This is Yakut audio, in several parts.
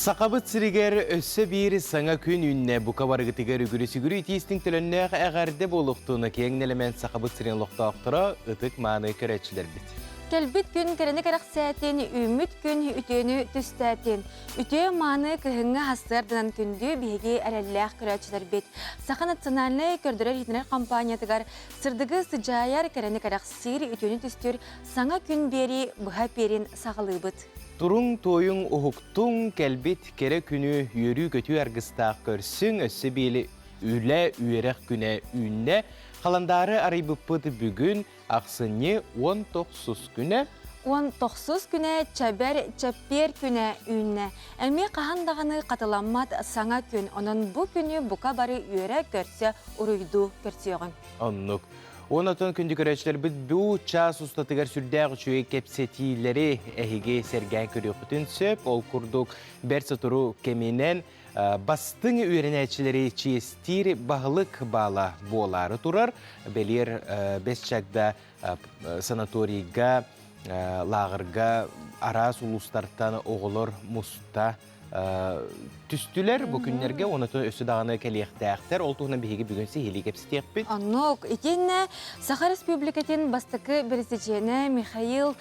Сахабыт сиригэр өссө биир саҥа күн үүннэ. Бука барыгытыгар үгүрү-сүгүрү итиистиҥ төлөннөөх эҕэрдэ буолуохтун киэҥ нэлэмэн Сахабыт сирин олохтоохторо ытык-мааны көрөөччүлэрбит. Кэлбит күн кэрэни кэрэхсээтин, үүммүт күн үтүөнү түстээтин. Үтүө-мааны кыһыҥҥы сарсыарданан күндү биһиги эрэллээх көрөөччүлэрбит. Саха национальнай көрдөрөр-иһитиннэрэр компаниятыгар сырдыгы сыдьаайар, кэрэни кэрэхсиир, үтүөнү түстүүр саҥа күн биэрии быһа пиэрин саҕалыыбыт. Туруҥ, туойуҥ, уһуктуҥ, кэлбит кэрэ күнү үөрүү-көтүү аргыстаах көрсүҥ, өссө биэли үлэ, үөрэх күнэ үүннэ. Халандаары арыйбыппыт бүгүн ахсынньы 19 күнэ. 19 күнэ чэбэр чэппиэр күнэ үүннэ. Эмиэ хаһан даҕаны хатыламмат саҥа күн, онон бу күнү бука бары үөрэ-көрсө уруйдуу көрсүөҕүҥ. Оннук. Онон күндү көрөөччүлэрбит бу чаас устатыгар сүрдээх үчүгэй кэпсэтиилэри эһиги сэргээн көрүөххүтүн сөп. Ол курдук бэрт сотору кэминэн бастыҥ үөрэнээччилэри чиэстиир баһылык баала буолаары турар. Бэлиэр Бэс Чагда санаторийга, лааҕырга араас улуустартан оҕолор муста түстүлэр бу күннэргэ онотун өссө даҕаны кэлиэхтээхтэр. Ол туһунан биһиги бүгүн сиһилии кэпсэтиэхпит. Оннук. Итиэннэ Саха Республикатын бастакы бэрэсидьиэнэ Михаил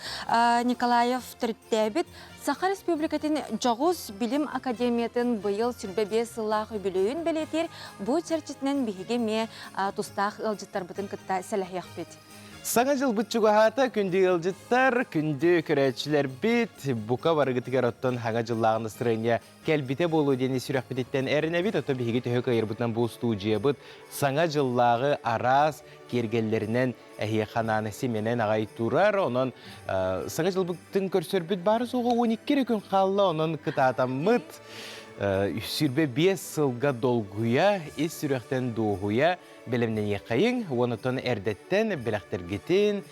Николаев төрүттээбит Саха Республикатын Дьоҕус билим академиятын быйыл 25 сыллаах үбүлүөйүн бэлиэтиир бу чэрчитинэн биһиги эмиэ тустаах ыалдьыттарбытын кытта сэлэһиэхпит. Саҥа дьылбыт чугаһаата, күндү ыалдьыттар, күндү көрөөччүлэрбит, бука барыгытыгар оттон хаҥа дьыллааҕы настроение кэлбитэ буолуо диэн сүрэхпититтэн эрэнэбит. Оттон биһиги төһө кыайарбытынан бу устуудьуйабыт саҥа дьыллааҕы араас киэргэллэринэн эһиэхэ анаан симэнэн аҕай турар. Онон саҥа дьылбытын көрсөрбүт баара суоҕа 12 эрэ күн хаалла. Онон кытаатаммыт 25 сылга долгуйа, ис сүрэхтэн дуоһуйа бэлэмнэниэххэйиҥ уонна эрдэттэн бэлэхтэргитин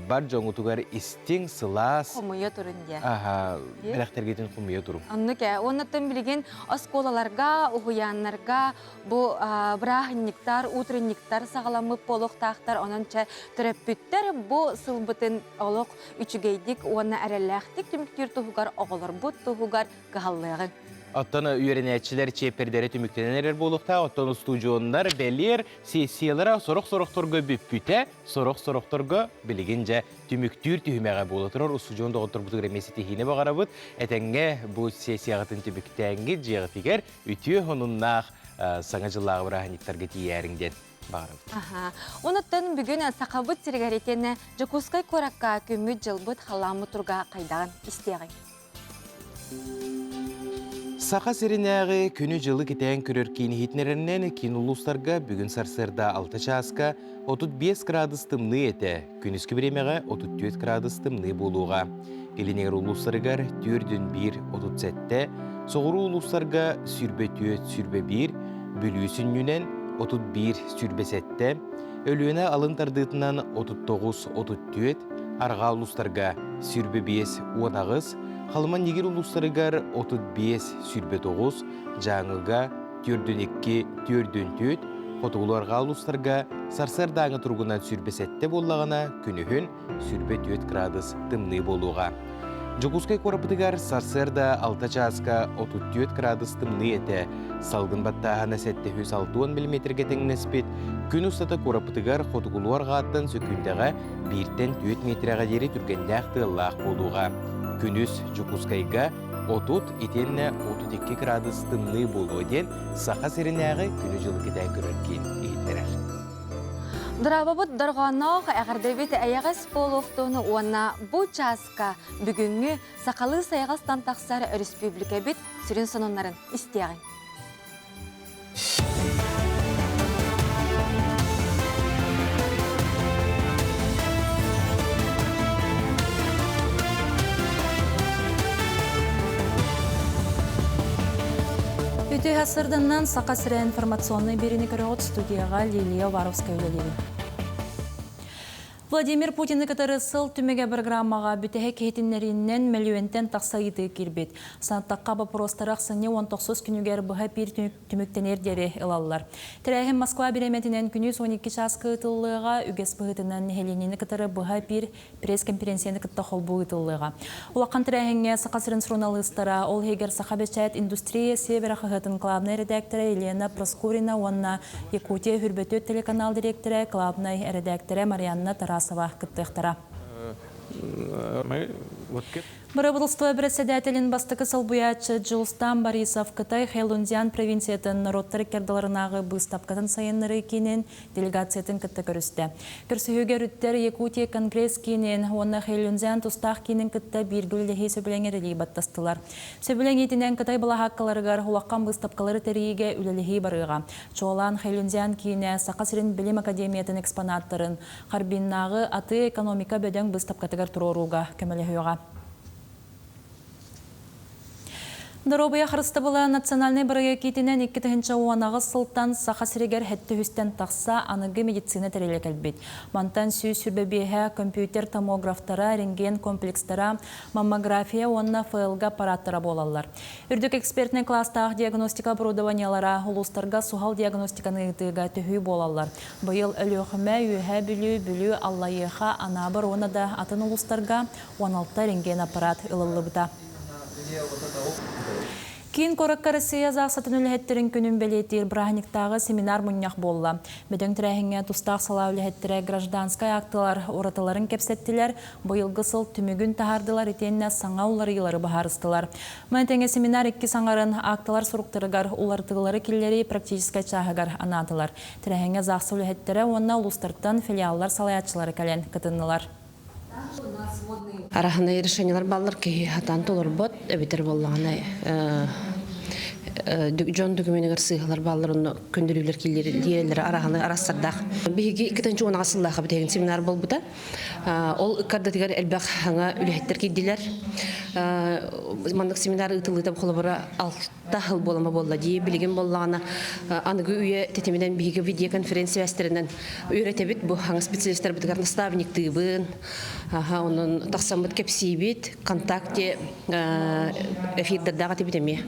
бар дьоҥҥутугар истиҥ, сылаас хомуйа турун диэ. Аха, бэлэхтэргитин хомуйа туруҥ. Оннук ээ. Уоннаттан билигин оскуолаларга, уһуйааннарга бу бырааһынньыктар, утренниктар саҕаламмыт буолуохтаахтар. Онон чэ төрөппүттэр бу сылбытын олох үчүгэйдик уонна эрэллээхтик түмүктүүр туһугар оҕолорбут туһугар кыһаллыаҕыҥ. Оттон үөрэнээччилэр чиэппэрдэрэ түмүктэнэн эрэр буолуохтаах. Оттон устудьуоннар бэлиэр сессиялара сорох-сорохторго бүппүтэ, сорох-сорохторго билигин дьэ түмүктүүр түһүмэҕэ буола турар. Устудьуон доҕотторбутугар эмиэ ситиһиини баҕарабыт. Этэҥҥэ бу сессияҕытын түмүктээҥҥит дьиэҕитигэр үтүө сонуннаах Саҥа дьыллааҕы бырааһынньыктарга тиийээриҥ диэн баҕарабыт. Аха. Онуттан бүгүн Сахабыт сиригэр итиэннэ Дьокуускай куоракка күммүт-дьылбыт халааммыт туруга хайдаҕын истиэҕиҥ. Саха сиринээҕи күнү-дьылы кэтээн көрөр киин иһитиннэрэринэн киин улуустарга бүгүн сарсыарда 6 чааска 35 градус тымныы этэ, күнүскү бириэмэҕэ 34 градус тымныы буолуоҕа. Илиниэр улуустарыгар 4-1 37, соҕуруу улуустарга 24-21, Бүлүү сүнньүнэн 31-27, Өлүөнэ алын тардыытынан 39-34, арҕаа улуустарга 25-18, Халыма-Нигир улуустарыгар 35-29, Дьааҥыга 42-44, хотугулуу-арҕаа улуустарга сарсыардааҥы туругунан 27 буоллаҕына, күнүһүн 24 градус тымныы буолуоҕа. Дьокуускай куораппытыгар сарсыарда 6 чааска 34 градус тымныы этэ. Салгын баттааһына 760 миллиметргэ тэҥнэспит. Күн устата куораппытыгар хотугулуу арҕааттан сөкүүндэҕэ бииртэн 4 миэтэрэҕэ диэри түргэннээх тыаллаах буолуоҕа. Күнүс Дьокуускайга 30 итиэннэ 32 градус тымныы буолуо диэн Саха сиринээҕи күнү-дьылы кэтээн көрөр киин иһитиннэрэр. Дорообобут дорҕоонноох эҕэрдэбит эйэҕэс буолуохтун уонна бу чааска бүгүҥҥү сахалыы сайаҕастан тахсар өрөспүүбүлүкэбит сүрүн сонуннарын истиэҕиҥ. Үтүө сарсыарданнан Саха сирэ информационнай биэриини көрөҕүт студияҕа Лилия Уваровская үлэлиибин. Владимир Путины кытары сыл түмүгэ программаҕа бүтэһик иһитиннэриинэн мөлүйүөнтэн тахса ыйытыы киирбит. Санаттахха боппуруостары ахсынньы 19 күнүгэр быһа биир түмүктэнэр диэри ылаллар. Тэрээһин Москва бириэмэтинэн күнүс 12 чааска ыытыллыаҕа, үгэс быһыытынан нэһилиэнньэни кытары быһа биир пресс-конференцияны кытта холбуу ыытыллыаҕа. Улахан тэрээһиҥҥэ Саха сирин суруналыыстара, ол иһигэр Саха бэчээт индустрия Севера хаһыатын главнай эрэдээктэрэ Елена Проскурина уонна Якутия Хүрбөтүөт телеканал дириэктэрэ, главнай эрэдээктэрэ Марианна Тарасова кыттыахтара. Бырабыыталыстыба бэрэссэдээтэлин бастакы солбуйааччы Дьулустаан Борисов Кытай Хэйлунцзян провинциятын норуоттар иккардыларынааҕы быыстапкатын сайыннарыы киинин делегациятын кытта көрүстэ. Көрсүһүүгэ өрүттэр Якутия Конгресс киинин уонна Хэйлунцзян тустаах киинин кытта бииргэ үлэлэһии сөбүлэҥэр илии баттастылар. Сөбүлэҥ иитинэн Кытай былаһааккаларыгар улахан быыстапкалары тэрийиигэ үлэлэһии барыаҕа. Чуолаан Хэйлунцзян киинэ Саха сирин билим академиятын экспонаттарын Харбиннааҕы атыы-экономика бөдөҥ быыстапкатыгар туруорууга көмөлөһүөҕэ. Доруобуйа харыстабыла национальнай бырайыак иитинэн 2018 сылтан Саха сиригэр сэттэ үстэн тахса аныгы медицина тэрилэ кэлбит. Мантан 125 компьютер томографтара, рентген комплекстара, маммография уонна ФЛГ аппараттара буолаллар. Үрдүк экспертнэй класстаах диагностика оборудованиелара улуустарга суһал диагностиканы ыытыыга төһүү буолаллар. Быйыл Өлүөхүмэ, Үөһээ Бүлүү, Бүлүү, Аллайыаха, Анаабыр уонна да атын улуустарга 16 рентген аппарат ылыллыбыта. Киин куоракка Россия ЗАГСатын үлэһиттэрин күнүн бэлиэтиир бырааһынньыктааҕы семинар-мунньах буолла. Бөдөҥ тэрээһиҥҥэ тустаах салаа үлэһиттэрэ гражданскай актылар уратыларын кэпсэттилэр, быйылгы сыл түмүгүн таһаардылар итиэннэ саҥа уларыйыылары быһаарыстылар. Маны тэҥэ семинар икки саҥарын акталар суруктарыгар уларытыылары киллэрии практическай чааһыгар анаатылар. Тэрээһиҥҥэ ЗАГС үлэһиттэрэ уонна улуустартан филиаллар салайааччылара кэлэн кытыннылар. Араһынай решениелар баллар киһи хатан толорбот эбитер буоллаҕына дьон докуменыгар сыыһалар бааллар онно көндөрүүлэр киирэллэр араһаны арассардаах. Биһиги иккитинчи уонаҕа сыллаахха бүтэгин семинар буолбута. Ол ыккардатыгар элбэх хаҥа үлэһиттэр киирдилэр. Маннык семинар ыытыллыыта холобура таһыл буолама буолла дии билигин буоллаҕына аныгы үйэ тэтиминэн биһиги видеоконференция сибээстэринэн үөрэтэбит бу хаҥа специалистарбытыгар наставниктыыбын аха онон тахсаммыт кэпсиибит ВКонтакте эфирдэрдээх этибит эмиэ.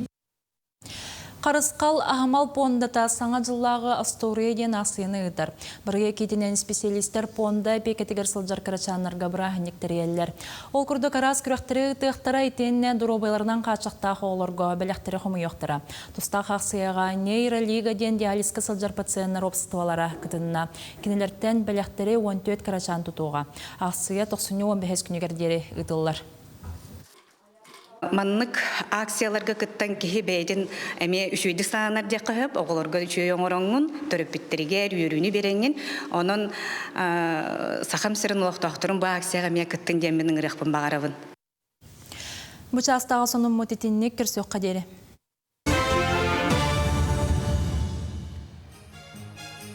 Харысхал аһымал пуондата Саҥа дьыллааҕы остуоруйа диэн аахсыйаны ыытар. Бырайыак иитинэн специалистэр пуонда эпиэкэтигэр сылдьар кырачааннарга бырааһынньык тэрийэллэр. Ол курдук араас күрэхтэри ыытыахтара итиэннэ доруобуйаларынан хааччахтаах оҕолорго бэлэхтэри хомуйуохтара. Тустаах аахсыйаҕа нейролига диэн диализка сылдьар пациеннар уопсастыбалара кытынна. Кинилэртэн бэлэхтэри 14 кырачаан тутуоҕа. Аахсыйа тохсунньу 15 күнүгэр диэри ыытыллар. Маннык акцияларга кыттан киһи бэйэтин эмиэ үчүгэйдик сананар диэххэ сөп, оҕолорго үчүгэй оҥороҥҥун, төрөппүттэригэр үөрүүнү биэрэҥҥин. Онон Сахам сирин олохтоохторун бу акцияҕа эмиэ кыттын диэммин ыҥырыахпын баҕарабын. Бу чаастааҕы сонуммут итинник көрсүөххэ диэри.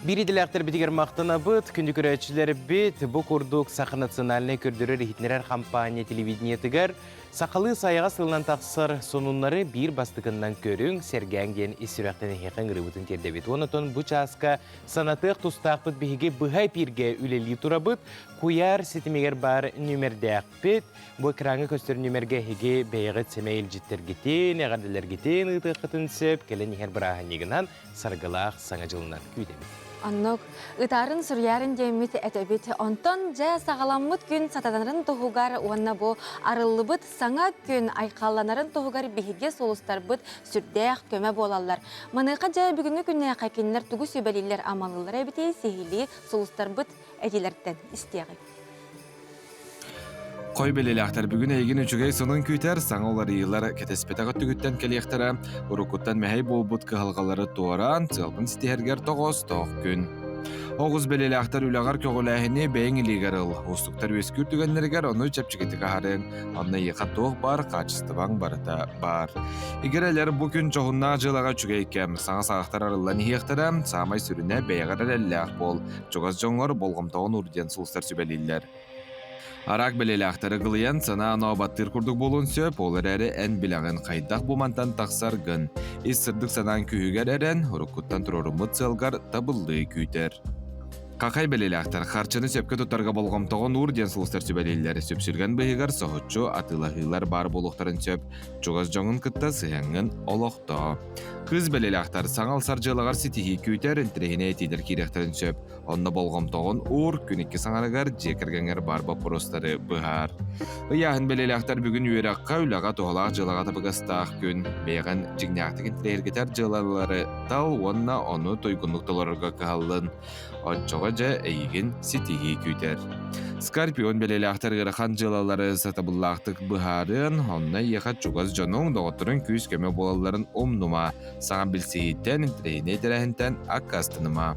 Биир идэлээхтэрбитигэр махтанабыт, күндү көрөөччүлэрбит, бу курдук Саха национальнай көрдөрөр иһитиннэрэр хампаанньа телевидениетыгар сахалыы сайаҕас тылынан тахсар сонуннары биир бастакыннан көрүҥ, сэргээҥ диэн ис сүрэхтэн эһиэхэ ыҥырыыбытын тиэрдэбит. Онон бу чааска санатыах тустаахпыт биһиги быһа эпииргэ үлэлии турабыт. Куйаар ситимигэр баар нүмердээхпит. Бу экраҥҥа көстөр нүмергэ эһиги бэйэҕит сэмэй илдьиттэргитин, эҕэрдэлэргитин ыытыаххытын сөп, кэлэн иһэр бырааһынньыгынан саргылаах Саҥа дьылынан күүтэбит. Оннук ытаарын суруйарын диэммит этэбит. Онтон дьэ саҕаламмыт күн сатанарын туһугар уонна бу арыллыбыт саҥа күн айхалланарын туһугар биһиги сулустарбыт сүрдээх көмө буолаллар. Маныаха дьэ бүгүҥҥү күннээххэ кинилэр тугу сүбэлииллэр амалыыллар эбитий сиһилии сулустарбыт этилэртэн истиэҕиҥ. Хой бэлиэлээхтэр бүгүн эйигин үчүгэй сонун күүтэр, саҥа уларыйыылар кэтэспэтэх өттүгүттэн кэлиэхтэрэ, уруккуттан мэһэй буолбут кыһалҕалары туораан, сыалгын ситиһэргэр тоҕоостоох күн. Оҕус бэлиэлээхтэр үлэҕэр көҕүлээһини бэйэҥ илиигэр ыл, уустуктар үөскүүр түгэннэригэр ону чэпчэкитик аһарыаҥ, онно эйиэхэ туох баар хаачыстыбаҥ барыта баар. Игирэлэр бу күн дьоһуннаах дьыалаҕа үчүгэй кэм, саҥа саҕахтар арыллан иһиэхтэрэ, саамай сүрүнэ бэйэҕэр эрэллээх буол, чугас дьоҥҥор болҕомтоҕун уур диэн сулустар сүбэлииллэр. Араак бэлиэлээхтэри кылыйан санаа-оноо баттыыр курдук буолуон сөп, ол эрээри эн билэҕин хайдах бу мантан тахсаргын. Ис сырдык санаан күүһүгэр эрэн, уруккуттан туруоруммут сыалгар табыллыы күүтэр. Хахай бэлиэлээхтэр харчыны сөпкө туттарга болҕомтоҕун уур диэн сулустар сүбэлииллэр. Сүпсүлгэн быыһыгар соһуччу атыылаһыылар баар буолуохтарын сөп. Чугас дьоҥун кытта сыһыаҥҥын олохтоо. Кыыс бэлиэлээхтэр саҥа ылсар дьыалаҕар ситиһии күүтэр, интэриэһинэй этиилэр киириэхтэрин сөп. Онно болҕомтоҕун уур, күн икки саҥарыгар дьиэ кэргэҥҥэр баар боппуруостары быһаар. Ыйааһын бэлиэлээхтэр бүгүн үөрэххэ, үлэҕэ туһалаах дьыалаҕа табыгастаах күн. Бэйэҕин дьиҥнээхтик интэриэһиргэтэр дьыалалары тал уонна ону туйгуннук толорорго кыһаллын. Оччоҕо дьэ эйигин ситиһии күүтэр. Скорпион бэлиэлээхтэр ыарахан дьыалалары сатабыллаахтык быһаарыан, онно эйиэхэ чугас дьонуҥ, доҕотторуҥ күүс-көмө буолалларын умнума. Саҥа билсиһииттэн, интэриэһинэй тэрээһинтэн аккаастаныма.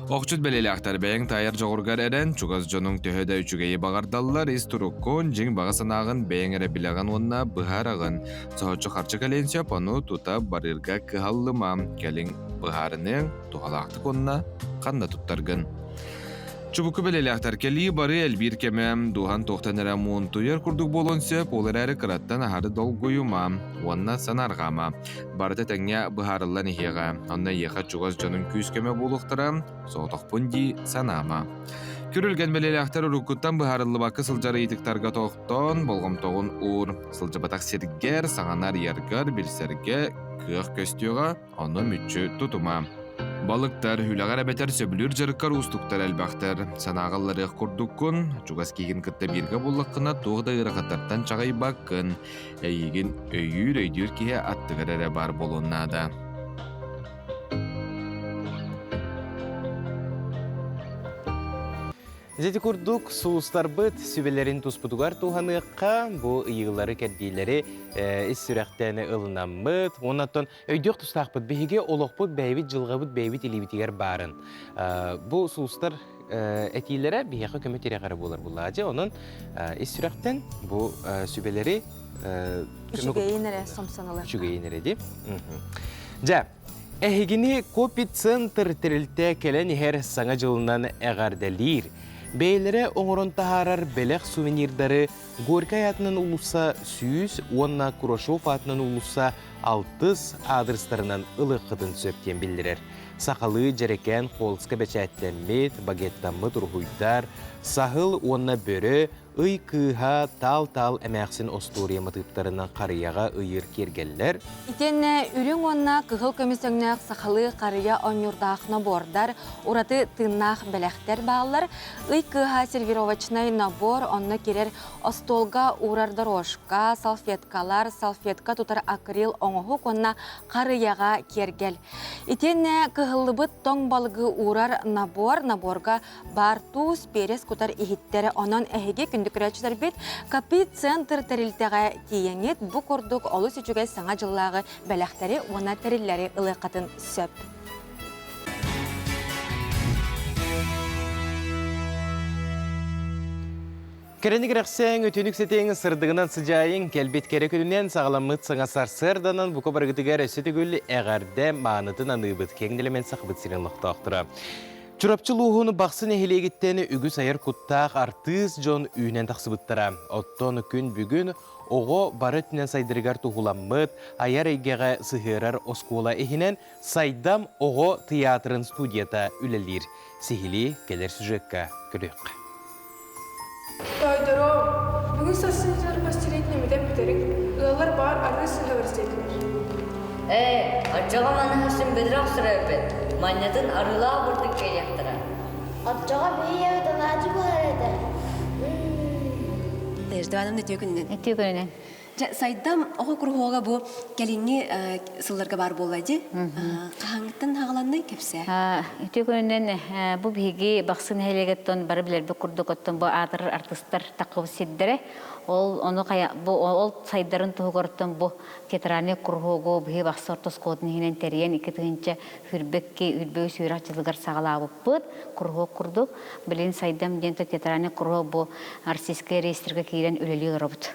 Охчут бэлиэлээхтэр бэйэҥ таайар дьоҕургар эрэн, чугас дьонуҥ төһө да үчүгэйи баҕардаллар, ис туруккун, дьиҥ баҕа санааҕын бэйэҥ эрэ билэҕин уонна быһаараҕын. Соһуччу харчы кэлиэн сөп, ону тута барыырга кыһаллыма. Кэлиҥ быһаарыныаҥ, туһалаахтык уонна ханна туттаргын. Чубуку бэлиэлээхтэр кэлии бары элбиир кэмэ, дууһан туохтан эрэ муунтуйар курдук буолуон сөп, ол эрээри кыраттан аһары долгуйума уонна санаарҕаама. Барыта тэҥҥэ быһаарыллан иһиэҕэ, онно эйиэхэ чугас дьонуҥ күүс-көмө буолуохтара, соҕотохпун дии санаама. Күрүлгэн бэлиэлээхтэр уруккуттан быһаарыллыбакка сылдьар ыйытыктарга тохтоон, болҕомтоҕун уур. Сылдьыбатах сиргэр, саҥаны арыйаргар, билсэргэ кыах көстүөҕэ, Ону мүччү тутума. Балыктар үлэҕэр эбэтэр сөбүлүүр дьарыккар уустуктар элбэхтэр. Санааҕа ылларыах курдуккун, чугас киһигин кытта бииргэ буллаххына туох да ыарахаттартан чаҕыйбаккын. Эйигин өйүүр, өйдүүр киһи аттыгар эрэ баар буолуон наада. Ити курдук сулустарбыт сүбэлэрин туспутугар туһаныахха, бу ыйыылары-кэрдиилэри ис сүрэхтэн ылынаммыт. Онон өйдүөх тустаахпыт биһиги олохпут бэйэбит дьылҕабыт бэйэбит илиибитигэр баарын. Бу сулустар этиилэрэ биһиэхэ көмө тирэх эрэ буолар буллаадьы. Онон ис сүрэхтэн бу сүбэлэри Үчүгэйин эрэ сомсонулар. Үчүгэйин эрэ ди. Дьэ, Эһигини Копи-центр тэрилтэ кэлэн иһэр Саҥа дьылынан эҕэрдэлиир. Бэйэлэрэ оҥорон таһаарар бэлэх сувенирдары Горькай аатынан уулусса 100 уонна Курашов аатынан уулусса алтыс аадырыстарынан ылыаххытын сөп диэн биллэрэр. Сахалыы дьэрэкээн холска бэчээттэммит, багеттаммыт уруһуйдар, саһыл уонна бөрө, Ый кыыһа таал-таал эмээхсин остуоруйа матыыптарынан харыйаҕа ыйыыр киэргэллэр. Итиэннэ үрүҥ уонна кыһыл көмүс өҥнөөх сахалыы харыйа оонньуурдаах нобуордар, ураты тыыннаах бэлэхтэр бааллар. Ый кыыһа сервировочнай набор онно кирэр остуолга уурар дорожка, салфеткалар, салфетка тутар акрил оҥоһук уонна харыйаҕа киэргэл. Итиэннэ кыһыллыбыт тоҥ балыгы уурар набор, наборга баар туус, перец кутар иһиттэр. Онон эһиги күндү көрөөччүлэрбит Капи-центр тэрилтэҕэ тиийэҥҥит бу курдук олус үчүгэй саҥа дьыллааҕы бэлэхтэри уонна тэриллэри ылыаххытын сөп. Кэрэни кэрэхсээҥ, үтүнүк сэтиэҥ, сырдыгынан сыдьаайыҥ, кэлбит кэрэ күнүнэн саҕаламмыт саҥа сарсыарданан бука барыгытыгар өссө төгүл эҕэрдэ маанытын аныыбыт киэҥ нэлэмэн сахабыт сирин олохтоохторо. Чурапчы улууһун Бахсы нэһилиэгиттэн үгүс айар куттаах артыыс дьон үүнэн тахсыбыттара. Оттон күн бүгүн оҕо бары өттүнэн сайдарыгар туһуламмыт айар эйгэҕэ сыһыарар оскуола иһинэн Сайдам оҕо тыйаатырын студията үлэлиир. Сиһилии кэлэр сюжекка көрүөххэ. Тоойдороо, бүгүн сарсыҥҥытыгар постелитин имитэн бүтэриҥ, ыаллар баар арыы сыһа бэрсиэтилэр. Ээ, оччоҕо маныха син бөдөрө охсор эбиппит, манньатын арыылаах бурдук кэлиэхтэрэ. Оччоҕо биһиги алаадьы буолар этэ. Надежда Ивановна үтүө күнүнэн. Үтүө күнүнэн. Дьэ, Сайдам оҕо куруһуога бу кэлиҥҥи сылларга баар буолла дии. Хаһааҥҥыттан хаҕаланный кэпсээ. Үтүө күнүнэн бу биһиги Бахсы нэһилиэгиттэн бары билэрбит курдук оттон бу аатырар артыыстар таххыбыт сирдэрэ. Ол ону бу ол сайдарын туһугар бу театральный куруһуогу биһи Бахсы орто оскуолатын иһинэн тэрийэн 2 тыһыынча сүүрбэ үс үөрэх дьылыгар саҕалаабыппыт куруһуок курдук. Билин Сайдам диэн театральный куруһуок бу Российскай реестргэ киирэн үлэлии олоробут.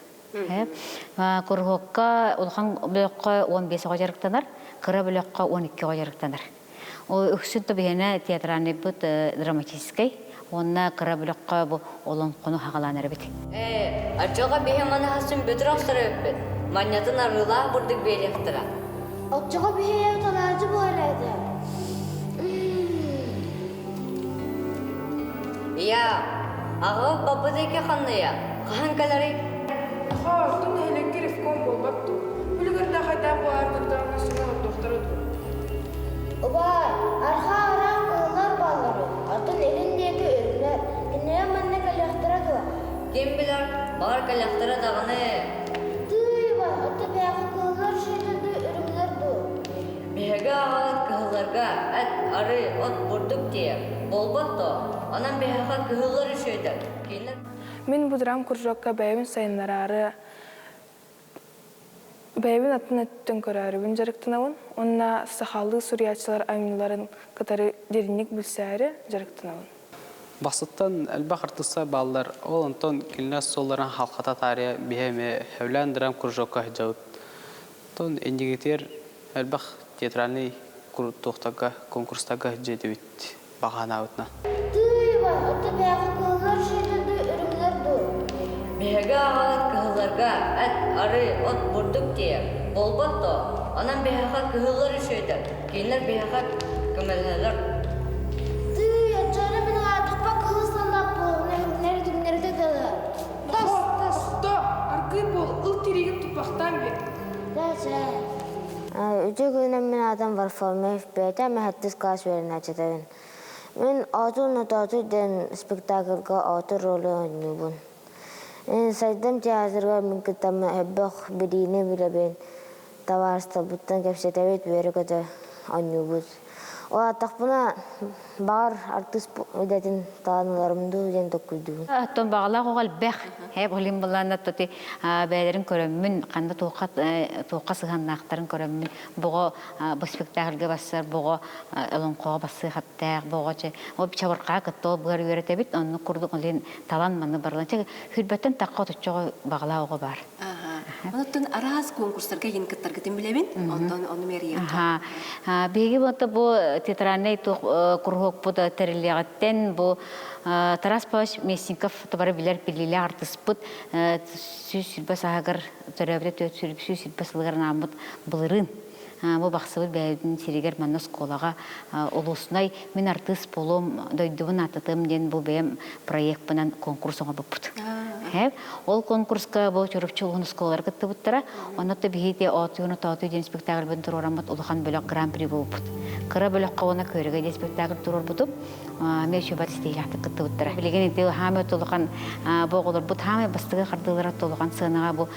Куруһуокка улахан бөлөххө 15 оҕо дьарыктанар, кыра бөлөххө 12 оҕо дьарыктанар. Ол үксүн тобиһэнэ театральныйбыт драматическай уонна кыра бөлөххө бу олоҥхону хаҕалаан эрэбит. Ээ, оччоҕо биһи манаһасын бүтүр охсор эбиппит. Манньатын арыылаах бурдук биэриэхтэрэ. Оччоҕо биһиги алаадьы буолар этэ. Ийээ, аҕабыт баппытыйка ханныйа? Хаһан кэлэрий? Нохоо, оттон нэһилиэккэ ревком буолбат дуу? Үлүгэрдээх айдаан буолаары сүгэн ордуохтара дуу? Убаай, арҕаа араан кыһыллар бааллар оттон илин диэки үрүҥнэр. Кинилэр манна кэлиэхтэрэ дуо? Ким билэр, баҕар кэлиэхтэрэ даҕаны. Тыый, убай, оттон бэйэҕэ кыһыллар үчүгэйдэр дуу, үрүҥнэр дуу? Биһиги аҕабыт кыһылларга эт, арыы, от, бурдук тиийэр. Буолбат дуо? Онон биһиэхэ кыһыллар үчүгэйдэр. Кинилэр Мин бу драм-кружокка бэйэбин сайыннараары, бэйэбин атын өттүн көрөөрүбүн дьарыктанабын уонна сахалыы суруйааччылар айымньыларын кытары дириҥник билсээри дьарыктанабын. Бастыттан элбэх артыыстар бааллар. Ол онтон кинилэр суолларын халхата таарыйа биһи эмиэ сөбүлээн драм-кружокка сылдьабыт. Оттон иннигитигэр элбэх театральнай туохтарга, конкурстарга сылдьыа этибит баҕа санаабытынан. Тыый, ото бэйэҕэ кыһыллар үчүгэйдэр дуу, үрүҥнэр дуу? Биһиги аҕабыт кыһылларга эт, арыы, от, бурдук тиийэр. Буолбат дуо? Онон биһиэхэ кыһыллар үчүгэйдэр, кинилэр биһиэхэ көмөлөһөллөр. Тыый, оччоҕуна мин аатыппа кыһыл саллаат буолуна түҥнэри тылы. Тас, тас, то, аргыый буол, ыл тириигин туппахтаан биэр. Үтүө күнүнэн мин аатым Варфоломеев Петя, мин сэттис класс үөрэнээччитэбин. Мин Оотур Нотоотуй диэн спектакльга оотур ролу оонньуубун. Сайдам театрга мин кытта элбэх билиини билэбин, табаарыстарбыттан кэпсэтэбит, үөрэ-көтө оонньуубут. Улааттахпына баҕар артыыс идэтин талан ыларым дуу диэн толкуйдуубун. Оттон баҕалаах оҕо элбэх. Һэ билим былаана тоти бэйэлэрин көрөммүн, ханна туохха туохха сыһыаннаахтарын көрөммүн, боҕо бу спектакльга бассар, боҕо олоҥхоҕо бассыа хаптээх, боҕо чэ ол чабырҕаа кытта ол быар үөрэтэбит, оннук курдук олин талан манны барылан чэ хүрбэттэн тахха отуччоҕо баҕалаах оҕо баар. Онуттан араас конкурстарга иһин кыттаргытын билэбин, онтон ону мэрийэххэ. Биһиги бу бу театральнай куруһуокпут тэриллиэҕиттэн бу Тарас Павлович Местников табары билэр биллиилээх артыспыт 120 сааһыгар төрөөбүтэ 420 сылыгар анааммыт былырыын бу бахсыбыт бэйэбитин сиригэр манна оскуолаҕа улуснай мин артыыс буолуом дойдубун ааттатыам диэн бу бэйэм проекпынан конкурс оҥорбуппут. Ол конкурска бу Чурапчы улууһун оскуолалара кыттыбыттара. Онно то биһиги Оотуйуну Тоотуй диэн спектакльбын туруораммыт улахан бөлөх гран-при буолбут. Кыра бөлөххө уонна Күөрэгэй диэн спектакль туруорбутум. Эмиэ үчүгэй ситиһиилээхтик кыттыбыттара. Билигин ити хаамай улахан бу оҕолорбут хаамай бастакы хардыылара улахан сыанаҕа бу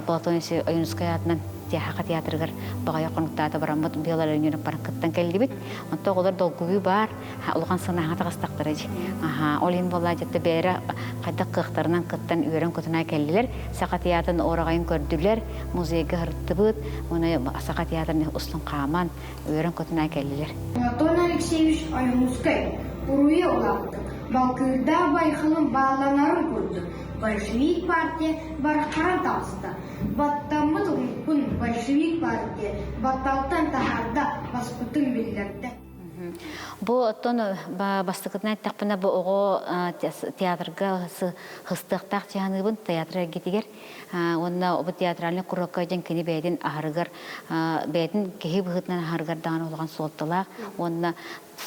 Платон Ойуунускай аатынан Саха театрыгар баҕайы хонуктаата бараммыт Белла Леонидовна баран кыттан кэллибит. Онто оҕолор долгуйуу баар, улахан сыанаҕа таҕыстахтара дии. Аха, ол иһин буоллаа дьэтэ бэйэрэ хайдах кыахтарынан кыттан үөрэн-көтөн кэллилэр. Саха театрын уораҕайын көрдүлэр, музейга сырыттыбыт, уонна Саха театрын устун хааман үөрэн-көтөн кэллилэр. Платон Алексеевич Ойуунускай уруйа улаатта. Балкыырдаах байхалын баалланарын курдук большевик партия бараххаран таҕыста. Баттаммыт омукпун большевик партия батталтан таһаарда, баспытын биллэрдэ. Бу оттон бастакытынан эттэхпинэ бу оҕо театрга хыстыахтаах дьаһаныыбын театр эргитигэр уонна бу театральный курокка дьэн кини бэйэтин аһарыгар бэйэтин киһи быһыытынан аһарыгар даҕаны улахан суолталаах уонна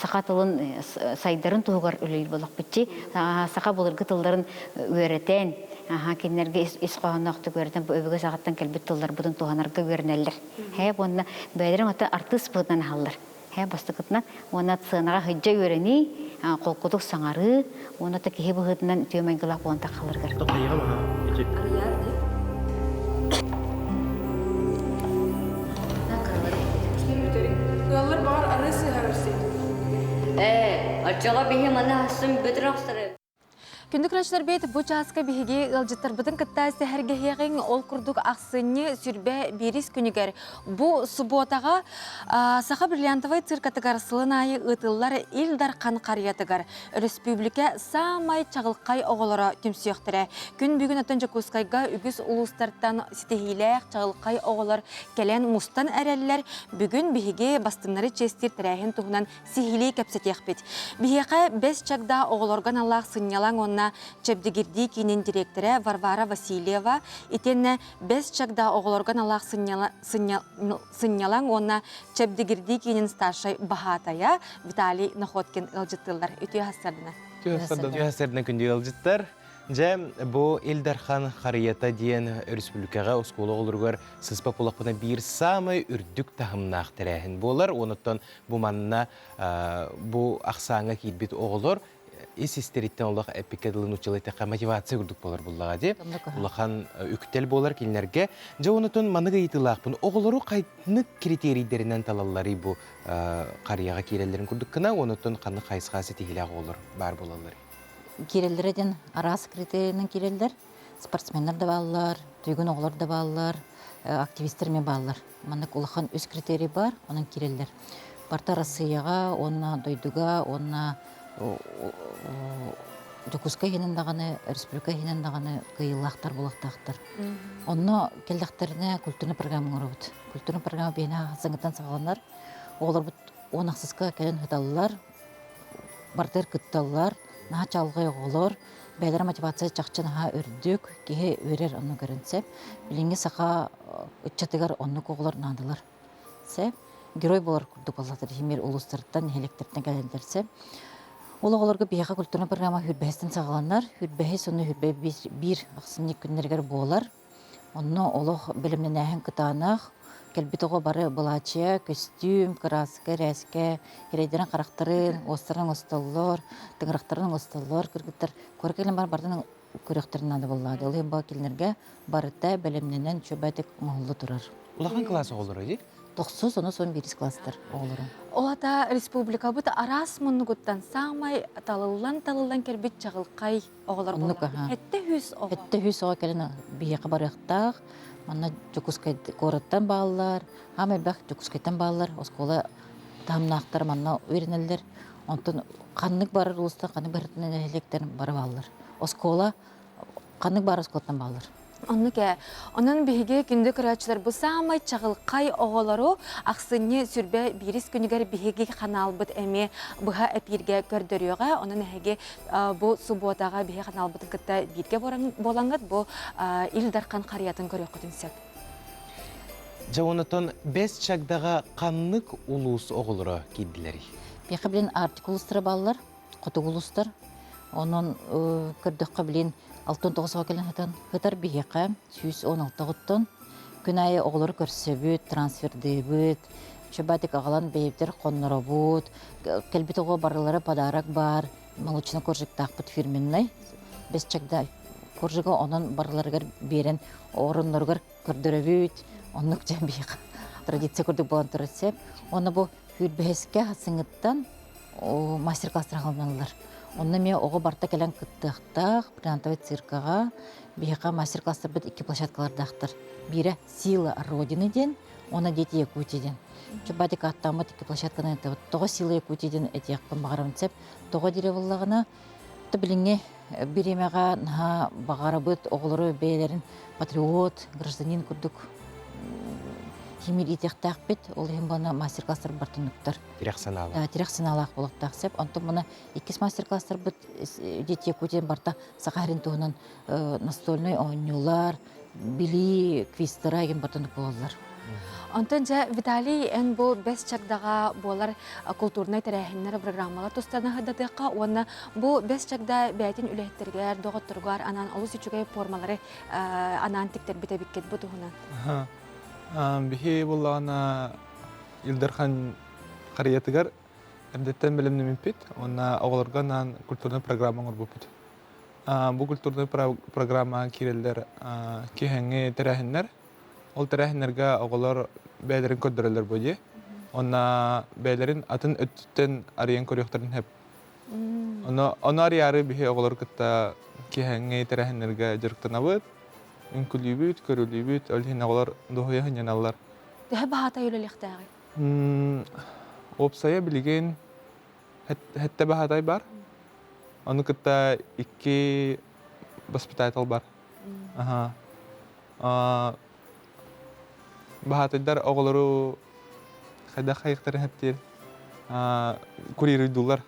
саха тылын сайдарын туһугар үлэлиир буоллахпытчи саха былыргы тылларын үөрэтэн кинилэргэ ис хоһоонноохтук үөрэтэн бу өбүгэ саҕаттан кэлбит тылларбытын туһанарга үөрэнэллэр һэ уонна бэйэлэрин ата артыыс быһыытынан аһаллар һэ бастакытынан уонна сыанаҕа сылдьа үөрэнии холкутук саҥарыы уонна та киһи быһыытынан үтүө майгылаах буолан таххаларыгар Ыаллар баҕар арыы сыһарар син. Ээ, оччоҕо биһи маны ахсын бүтүр охсору. Күндү көрөөччүлэрбит, бу чааска биһиги ыалдьыттарбытын кытта сэһэргэһиэҕиҥ. Ол курдук ахсынньы сүрбэ биирис күнүгэр бу субуотаҕа Саха бриллиантовай циркатыгар сылын аайы ыытыллар Ил Дархан харыйатыгар өрөспүүбүлүкэ саамай чаҕылхай оҕолоро түмсүөхтэрэ. Күн бүгүн оттон Дьокуускайга үгүс улуустартан ситиһиилээх чаҕылхай оҕолор кэлэн мустан эрэллэр. Бүгүн биһиги бастыҥнары чиэстиир тэрээһин туһунан сиһилии кэпсэтиэхпит. Биһиэхэ Бэс Чагда оҕолорго аналлаах сынньалаҥ уонна уонна чэбдигирдии киинин дириэктэрэ Варвара Васильева итиэннэ Бэс Чагда оҕолорго аналлаах сынньалаҥ уонна чэбдигирдии киинин старшай баһаатайа Виталий Находкин ыалдьыттыыллар. Үтүө сарсыардына. Үтүө сарсыардына күндү ыалдьыттар. Дьэ, бу Ил Дархан харыйата диэн өрөспүүбүлүкэҕэ оскуола оҕолоругар сыспа буоллахпына биир саамай үрдүк таһымнаах тэрээһин буолар. Онуттан бу манна бу ахсааҥҥа киирбит оҕолор ис истэриттэн олох эппиккэ дылы нууччалыы эттэххэ мотивация курдук буолар буллаҕа дии. Улахан үктэл буолар кинилэргэ. Дьэ онутун маннык ыйытыылаахпын. Оҕолору ханнык критерийдэринэн талалларый бу харыйаҕа киирэллэрин курдук гына, онуттан ханнык хайысха ситиһиилээх оҕолор баар буолаллар? Киирэллэрэ диэн араас критерийинэн киирэллэр. Спортсменнар да бааллар, туйгун оҕолор да бааллар, активистар эмиэ бааллар. Маннык улахан үс критерий баар, онон киирэллэр. Барыта Арассыыйаҕа уонна дойдуга уонна Дьокуускай иһинэн даҕаны, республика иһинэн даҕаны кыайыылаахтар буолуохтаахтар. Онно кэллэхтэринэ культурнай программа оҥоробут. Культурнай программа биһиэнэ саҥаттан саҕаланар. Оҕолорбут уон ахсыска кэлэн ыыталлар, барытыгар кытталлар, наһаа чаҕылхай оҕолор, бэйэлэрэ мотивация чахчы наһаа үрдүк, киһи үөрэр онно көрөн сөп. Билиҥҥи саха ыччатыгар оннук оҕолор наадалар сөп. Герой буолар курдук буоллахтар химир улуустартан, нэһилиэктэртэн кэлэллэр сөп. Ол оҕолорго биһиэхэ культурнай программа хүрбэһистэн саҕаланар. Хүрбэһис уонна хүрбэ биир ахсынньы күннэригэр буолар. Онно олох бэлэмнэнээһин кытаанах, кэлбит оҕо бары былаачыйа, көстүүм, кырааска, эрээскэ, эрэйдэрин харахтарын, уостарын оҥостоллор, тыҥырахтарын оҥостоллор кыргыттар. Куоракка кэлэн баран барытын көрүөхтэрин наада буоллаҕа. Ол иһин бу кинилэргэ барыта бэлэмнэнэн чөбөтүк оҥоһулла турар. Улахан кылаас оҕолоро дии? Тохсус, онус, он биирис класстар оҕолоро. Ол ата республикабыт араас муннугуттан саамай талыллан-талыллан кэлбит чаҕылхай оҕолор Оннук, буоллар. аха. Хэттэ үс оҕо. Хэттэ үс оҕо кэлэн биһиэхэ барыахтаах. Манна Дьокуускай куораттан бааллар, хаам элбэх Дьокуускайтан бааллар, оскуола таһымнаахтар манна үөрэнэллэр. Онтон ханнык барар улуустан, ханнык барытынан нэһилиэктэр бары бааллар. Оскуола ханнык баар оскуолаттан бааллар. Оннук ээ. Онон биһиги күндү көрөөччүлэр бу саамай чаҕылхай оҕолору ахсынньы сүрбэ биирис күнүгэр биһиги ханаалбыт эмиэ быһа эпииргэ көрдөрүөҕэ. Онон эһиги бу субуотаҕа биһиги ханаалбытын кытта бииргэ буолаҥҥыт бу Ил Дархан харыйатын көрүөххүтүн сөп. Дьэ онотон Бэс Чагдаҕа ханнык улуус оҕолоро киирдилэрий? Биһиэхэ билин Арктика улуустара бааллар. Хотугу улуустар. Онон көрдөххө билин 69 оҕо кэлэн сытан сытар биһиэхэ 116 оҕоттон күн аайы оҕолору көрсөбүт, трансфердыыбыт, чөбатик аҕалан бэйэбитигэр хонноробут. Кэлбит оҕо барылара подарок баар, молочный коржиктаахпыт фирменный. Бэс чагда коржига онон барыларыгар биэрэн оронноругар көрдөрөбүт. Оннук дьэн биһиэхэ традиция курдук буолан турар сөп. Уонна бу сүүрбэһискэ хасыҥыттан мастер-класстар аҕалыналлар. Онно эмиэ оҕо барыта кэлэн кыттыахтаах, Бриллиантовай циркаҕа. Биһиэхэ мастер-класстарбыт икки площадкалардаахтар. Биирэ «Сила Родины» диэн, уонна «Дети Якутии» диэн. Чубатик ааттааммыт икки площадканы ыытабыт. Тоҕо «Сила Якутии» диэн этиэхпин баҕарабын сөп. Тоҕо дире буоллаҕына, билиҥҥи бириэмэҕэ наһаа баҕарабыт оҕолору бэйэлэрин патриот, гражданин курдук химир иитиэхтээхпит. Ол иһин буона мастер-класстар бартынныктар. Тирэх санаалаах. Тирэх санаалаах буолуохтаах сөп. Онтон муна иккис мастер-класстарбыт Дети Якутии барта Саха сирин туһунан настольнай оонньуулар, билии квизтара эгин бартыннык буолаллар. Онтон дьэ, Виталий, эн бу Бэс Чагдаҕа буолар култуурунай тэрээһиннэр программалар тустарынан сырдатыахха уонна бу Бэс Чагда бэйэтин үлэһиттэригэр, доҕотторугар анаан олус үчүгэй формалары анаан тиктэрбит эбиккит бу туһунан. Биһи буоллаҕына Ил Дархан харыйатыгар эрдэттэн бэлэмнэммиппит уонна оҕолорго анаан культурнай программа оҥорбуппут. Бу культурнай программаҕа киирэллэр киэһэҥҥи тэрээһиннэр. Ол тэрээһиннэргэ оҕолор бэйэлэрин көрдөрөллөр буо дии. Уонна бэйэлэрин атын өттүттэн арыйан көрүөхтэрин сөп. Ону, ону арыйаары биһи оҕолору кытта киэһэҥҥи тэрээһиннэргэ дьарыктанабыт, үҥкүүлүүбүт, көрүлүүбүт, ол иһин оҕолор дуоһуйа сынньаналлар. Төһө баһаатай үлэлиэхтээҕий? Уопсайа билигин сэттэ баһаатай бар. Ону кытта икки воспитатель бар. Аха. Баһаатайдар оҕолору хайдах хайыктарын хэптиир курируйдуулар.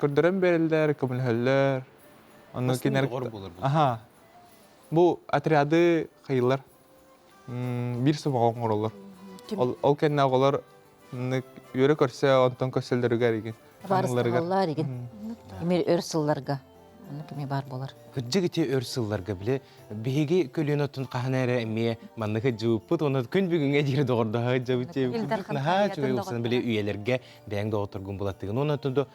Көрдөрөн биэрэллэр, көмөлөһөллөр. Онно кинилэр Аха. Бу отряды хайылар. Биир сомоҕо оҥороллор. Ол кэннэ оҕолор үөрэ көрсө, онтон көрсөллөрүгэр игин. Табаарыстаһаллар игин. Эмир өр сылларга. Онно кими бар болар. Кырдьык ити өр сылларга биле биһиги көлүөн оттун хаһан эрэ эмиэ маннык дьууппут уонна күн бүгүҥҥэ диэри доҕордоһо дьабыт наһаа үчүгэй упсан били үйэлэргэ бэйэҥ доҕотторгун булаттыгын уонна оттон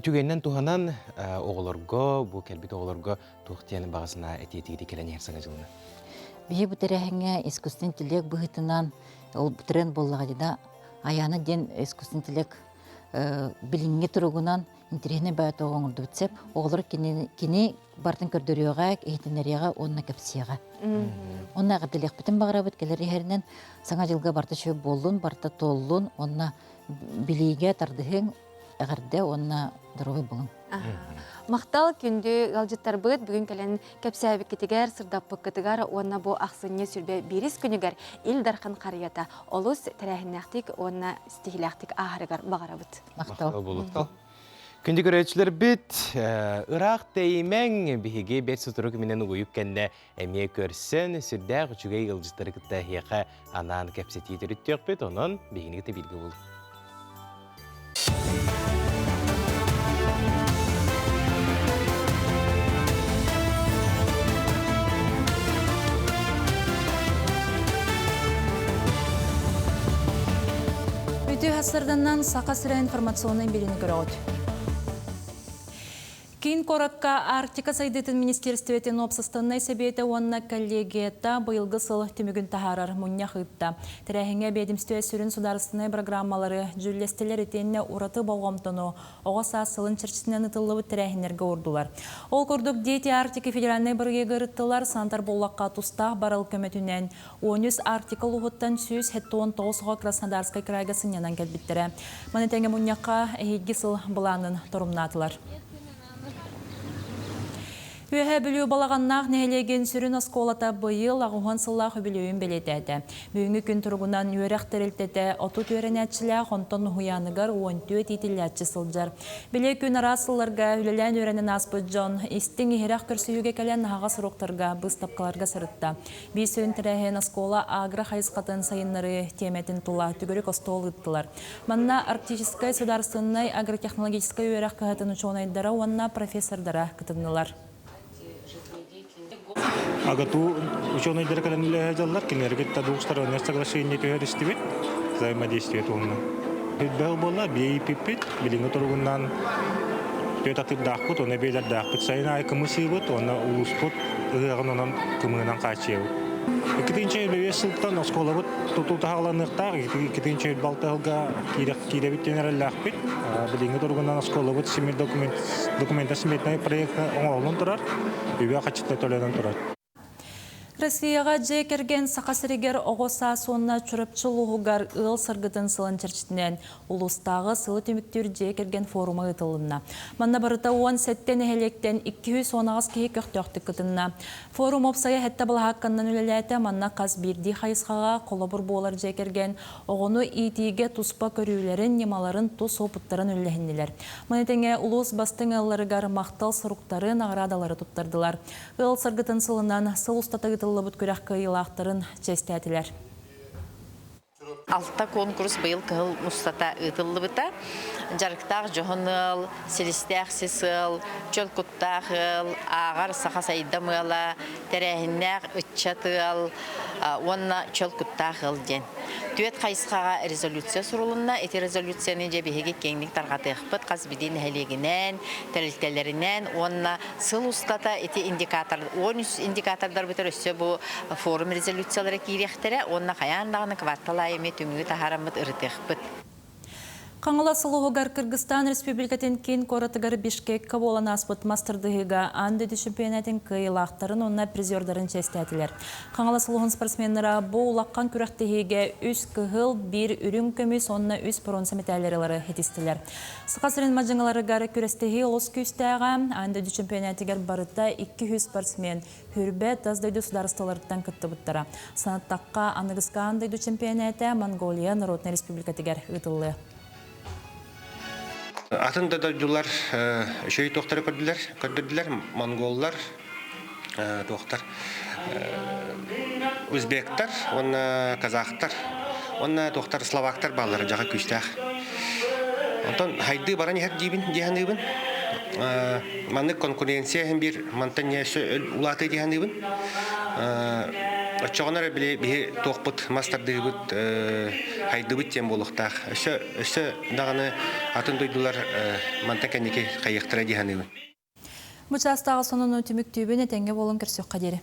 түгэнинэн туһанан оҕолорго бу кэлбит оҕолорго туох диэн баҕа санаа этиэтигири кэлэн иһэр саҥа дьылына Биһи бу тэрээһиҥҥэ искусственный интеллект быһыытынан ол тренд буоллаҕа дии да Аяна диэн искусственный интеллект билиҥҥи туругунан интэриэһинэй баайа оҥордубут сөп. Оҕолор кини, кини барытын көрдөрүөҕэ, иһитиннэриэҕэ уонна кэпсиэҕэ. Уонна эҕэрдэлиэхпитин баҕарабыт кэлэр иһэринэн Саҥа дьылга барыта үчүгэй буоллун, барыта туоллун уонна билиигэ тардыһыҥ, эҕэрдэ уонна доруобай буолуҥ. Махтал күндү ыалдьыттарбыт бүгүн кэлэн кэпсээбиккитигэр, сырдаппыккытыгар уонна бу ахсынньы сүрбэ биирис күнүгэр Ил Дархан харыйата олус тэрээһиннээхтик уонна ситиһиилээхтик ааһарыгар баҕарабыт. Махтал. Махтал. Күндү көрөөччүлэрбит, ыраах тэйимэҥ биһиги бэрт сотору күмүнэн угуйук кэннэ эмиэ көрсөн, сүрдээх үчүгэй ыалдьыттары кытта эһиэхэ анаан кэпсэтии төрүттүөхпүт, онон биһигини кытта бииргэ буолуҥ. Үтүө сарданнан Саха сирэ информационнай билини көрөҕүт. Киин куоракка Арктика сайдыытын министиэристибэтин уопсастыбаннай сэбиэтэ уонна коллегията быйылгы сыл түмүгүн таһаарар мунньах ыытта. Тэрээһиҥҥэ биэдимстибэ сүрүн судаарыстыбаннай бырагыраамалары дьүүллэстилэр итиэннэ ураты болҕомтону оҕо саас сылын чэрчитинэн ыытыллыбыт тэрээһиннэргэ уурдулар. Ол курдук, Дети Арктики федеральнай бырайыагы ырыттылар, Сантар буоллахха тустаах барыл көмөтүнэн 13 Арктика улууһуттан 179 оҕо Краснодарскай кыраайга сынньанан кэлбиттэрэ. Маны тэҥэ мунньахха эһиилги сыл былаанын торумнаатылар. Үөһээ Бүлүү Балаҕаннаах нэһилиэгин сүрүн оскуолата быйыл аҕыһуон сыллаах үбүлүөйүн бэлиэтээтэ. Бүгүҥҥү күн туругунан үөрэх тэрилтэтэ 30 үөрэнээччилээх, онтон уһуйааныгар 14 иитиллээччи сылдьар. Били күн араас сылларга үлэлээн үөрэнэн ааспыт дьон истиҥ-иһирэх көрсүһүүгэ кэлэн аһаҕас уруоктарга, быыстапкаларга сырытта. Биир сүрүн тэрээһин оскуола агро хайысхатын сайыннарыы тиэмэтин тула төгүрүк остуол ыыттылар. Манна Арктическай судаарыстыбаннай агротехнологическай үөрэх кыһатын учуонайдара уонна профессордара кытыннылар. АГАТУ учуонайдара кэлэн үлэлэһэ дьаллар, кинилэргэ кытта двухстороннее соглашение түһэристибит, взаимодействие туһунан. Бэл буолла, биэйиппиппит, билиҥҥи туругунан түөрт атыырдаахпыт, уонна биэлэрдээхпит. Сайын аайы кымыс ыыбыт уонна улууспут ыһыаҕын онон кымыһынан хааччыйабыт. Иккитинчи бэйэс сылтан оскуолабыт тутуу таһаҕаланыахтаах, иккитинчи балта сылга киирэбит диэн эрэллээхпит. Билиҥҥи туругунан оскуолабыт симир документ документа сметный проекта оҥоһуллан турар, үбэ хаччыта төлөнөн турар. Россияҕа дьиэ кэргэн Саха сиригэр оҕо саас уонна Чурапчы улууһугар ыал саргытын сылын чэрчитинэн улуустааҕы сылы түмүктүүр дьиэ кэргэн форума ыытылынна. Манна барыта 17 нэһилиэктэн 218 киһи көхтөөхтүк кытынна. Форум уопсайа сэттэ балаһаакканнан үлэлээтэ. Манна хас биирдии хайысхаҕа холобур буолар дьиэ кэргэн оҕону иитиигэ туспа көрүүлэрин, ньымаларын, тус уопуттарын үллэһиннилэр. Маны тэҥэ улуус бастыҥ ыалларыгар махтал суруктары, наҕараадалары туттардылар. Ыал саргытын сылынан сыл устата ыытыллыбыт күрэх кыайыылаахтарын чиэстээтилэр. Алта конкурс быйыл кыһыл устата ыытыллыбыта. Дьарыктаах дьоһун ыал, силистээх сис ыал, чөл куттаах ыал, ааҕар саха сайдам ыала, тэрээһиннээх ыччат ыал уонна чөл куттаах ыал диэн. Түөрт хайысхаҕа резолюция сурулунна. Ити резолюцияны дьэ биһиги киэҥник тарҕатыахпыт хас биирдии нэһилиэгинэн, тэрилтэлэринэн уонна Сыл устата ити индикатор 13 индикатордарбытыгар өссө бу форум резолюциялара киириэхтэрэ уонна хайаан даҕаны квартал аайы эмиэ түмүгү таһаараммыт ырытыахпыт. Хаҥалас улууһугар Кыргызстан Республикатын киин куоратыгар Бишкекка буолан ааспыт мас тардыһыыга аан дойду чемпионатын кыайыылаахтарын уонна призердарын чиэстээтилэр. Хаҥалас улууһун спортсменнара бу улахан күрэхтэһиигэ үс кыһыл, биир үрүҥ көмүс уонна үс боруонса мэтээллэри ылары ситистилэр. Саха сирин мадьыҥаларыгар күрэстэһии олус күүстээҕэ. Аан дойду чемпионатыгар барыта 200 спортсмен Хүрбэ тас дойду судаарыстыбаларыттан кыттыбыттара. Санаттахха, аныгыскы аан дойду чемпионата Монголия Народнай Республикатыгар ыытыллыа. Атын да дойдулар үчүгэй туохтары көрдүлэр, көрдөрдүлэр. Монголлар, туохтар, узбектар уонна казахтар уонна туохтар словактар бааллара дьаҕа күүстээх. Онтон хайдыы баран иһэр диибин дии саныыбын. Маннык конкуренция иһин биир мантан өссө улаатыы дии саныыбын. Оччоҕуна эрэ били биһи туохпут мас тардыыбыт хайдыбыт диэн буолуохтаах. Өссө өссө даҕаны атын дойдулар мантан кэнники хайыахтара дии саныыбын. Бу чаастааҕы сонуну түмүктүүбүн этэҥҥэ буолан көрсүөххэ диэри.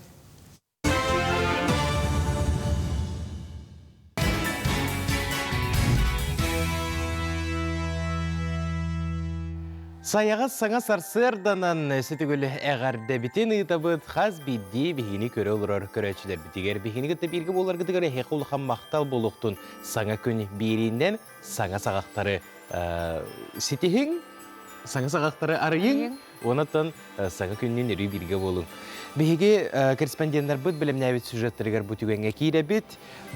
Сайаҕас саҥа сарсыарданан сүтүгүл эҕэрдэбитин ыытабыт хас биирдии биһигини көрө олорор көрөөччүлэрбитигэр биһигини кытта бииргэ буоларгытыгар эһиэхэ улахан махтал буолуохтун саҥа күн биэриинэн саҥа саҕахтары ситиһиҥ саҥа саҕахтары арыйыҥ Онон саҥа күннүүн өрүү бииргэ буолуҥ. Биһиги корреспонденнарбыт бэлэмнээбит сюжеттарыгар бу түгэҥҥэ киирэбит.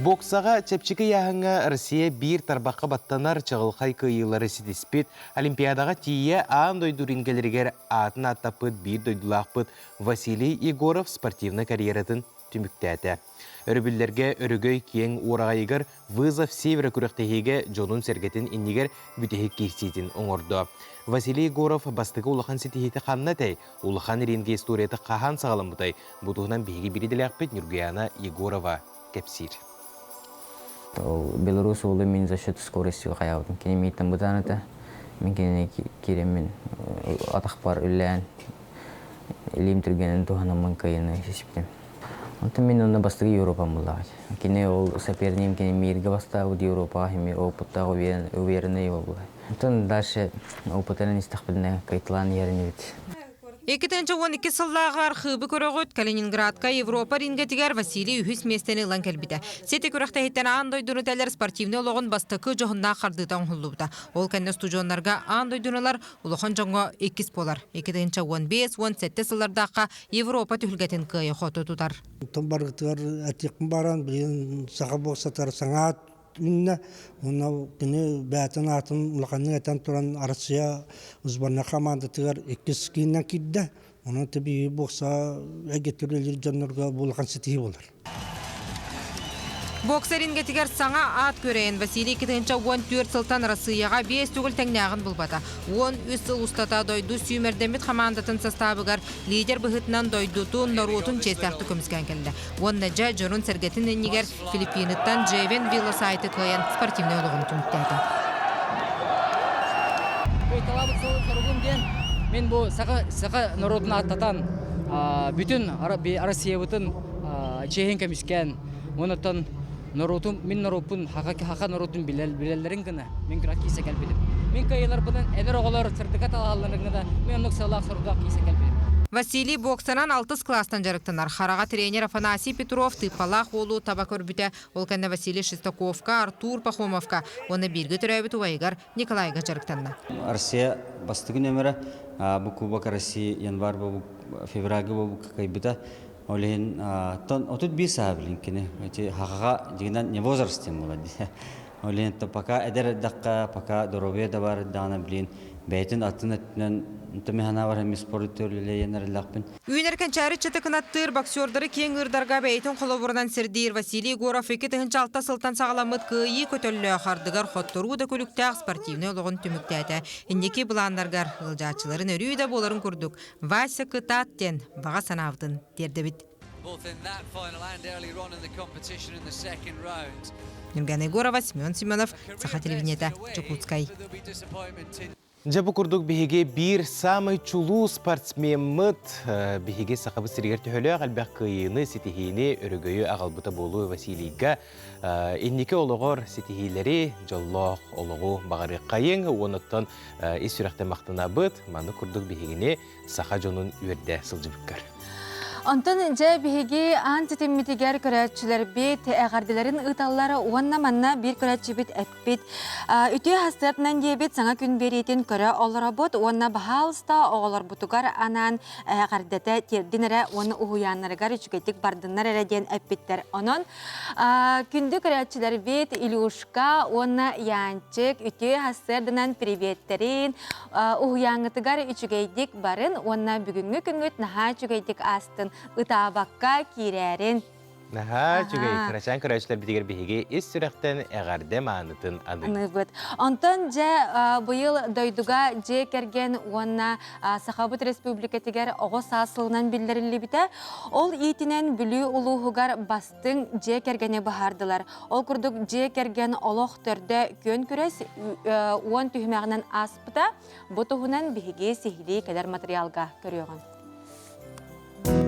Боксаҕа чэпчэки ыйааһыҥҥа Россия биир тарбахха баттанар чаҕылхай кыайыылары ситиспит, Олимпиадаҕа тиийэ аан дойду рингэлэригэр аатын ааттаппыт биир дойдулаахпыт Василий Егоров спортивнай карьератын түмүктээтэ. Өрөбүллэргэ Өрөгөй киэҥ уораҕайыгар «Вызов Севера» күрэхтэһиигэ дьонун-сэргэтин иннигэр бүтэһик киирсиитин оҥордо. Василий Егоров бастакы улахан ситиһиитэ ханна этэй? Улахан рингэ историята хаһан саҕаламмытай? Бу туһунан биһиги биир идэлээхпит Ньургуйаана Егорова кэпсиир. Беларусь уолу мин за счет скорости хайаабытым. Кини мииттэн бытаан этэ. Мин кинини киирэммин атахпар үллээн илиим түргэнин туһанаммын кыайыыны сиспитим. Онтон мин онно бастакы Европам буллаҕа. Кини ол сопернигим кини миргэ бастаабыт Европаҕа эмиэ опыттаах уверенный буолла. Онтон дальше опытынан истэхпитинэ кайталаан иһэрин эбит. 2012 сыллааҕы архыыбы көрөҕүт Калининградка Европа рингэтигэр Василий үһүс миэстэни ылан кэлбитэ. Сити күрэхтэһиттэн аан дойдуну тэлэр спортивнай олоҕун бастакы дьоһуннаах хардыыта оҥоһуллубута. Ол кэннэ устудьуоннарга аан дойдуну ылар улахан дьоҥҥо иккис буолар. 2015-17 сыллардаахха Европа түһүлгэтин кыайа-хото тутар. Онтон барытыгар этиэхпин баран, билигин саха буолсатар саҥа үүннэ. Уонна кини бэйэтин аатын улаханнык этэн туран Арассыйа сборнай хамаандатыгар иккис кииннэн киирдэ. Онон тэбии буокса эйгэтигэр үлэлиир дьоннорго бу улахан ситиһии буолар. Бокса рингэтигэр саҥа аат күрэйэн Василий 2014 сылтан Арассыыйаҕа биэс төгүл тэҥнээҕин булбата. 13 сыл устата дойду сүүмэрдэммит хамаандатын састаабыгар лидер быһыытынан дойдутун, норуотун чиэстээхтик көмүскээн кэллэ. Уонна дьэ дьонун-сэргэтин иннигэр Филиппиныттан Джевен Вилла сайты кыайан спортивнай олоҕун түмүктээтэ. Талабыт соругум диэн мин бу саха саха норуотун ааттатан бүтүн Россиябытын чиэһин көмүскээн онуттан норуотум мин норуоппун хаха норуотун билэллэрин гына мин күрэх киисэ кэлбитим мин кыайыыларбынан эдэр оҕолор сырдыка талаһалларын гына мин оннук сыалаах сорудаах киисэ кэлбитим Василий боксанан алтыс класстан дьарыктанар. Хараҕа тренер Афанасий Петров тыыппалаах уолу таба көрбүтэ. Ол кэннэ Василий Шестаковка, Артур Пахомовка уонна бииргэ төрөөбүт убайыгар Николайга дьарыктанна. Россия бастакы нөмөрө бу Кубок России январь февральга буолбукка кыайбыта. Ол иһин тон 35 саа билин кини. Эти хахаға дигинен не возраст тем була дии. Ол иһин пока эдэр эрдэххэ, пока доруобуйа да бар даҕаны билин бэйэтин атын өттүнэн тымыһана бар спорт төрүлэйэн эрэллэхпин. Үүнэр кэнчээри ыччаты кынаттыыр боксердары киэҥ ыырдарга бэйэтин холобурунан сирдиир Василий Егоров 2006 сылтан саҕаламмыт кыайыы көтөллөөх ардыгар хотторуу да күлүктээх спортивнай олоҕун түмүктээтэ. Инники былааннаргар ыалдьааччыларын өрүү да буоларын курдук Вася кытаат диэн баҕа санаабытын тиэрдэбит. Нюргана Егорова, Семен Семенов, Саха телевидениета, Чукутскай. Дьэ бу курдук биһиги биир самый чулуу спортсмеммыт биһиги Сахабыт сиригэр төһөлөөх элбэх кыайыыны, ситиһиини, өрөгөйү аҕалбыта буолуо Василийга инники олоҕор ситиһиилэри, дьоллоох олоҕу баҕарыаххайыҥ уонуттан ис сүрэхтэн махтанабыт. Маннык курдук биһигини саха дьонун үөрдэ сылдьыбыккар. Онтон дьэ биһиги аан ситиммитигэр көрөөччүлэрбит эҕэрдэлэрин ыыталлар уонна манна биир көрөөччүбүт эппит. Үтүө хастыатынан диэбит саҥа күн биэриитин көрө олоробут уонна баһаалыста оҕолорбутугар анаан эҕэрдэтэ тиэрдин эрэ уонна уһуйааннарыгар үчүгэйдик бардыннар эрэ диэн эппиттэр. Онон күндү көрөөччүлэрбит Илюшка уонна Янчик үтүө хастыарданан приветтэрин уһуйааҥҥытыгар үчүгэйдик барын уонна бүгүҥҥү күҥҥүт наһаа үчүгэйдик аастын, ытаабакка киирээрин. Наһаа үчүгэй. Кырачаан көрөөччүлэрбитигэр биһиги ис сүрэхтэн эҕэрдэ маанытын аныыбыт. Онтон дьэ быйыл дойдуга дьиэ кэргэн уонна Сахабыт Республикатыгар оҕо саас сылынан биллэриллибитэ. Ол иитинэн Бүлүү улууһугар бастыҥ дьиэ кэргэни быһаардылар. Ол курдук дьиэ кэргэн олох төрдө күөн күрэс уон түһүмэҕинэн ааспыта. Бу туһунан биһиги сиһилии кэлэр материалга көрүөҕүҥ.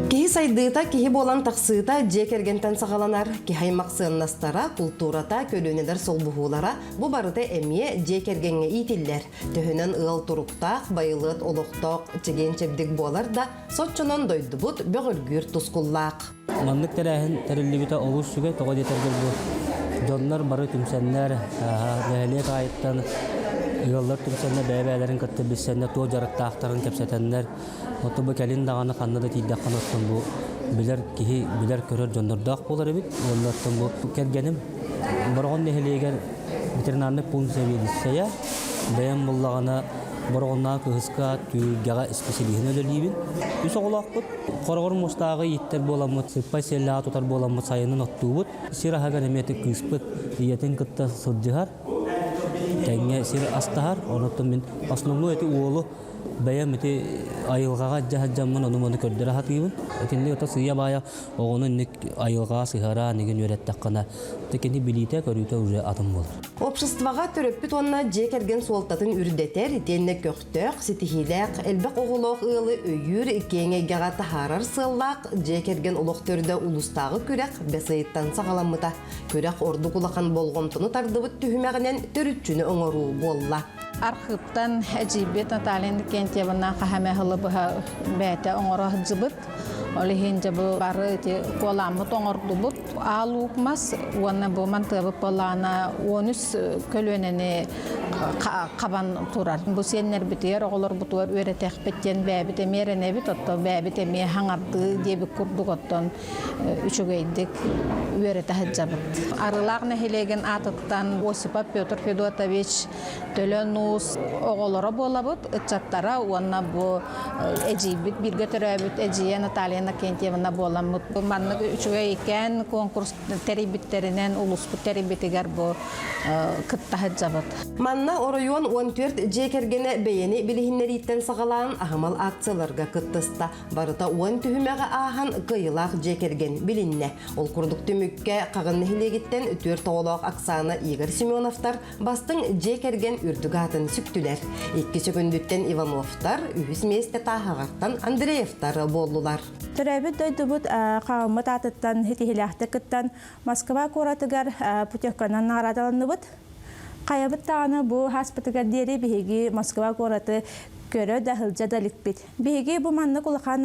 Киһи сайдыыта, киһи буолан тахсыыта дьиэ кэргэнтэн саҕаланар. Киһи аймах сыаннастара, култуурата, көлүөнэлэр солбуһуулара бу барыта эмиэ дьиэ кэргэҥҥэ иитиллэр. Төһөнөн ыал туруктаах, байылыат олохтоох, чэгиэн-чэбдик буолар да, соччонон дойдубут бөҕөргүүр тускуллаах. Маннык тэрээһин тэриллибитэ олус үчүгэй, тоҕо диэтэргэр бу дьоннор бары түмсэннэр, нэһилиэк аайыттан ыаллар түмсэннэр бэйэ-бэйэлэрин кытта билсэннэр, туох дьарыктаахтарын кэпсэтэннэр, оттон бу кэлин даҕаны ханна да тиийдэххинэ оттон бу билэр киһи билэр-көрөр дьоннордоох буолар эбит. Уонна оттон бу кэргэним Бороҕон нэһилиэгэр ветеринарный пункт сэбиэдиссэйэ, бэйэм буллаҕына Бороҕоннооҕу кыһыска түһүлгэҕэ исписэлииһин үлэлиибин. Үс оҕолоохпут. Хороҕор муостааҕы ииттэр буоламмыт, сыппай сиэллээҕи тутар буоламмыт сайынын оттуубут. Сир аһыгар эмиэ кыыспыт ийэтин кытта сылдьыһар, тэҥҥэ сир астаһар. Онон мин основной эти уолу бэйэм ити айылҕаҕа дьаһадьаммын ону-маны көрдөрө сатыыбын. Итинник ото сыыйа-баайа оҕону инник айылҕаҕа сыһыараан игин үөрэттэххинэ, кини билиитэ-көрүүтэ уже атын буолар. Обществоҕа төрөппүт уонна дьиэ кэргэн суолтатын үрдэтэр, итиэннэ көхтөөх, ситиһиилээх, элбэх оҕолоох ыалы өйүүр, киэҥ эйгэҕэ таһаарар сыаллаах дьиэ кэргэн олох төрдө улуустааҕы күрэх бэс ыйыттан саҕаламмыта. Күрэх ордук улахан болҕомтону тардыбыт түһүмэҕинэн төрүччүнү оҥоруу буолла. Архыыптан эдьиийбит Наталья Иннокентьевна хаһа эмэ сылы быһа бэйэтэ оҥоро сылдьыбыт. Ол иһин дьэ бу бары ити куолааммыт оҥордубут. Аал луук мас уонна бу мантыабыт буоллаҕына 13 көлүөнэни хабан турар. Бу сиэннэрбитигэр, оҕолорбутугар үөрэтиэхпит диэн бэйэбит эмиэ эрэнэбит, оттон бэйэбит эмиэ хаҥардыы диэбит курдук оттон үчүгэйдик үөрэтэ сылдьабыт. Арыылаах нэһилиэгин аатыттан Осипов Петр Федотович Төлөн Уус оҕолоро буолабыт, ыччаттара уонна бу эдьиийбит бииргэ төрөөбүт эдьиийэ Наталья Иннокентьевна буоламмыт. Бу маннык үчүгэй иккээн конкурс тэрийбиттэринэн улууспут тэрийбитигэр бу кытта сылдьабыт. Манна оройуон 14 дьиэ кэргэнэ бэйэни билиһиннэрииттэн саҕалаан аһымал акцияларга кыттыста. Барыта уон түһүмэҕи ааһан кыайыылаах дьиэ кэргэн билиннэ. Ол курдук түмүккэ Хаҕын нэһилиэгиттэн түөрт оҕолоох Оксана Игорь Семеновтар бастыҥ дьиэ кэргэн үрдүк аатын сүктүлэр. Икки сөкүндүттэн Ивановтар, үһүс миэстэ Тааһаҕартан Андреевтар буоллулар. Төрөөбүт дойдубут Хаҕыммыт аатыттан ситиһиилээхтик кыттан Москва куоратыгар путевканан наҕараадаланныбыт. Хайабыт даҕаны бу ааспытыгар диэри биһиги Москва куораты көрө да сылдьа да иликпит. Биһиги бу маннык улахан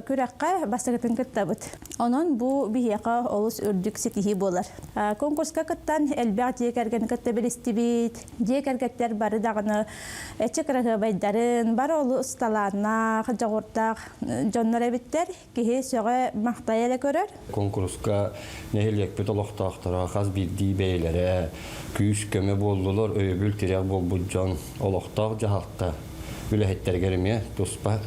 күрэххэ бастакытын кыттабыт. Онон бу биһиэхэ олус үрдүк ситиһии буолар. Конкурска кыттан элбэх дьиэ кэргэни кытта билистибит. Дьиэ кэргэттэр бары даҕаны эчи кыраһыабайдарын, бары олус талааннаах, дьоҕурдаах дьоннор эбиттэр. Киһи сөҕө махтайа эрэ көрөр. Конкурска нэһилиэкпит олохтоохторо хас биирдии бэйэлэрэ күүс-көмө буоллулар, өйөбүл-тирэх буолбут дьон олохтоох дьаһалта үлэһиттэригэр эмиэ туспа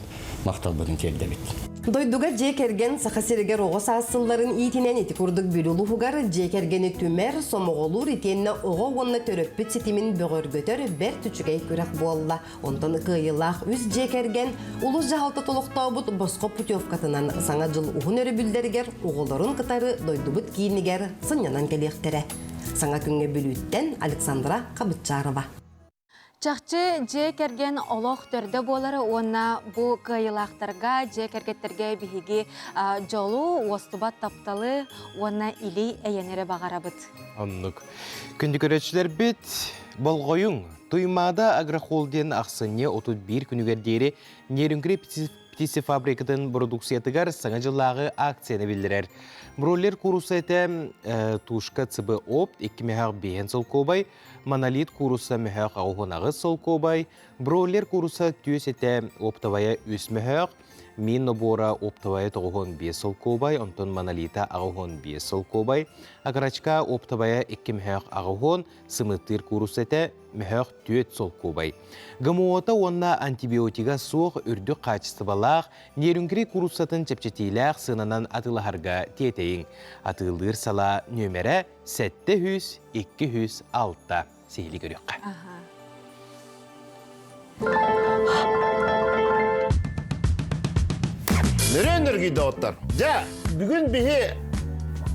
махталбытын тиэрдэбит. Дойдуга дьиэ кэргэн Саха сиригэр оҕо саас сылларын иитинэн ити курдук Бүлүү улууһугар дьиэ кэргэни түмэр, сомоҕолуур итиэннэ оҕо уонна төрөппүт ситимин бөҕөргөтөр бэрт үчүгэй күрэх буолла. Онтон кыайыылаах үс дьиэ кэргэн улуус дьаһалтата олохтообут босхо путевкатынан Саҥа дьыл уһун өрөбүллэригэр оҕолорун кытары дойдубут киинигэр сынньанан кэлиэхтэрэ. Саҥа күҥҥэ Бүлүүттэн Александра Хабытчарова. Чахчы дьиэ кэргэн олох төрдө буолара уонна бу кыайыылаахтарга, дьиэ кэргэттэргэ биһиги дьолу, уостубат тапталы уонна илии эйэни эрэ баҕарабыт. Оннук. Күндү көрөөччүлэрбит, болҕойуҥ! Туймаада агрохолдинг ахсынньы 31 күнүгэр диэри Нерюнгри птицефабрикатын бородууксуйатыгар Саҥа дьыллааҕы акцияны биллэрэр. Бройлер куурусса этэ тушка ЦБ опт 2 мөһөөх биэһэн солкуобай, монолит куурусса мөһөөх 88 солкуобай, бройлер куурусса түөс этэ оптовая 3 мөһөөх, Мин нобуора оптовая 95 солкуобай, онтон монолита 85 солкуобай, окорочка оптовая 2 мөһөөх 80, сымыттыыр куурусса этэ мөһөөх 4 солкуобай. ГМО-та уонна антибиотига суох үрдүк хаачыстыбалаах Нерюнгри кууруссатын чэпчэтиилээх сыананан атыылаһарга тиэтэйиҥ. Атыылыыр салаа нүөмэрэ 700 206. Сиһилии көрүөххэ. Нөрөн өргүйдоҕуттар. Дьэ, бүгүн биһи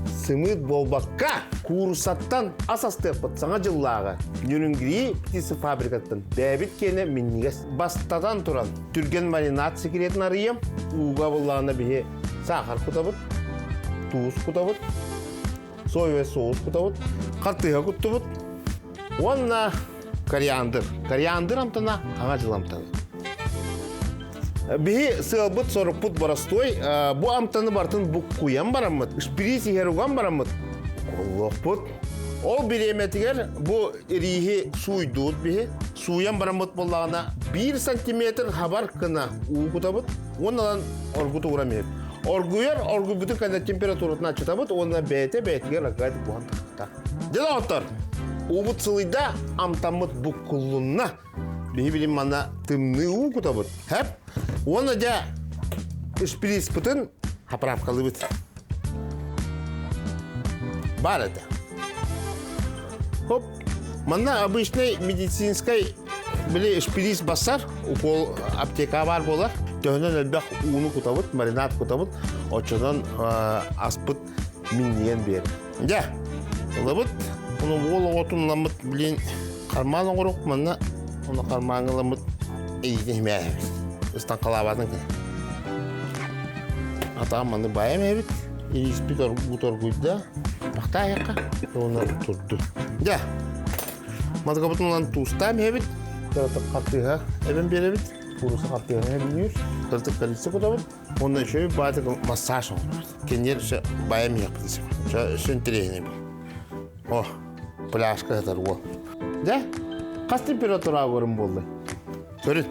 сымыыт буолбакка, кууруссаттан ас астыахпыт саҥа дьыллааҕы Нюрюнгри птица фабрикаттан бэйэбит киэнэ минньигэс бастатан туран түргэн маринад секретин арыйыам. Ууга буллаҕына биһи саахар кутабыт, туус кутабыт, соевый соус кутабыт, хартыыһа куттубут уонна кориандр. Кориандр амтана хаҥа дьыл амтана. Биһи сыалбыт сорукпут боростуой. Бу амтаны бартын буккуйан бараммыт, шприц иһэр уган бараммыт. Оллохпут. Ол бириэмэтигэр бу ирииһи сууйдуут биһи. Сууйан бараммыт буоллаҕына, 1 сантиметр хабар гына уу кутабыт. Уонна оргуту урам иһит. Оргуйар оргуйбутун кэннэ температуратын аччатабыт уонна бэйэтэ бэйэтигэр аргайт буһан тахта. Дьэ доҕоттор, уубут сылыйда, амтаммыт буккуллунна. Биһи билим манна тымныы уу кутабыт. Хэп. Уонна дьэ шприцпытын хаправкалыыбыт. Бар это. Хоп. Манна обычный медицинскай били шприц бассар, укол аптека бар буолар. Төһөнөн элбэх ууну кутабыт, маринад кутабыт, оччонон аспыт минньийэн биэрэр. Дьэ, ылабыт. Ону уол оҕотун ыламмыт, блин, карман оҥорук манна, ону кармаҥҥа ыламмыт эйиитин химээһэбит. Ыстаҥхалаабатын кини. Атаҕым манны байам эбит. Ириспит оргуйда. Бахтаайахха. Уонна турду. Дьэ, Мазгабытын ылан туустаан иһэбит. Кыратык хартыыһа эбэн биэрэбит. Кууруса хартыыһа эбинүүр. Кыратык корица кутабыт. Уонна еще баатык массаж оҥоробут. Кинилэр өссө байам иһиэхпит өссө интэриэһинэй был. О, пляжка сытар уол. Дьэ, хас температура көрүн буолла? Көрүн.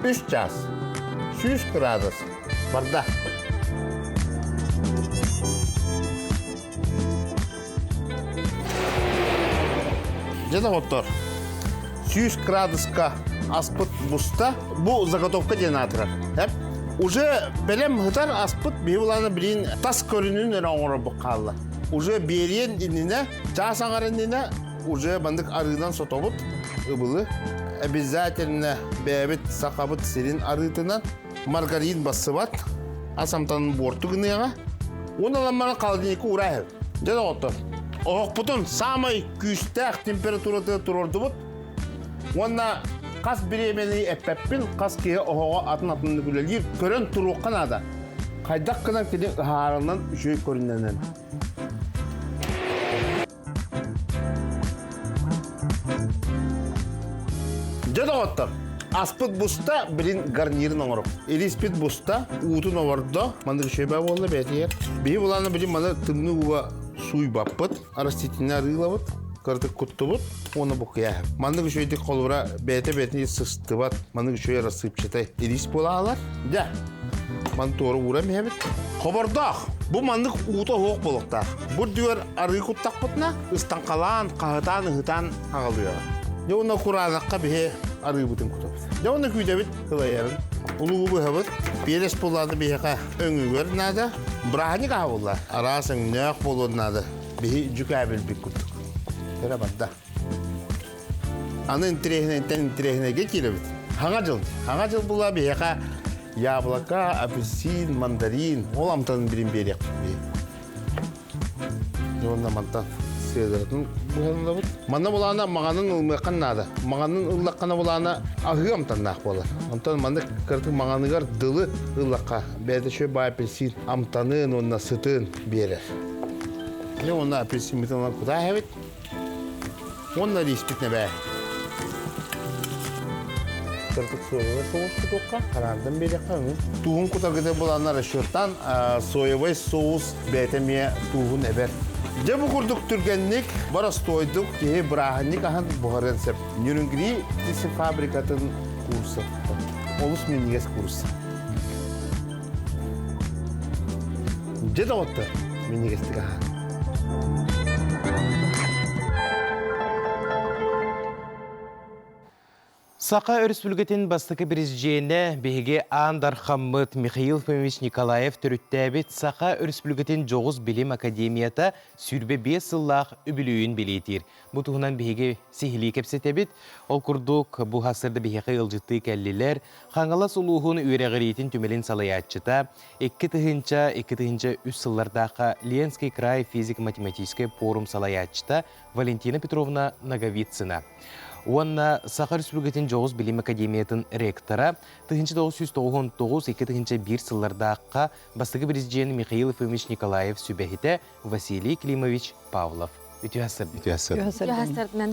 Үс час. 100 градус. Барда. Дьэ доҕоттор, 100 градуска аспыт буста, бу заготовка диэн аатырар. Эп? Уже бэлэм ытар аспыт биһи булаана билин тас көрүнүн эрэ оҥорорбут хаалла. Уже биэриэн иннинэ, чаас аҥар иннинэ уже бандык арыынан сотобут ыбылы. Обязательно бэйэбит сахабыт сирин арыытынан маргарин бассыбат, ас амтанын буорту гыныаҕа. Уонна ламмара холодильникка уураа Дьэ доҕоттор, оһохпутун саамай күүстээх температуратыгар туруордубут. Уонна хас бириэмэни эппэппин, хас киһи оһоҕо атын-атыннык үлэлиир, көрөн туруохха наада. Хайдах гынан кини ыһаарынан үчүгэй көрүннэнэн. Дьэ доҕоттор, аспыт буста билин гарнирын оҥорук. Ириспит буста, уутун обордо, маннык үчүгэйбэ буолла бэйэтигэр. Биһи булааны билин маны тымныы ууга сууйбаппыт, растительный арыылабыт, кыратык куттубут уонна буккуйааһын. Маннык үчүгэйдик холобура бэйэтэ бэйэтин сыстыбат, маннык үчүгэй рассыпчатай ирис буолаалар. Дьэ, маны туора ууран иһэбит. Хобордоох, бу маннык уута суох буолуохтаах. Бу үрдүгэр арыы куттахпытына, ыстаҥхалаан, хаһытаан, ыһытаан аҕалыаҕа. Дьэ уонна кураанахха биһи арыыбытын кутабыт. Дьэ уонна күүтэбит кылайарын. Улуу быһабыт. Биэрэс буоллааны биһиэхэ өҥүгэр наада. Бырааһынньык аһа буолла. Араас өҥнөөх буолуон наада. Биһи дьүкээбилбит курдук. Кэрэ барда. Аны интириэһинэйтэн интириэһинэйгэ киирэбит. Хаҥа дьыл. Хаҥа дьыл була биһиэхэ яблоко, апельсин, мандарин ол амтанын билин биэриэхпит биһи. Уонна мантан сыалыратын быһанылабыт. Манна булаана маҕанын ылмыаххан наада. Маҕанын ыллаххана булаана аһыы амтаннаах буолар. Онтон маннык кыртык маҕаныгар дылы ыллахха бэйэтэ шөй баай апельсин амтанын уонна сытын биэрэр. Уонна апельсиммитин ылан кутаа эбит. Уонна лиспит нэбээ. Кырдык соевый соус кутуохха, хараардан биэриэххэ өҥүн. Тууһун кутаргыта буланна расчеттан соевый соус бэйэтэ эмиэ тууһун эбэр. Дьэ бу курдук түргэнник, боростуойдук киһи бырааһынньык аһын буһарыан сөп. Нюрнгри фабрикатын курса. Олус минньигэс курса. Дьэ доҕоттор, минньигэстик аһаан. Саха Өрөспүүбүлүкэтин бастакы президенэ биһиги Аан Дархаммыт Михаил Фомич Николаев төрүттээбит Саха Өрөспүүбүлүкэтин дьоҕус билим академията 25 сыллаах үбүлүөйүн бэлиэтиир. Бу туһунан биһиги сиһилии кэпсэтэбит. Ол курдук, бу сарсыарда биһиэхэ ыалдьыттыы кэллилэр. Хаҥалас улууһун үөрэҕириитин түмэлин салайааччыта, 2000-2003 сыллардаахха Ленский край физико-математическай пуорум салайааччыта Валентина Петровна Ноговицына уонна Саха Республикатын Дьоҕус билим академиятын ректора 1999-2001 сыллардаахха бастакы президент Михаил Ефимович Николаев сүбэһитэ Василий Климович Павлов. Үтүө Үтүө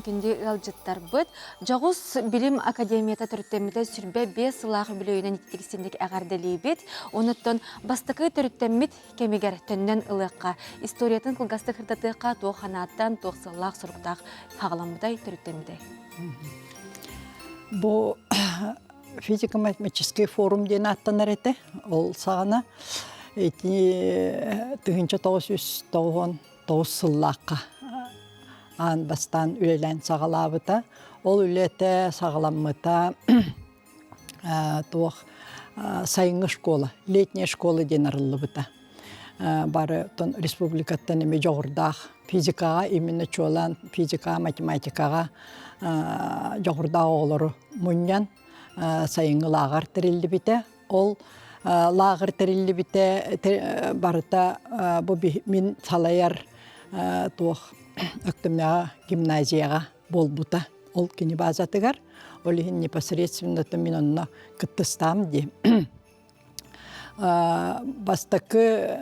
күндү ыалдьыттарбыт. Дьоҕус билим академията төрүттэммитэ сүрбэ биэс сылаах үбүлүөйүнэн ититик эҕэрдэлиибит. Онуттан бастакы төрүттэммит кэмигэр төннөн ылыахха, историятын кылгастык сырдатыахха туох ханааттан, туох сыллаах соруктаах хаҕаламмытай, төрүттэммитэй? Бу физико-математический форум диэн ааттанар этэ. Ол саҕана ити 1999 сыллаахха аан бастаан үлэлээн саҕалаабыта. Ол үлэтэ саҕаламмыта туох сайыҥҥы школа, летняя школа диэн арыллыбыта. Бары республикаттан эми дьоҕурдаах физикаҕа именно чуолаан физикаҕа, математикаҕа дьоҕурдаах оҕолору мунньан сайыҥҥы лааҕыр тэриллибитэ. Ол лааҕыр тэриллибитэ барыта бу мин салайар туох Өктөмнөҕө гимназияҕа буолбута. Ол кини базатыгар, ол иһин непосредственно мин онно кыттыстаам дии. Бастакы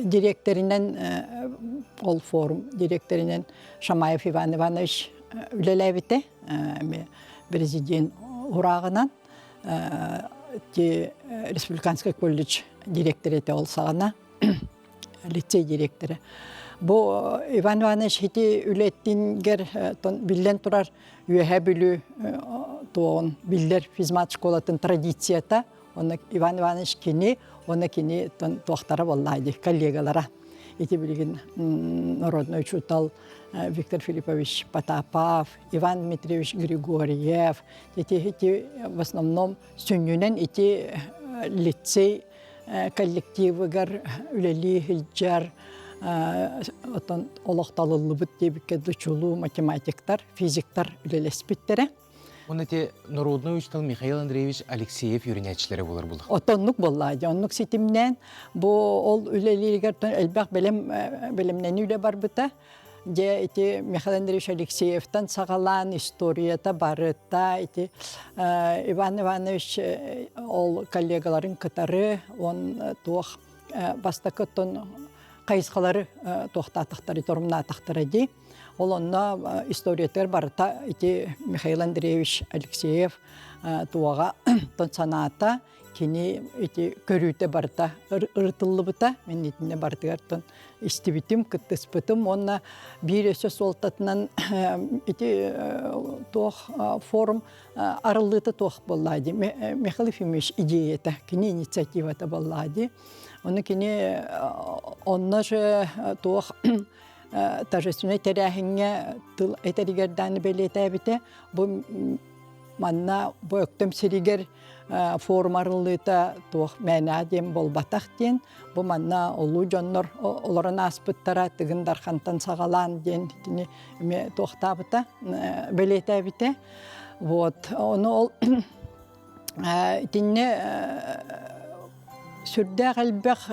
директоринэн ол форум директоринэн Шамаев Иван Иванович үлэлээбитэ. Президент урааҕынан республиканский колледж директор этэ ол саҕана лицей директора. Бу Иван Иванович ити үлэттингер биллэн турар Үөһээ Бүлүү туоҕун биллэр физмат школатын традицията. Онно Иван Иванович кини, онно кини туохтара буоллаа дии, коллегалара. Ити билигин народный учуутал Виктор Филиппович Потапов, Иван Дмитриевич Григорьев, ити, ити в основном сүнньүнэн ити лицей коллективыгар үлэлии сылдьар отон олох талыллыбыт диэбиккэ дучулуу математиктар, физиктар үлэлэспиттэрэ. Он эти народный учитель Михаил Андреевич Алексеев үөрэнээччилэрэ буолар булах. Отоннук буоллаа дьэ оннук ситимнээн бу ол үлэлииригэр элбэх бэлэм бэлэмнэнии үлэ барбыта. Дьэ ити Михаил Андреевич Алексеевтан саҕалаан историята барыта ити Иван Иванович ол коллегаларын кытары он туох бастакы оттон хайысхалары туохтаатахтары торумнаатахтара дии. Ол онно историятыгар барыта ити Михаил Андреевич Алексеев туоҕа тон санаата кини ити көрүүтэ барыта ырытыллыбыта. Мин итиннэ барытыгар тон истибитим, кыттыспытым уонна биир өссө суолтатынан ити туох форум арыллыыта туох буоллаа дии. Михаил Ефимович идеята, кини инициативата буоллаа дии. Ону кини онно же туох торжественнай тэрээһиҥҥэ тыл этэригэр дааны бэлиэтээбитэ. Бу манна бу Өктөм сиригэр форум арыллыыта туох мээнэ диэн буолбатах диэн бу манна улуу дьоннор олорон ааспыттара Тыгын Дархантан саҕалаан диэн итини эмиэ туохтаабыта бэлиэтээбитэ вот ону ол итиннэ сүрдээх элбэх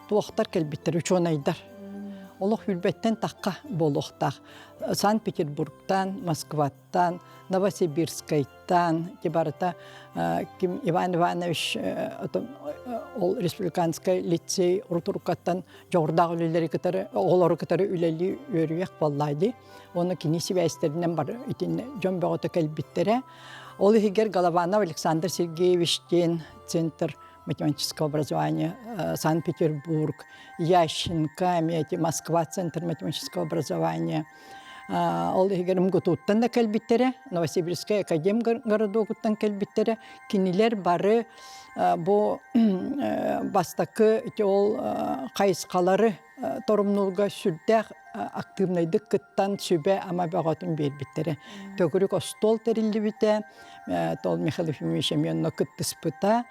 туохтар кэлбиттэр учуонайдар. олох үрбэттэн тахха буолуохтаах. Санкт-Петербургтан, Москваттан, Новосибирскайтан, ити барыта ким Иван Иванович ол республиканскай лицей урутуруккаттан дьоҕурдаах үлэлэри кытары оҕолору кытары үлэлии үөрүйэх буоллаа дии. Уонна кини сибээстэринэн бар итиннэ дьон бөҕөтө кэлбиттэрэ. Ол иһигэр Голованов Александр Сергеевич диэн центр математического образования Санкт-Петербург, Ященко, Москва центр математического образования. Ол иһигэр МГТУттан да кэлбиттэрэ, Новосибирскай академгородогуттан кэлбиттэрэ. Кинилэр бары бу бастакы ити ол хайысхалары торумнуурга сүрдээх активнайдык кыттан сүбэ-ама бөҕөтүн биэрбиттэрэ. Төгүрүк остуол тэриллибитэ, Тол Михаил Ефимович эмиэ онно кыттыспыта.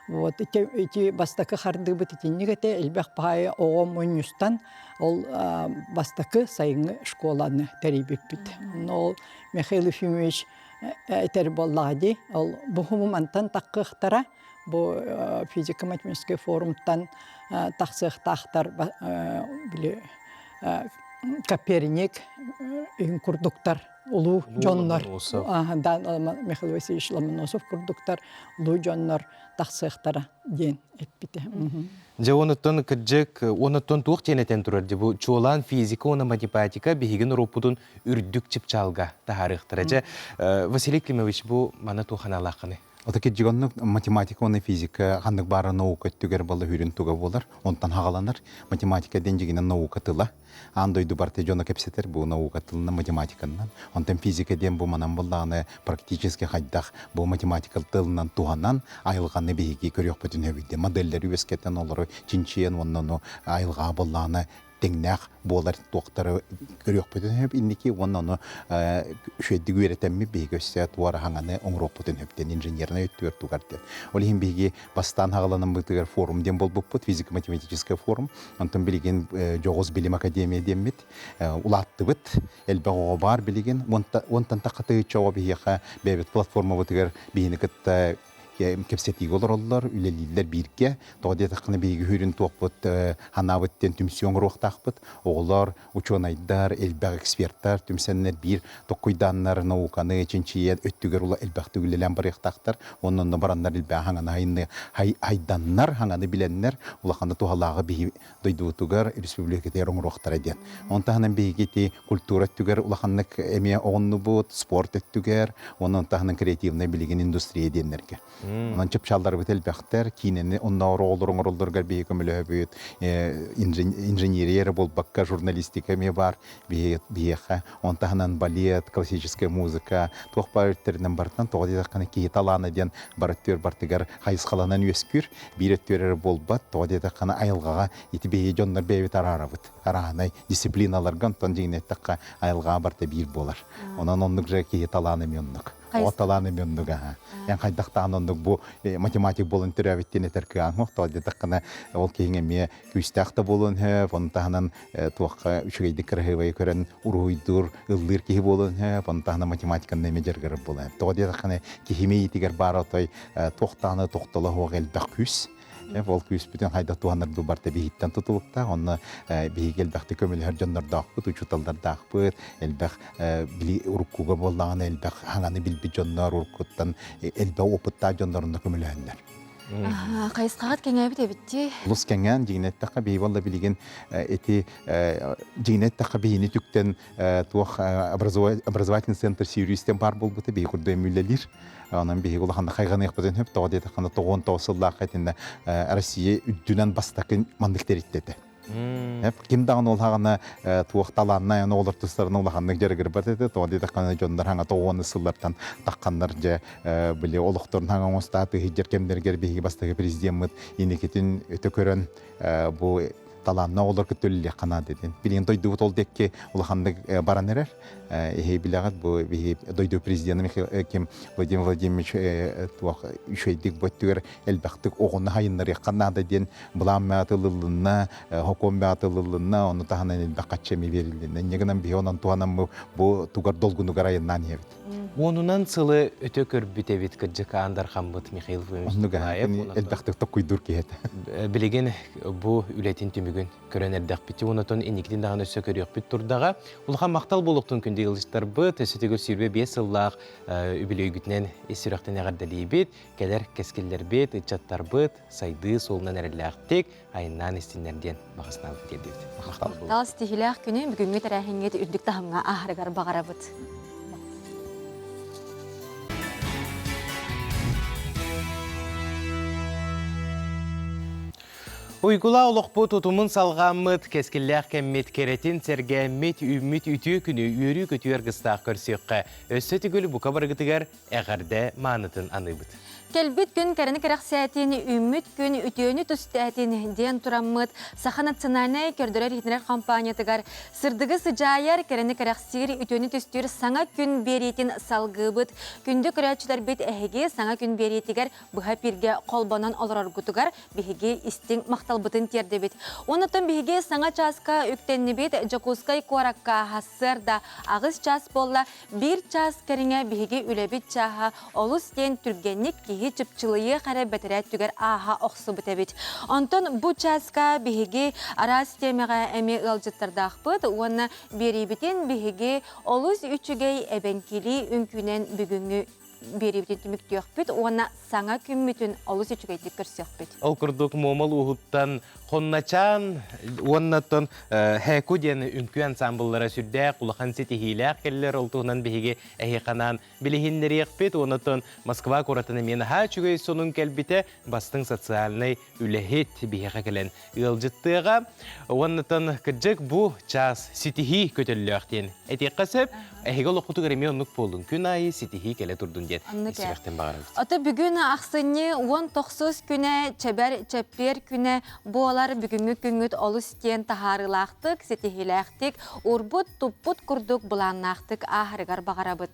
Вот ити, ити бастакы хардыыбыт итинник этэ, элбэх баайы оҕо мунньустан ол бастакы сайыҥҥы школаны тэрийбиппит. Онно ол Михаил Ефимович этэр буоллаҕа дии, ол бу мантан таххыахтара, бу физико-математическай форумтан тахсыахтаахтар били Коперник курдуктар улуу дьоннор Михаил Васильевич Ломоносов курдуктар улуу дьоннор тахсыахтара диэн эппитэ. Дьэ онуттан кырдьык онуттан туох диэн этэн турар дьэ бу чуолаан физика уонна математика биһиги норуоппутун үрдүк чыпчаалга таһаарыахтара. Дьэ Василий Климович бу маны туох аналааххыный? Ото кирдьигоннук математика уонна физика ханнык баара наука өттүгэр балла хүрүн туга буолар, онтон хагаланар. Математика диэн дьигинэн наука тыла. Аан дойду барыта дьоно кэпсэтэр бу наука тылынан математиканан. Онтон физика диэн бу манан буоллаҕына практически хайдах бу математика тылынан туһанан айылҕаны биһиги көрүөхпүтүн сөбүйдэ. Моделлэри үөскэтэн олору чинчийэн уонна ону айылҕаҕа буоллаҕына тэҥнээх буолар туохтары көрүөхпүтүн сөп инники уонна ону үчүгэйдик үөрэтэммит биһиги өссө туора хаҥаны оҥоруохпутун сөп диэн инженернай өттүгэр тугар диэн. Ол иһин биһиги бастаан хаҕаланаммытыгар форум диэн буолбуппут, физико-математическай форум. Онтон билигин дьоҕус билим академия диэммит улааттыбыт. Элбэх оҕо баар билигин. Уонтан тахха тыһыынча оҕо биһиэхэ бэйэбит платформабытыгар биһини кытта кэпсэтиигэ олороллор, үлэлииллэр бииргэ. Тоҕо диэтэххинэ биһиги хүрүн туохпут ханаабыт диэн түмсүү оҥоруохтаахпыт. Оҕолор, учуонайдар, элбэх эксперттар түмсэннэр биир токкуйдааннар науканы чинчийэн өттүгэр ула элбэхтик үлэлээн барыахтаахтар. Уонна онно бараннар элбэх хаҥаны хайданнар, хаҥаны билэннэр улаханы туһалааҕы биһи дойдубутугар, республикатыгар оҥоруохтара диэн. Онон таһынан биһиги ити культура өттүгэр улаханнык эмиэ оҕуннубут, спорт өттүгэр, онон таһынан креативнай билигин индустрия диэннэргэ. Онон чыпчаалларбыт элбэхтэр, киинэни оннооҕор оҕолор оҥороллоругар биһиги көмөлөһөбүт, инженерия эрэ буолбакка, журналистика эмиэ баар биһиэхэ. Он таһынан балет, классическая музыка, туох баар өрүттэринэн барытынан тоҕо диэтэххинэ киһи талаана диэн бар өттүгэр бартыгар хайысхаланан үөскүүр. Биир өттүгэр эрэ буолбат, тоҕо диэтэххинэ айылҕаҕа ити биһиги дьоннор бэйэбит араарабыт. Арааһынай дисциплиналарга онтон дьиҥинэ эттэххэ айылҕаҕа барыта биир буолар. Онон оннук же киһи талаана эмиэ оннук. Оҕо талаана эмиэ оннук аһа. Эн хайдахтаан оннук бу математик буолан төрөөбүт диэн этэр кыаҕыҥ тоҕо диэтэххинэ ол киһиҥ эмиэ күүстээх да буолуон сөп, ону таһынан туохха үчүгэйдик кыраһыабайы көрөн уруһуйдуур, ыллыыр киһи буолуон сөп, ону таһынан математиканы эмиэ дьарыгырар буолуон сөп. Тоҕо диэтэххинэ киһи мэйиитигэр баар отой туохтааны тохтоло суох элбэх күүс. Ол күүспүтүн хайдах туһанарбыт барыта биһиттэн тутулуктаах. Онно биһиги элбэхтик көмөлөһөр дьоннордоохпут, учууталлардаахпыт, элбэх били уруккуга буоллаҕына элбэх хаҥаны билбит дьоннор уруккуттан элбэх опыттаах дьоннор онно көмөлөһөннөр. Хайысхаҕыт кэҥээбит эбит дии. Олус кэҥээн, дьиҥинэ эттэххэ, биһиги буолла билигин ити дьиҥинэ эттэххэ биһини түктэн туох образовательный центр Сириустен баар буолбута биһи курдук үлэлиир. Онон биһиги улаханнык хайҕаныахпытын сөп. Тоҕо диэтэххинэ, 99 сыллаахха итиннэ Россия үрдүнэн бастакы маннык тэрилтэ этэ. Ким даҕаны ол хаҕана туох талааннай аны олор тустарына улаханнык дьарыгырбат этэ. Тоҕо диэтэххинэ дьоннор хаҥа тоҕуону сыллартан тахханнар дьэ били олохторун хаҥа оҥостааты иһдьэр кэмнэригэр биһиги бастакы президеммыт инникитин өтө көрөн бу талааннаах оҕолор кытта үлэлиэххэ наада диэн. Билигин дойдубут ол диэки улаханнык баран эрэр. Эһи билэҕит бу биһи дойду президена Михаил ким Владимир Владимирович туох үчүгэйдик бу өттүгэр элбэхтик оҕону хайыннарыахха наада диэн былаан баатылылынна, хокуон баатылылынна, ону таһынан элбэх хаччы эмиэ берилиннэ. Инньэ гынан биһи онон туһанан бу тугар долгунугар айаннаан иһэбит. Уонунан сылы өтө көрбүт эбит кырдьык аан дархаммыт Михаил Владимирович Николаев. Элбэхтик токкуйдуур киһи этэ. Билигин бу үлэтин түмүгүн. бүгүн көрөн эрдэхпит. Онотон инникитин даҕаны өссө көрүөхпүт турдаҕа. Улахан махтал буолуохтун күндү ыалдьыттарбыт. Өссө төгүл 25 сыллаах үбүлүөйгүтүнэн ис сүрэхтэн эҕэрдэлиибит. Кэлэр кэскиллэрбит, ыччаттарбыт сайдыы суолунан эрэллээхтик айаннаан истиннэр диэн баҕа санаабытын тиэрдибит. Махтал буолуохтун. Тал ситиһиилээх күнү бүгүҥҥү тэрээһиҥҥит үрдүк таһымҥа ааһарыгар баҕарабыт. Уйгула олохпут утумун салҕааммыт, кэскиллээх кэммит кэрэтин сэргээммит, үүммүт үтүө күнү үөрүү-көтүү аргыстаах көрсүөххэ. Өссө төгүл бука барыгытыгар эҕэрдэ маанытын аныыбыт. Кэлбит күн кэрэни кэрэхсээтин, үүммүт күн үтүөнү түстээтин диэн тураммыт Саха национальнай көрдөрөр-иһитиннэрэр компаниятыгар сырдыгы сыдьаайар, кэрэни кэрэхсиир, үтүөнү түстүүр саҥа күн биэриитин салгыыбыт. Күндү көрөөччүлэрбит эһиги саҥа күн биэриитигэр быһа эпииргэ холбонон олороргутугар биһиги истиҥ махталбытын тиэрдэбит. Оннуттан биһиги саҥа чааска үктэннибит Дьокуускай куоракка сарсыарда аҕыс чаас буолла. Биир чаас кэриҥэ биһиги үлэбит чааһа олус диэн түргэнник киһи чыпчылыйыах эрэ бэтэрээ түгэр ааһа охсубут эбит. Онтон бу чааска биһиги араас тиэмэҕэ эмиэ ыалдьыттардаахпыт уонна биэриибитин биһиги олус үчүгэй эбэҥкилии үҥкүүнэн бүгүҥҥү биэриибитин түмүктүөхпүт уонна саҥа күммүтүн олус үчүгэйдик көрсүөхпүт. Ол курдук Муомал ууһуттан Хонначаан уоннаттан Хэку диэн үҥкүү ансамбллара сүрдээх улахан ситиһиилээх кэллэр. Ол туһунан биһиги эһиэхэ билиһиннэриэхпит. Уоннаттан Москва куоратын эмиэ наһаа үчүгэй сонун кэлбитэ. Бастыҥ социальнай үлэһит биһиэхэ кэлэн ыалдьыттыаҕа. Уоннатан кырдьык бу чаас ситиһии көтөллөөх диэн этиэххэ сөп. Эһиги олоххутугар эмиэ оннук буоллун. Күн аайы ситиһии кэлэ турдун диэн сүрэхтэн баҕарабыт. Ото бүгүн ахсынньы 19 күнэ чэбэр чэппиэр күнэ буолар. Бүгүҥҥү күҥҥүт олус диэн таһаарыылаахтык, ситиһиилээхтик, урбут-туппут курдук былааннаахтык ааһарыгар баҕарабыт.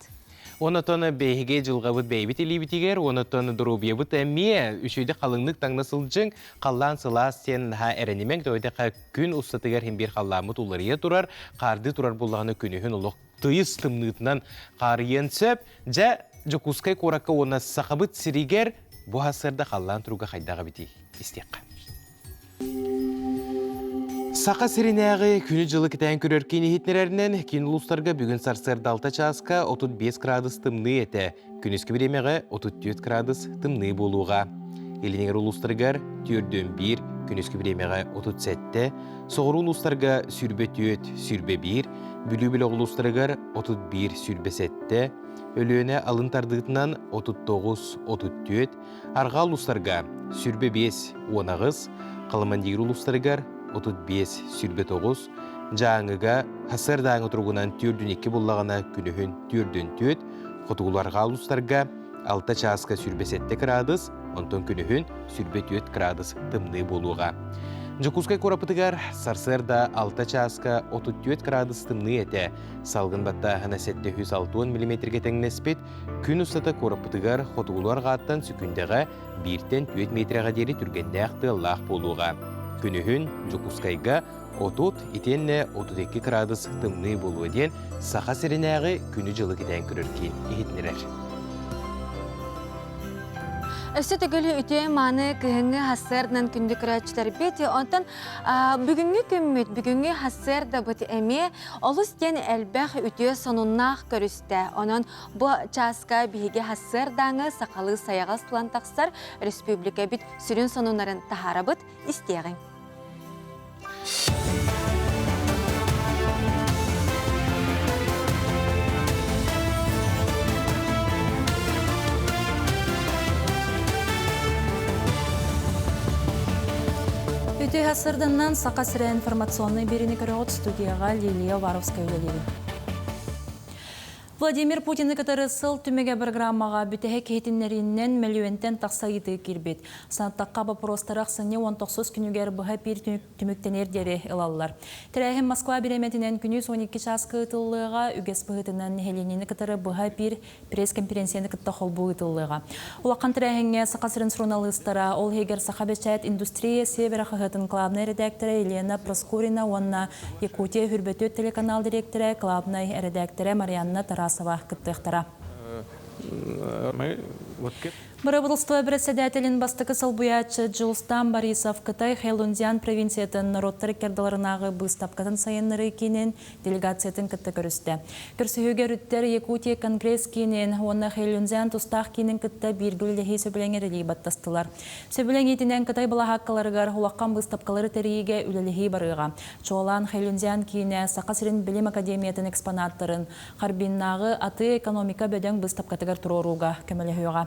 Онотон биһиги дьылҕабыт бэйэбит илиибитигэр, онотон доруобуйабыт эмиэ үчүгэйдик халыҥнык таҥна сылдьыҥ, халлаан сылаас диэн наһаа эрэнимэҥ, тоҕо күн устатыгар иһин биир халлааммыт уларыйа турар, хаардыы турар буоллаҕына күнүһүн олох тыйыс тымныытынан хаарыйыан сөп. Дьэ, Дьокуускай куоракка уонна Сахабыт сиригэр бу сарсыарда халлаан туруга хайдах эбитий? Истиэххэ. Саха сиринээҕи күнү-дьылы кэтээн көрөр киин иһитиннэрэринэн, киин улуустарга бүгүн сарсыарда 6 чааска 35 градус тымныы этэ. Күнүскү бириэмэҕэ 34 градус тымныы буолуоҕа. Илиниҥэр улуустарыгар 41, күнүскү бириэмэҕэ 37, соҕуруу улуустарга 24, 21, Бүлүү бөлөх улуустарыгар 31, 27, Өлүөнэ алын тардыытынан 39, 34, Арҕаа улуустарга 25, 18, Халамандиир улуустарыгар 35, 29, Дьааҥыга сарсыардааҥы туругунан 4-2 буллаҕына күнүһүн 4-4, хотугулуу-арҕаа улуустарга 6 чааска 27 кыраадыс, онтон күнүһүн 24 кыраадыс тымныы буолуоҕа. Дьокуускай куораппытыгар сарсыарда 6 чааска 34 кыраадыс тымныы этэ. Салгын баттааһына 760 миллиметргэ тэҥнэспит. Күн устата куораппытыгар хотугулуу-арҕааттан сүкүндэҕэ бииртэн түөрт миэтэрэҕэ диэри түргэннээх тыаллаах буолуоҕа. Күнүһүн Дьокуускайга 30 итиэннэ 32 кыраадыс тымныы буолуо диэн Саха сиринээҕи күнү-дьылы кэтээн көрөр киин иһитиннэрэр. Өссө төгүл үтүө мааны кыһыҥҥы сарсыарданан күндү көрөөччүлэрбит. Онтон бүгүҥҥү күммүт, бүгүҥҥү сарсыардабыт эмиэ олус диэн элбэх үтүө сонуннаах көрүстэ. Онон бу чааска биһиги сарсыардааҥы сахалыы сайаҕас тылан тахсар республикабыт сүрүн сонуннарын таһаарабыт, истиэҕиҥ. Үтүө сарсыарданнан Саха сирэ информационнай биэриини көрөҕүт студияҕа Лилия Уваровская үлэлиир. Владимир Путины кытары сыл түмүгэ программаҕа бүтэһик иһитиннэриинэн мөлүйүөнтэн тахса ыйытыы киирбит. Санаттахха боппуруостары ахсынньы 19 күнүгэр быһа биир түмүктэниэр диэри ылаллар. Тэрээһин Москва бириэмэтинэн күнүс 12 чааска ыытыллыаҕа, үгэс быһыытынан нэһилиэнньэни кытары быһа биир пресс-конференцияны кытта холбуу ыытыллыаҕа. Улахан тэрээһиҥҥэ Саха сирин суруналыыстара, ол иһигэр Саха бэчээт индустрия Севера хаһыатын главнай эрэдээктэрэ Елена Проскурина уонна Якутия Хүрбөтүөт телеканал дириэктэрэ, главнай эрэдээктэрэ Марианна Тарасова кыттыахтара. Бырабыыталыстыба бэрэссэдээтэлин бастакы солбуйааччы Дьулустаан Борисов Кытай Хэйлунцзян провинциятын норуоттар иккардыларынааҕы быыстапкатын сайыннарыы киинин делегациятын кытта көрүстэ. Көрсүһүүгэ өрүттэр Якутия конгресс киинин уонна Хэйлунцзян тустаах киинин кытта бииргэ үлэлэһии сөбүлэҥэр илии баттастылар. Сөбүлэҥ иитинэн Кытай былаһааккаларыгар улахан быыстапкалары тэрийиигэ үлэлэһии барыаҕа. Чуолаан Хэйлунцзян киинэ Саха сирин билим академиятын экспонаттарын Харбиннааҕы атыы-экономика бөдөҥ быыстапкатыгар туруорууга көмөлөһүөҕэ.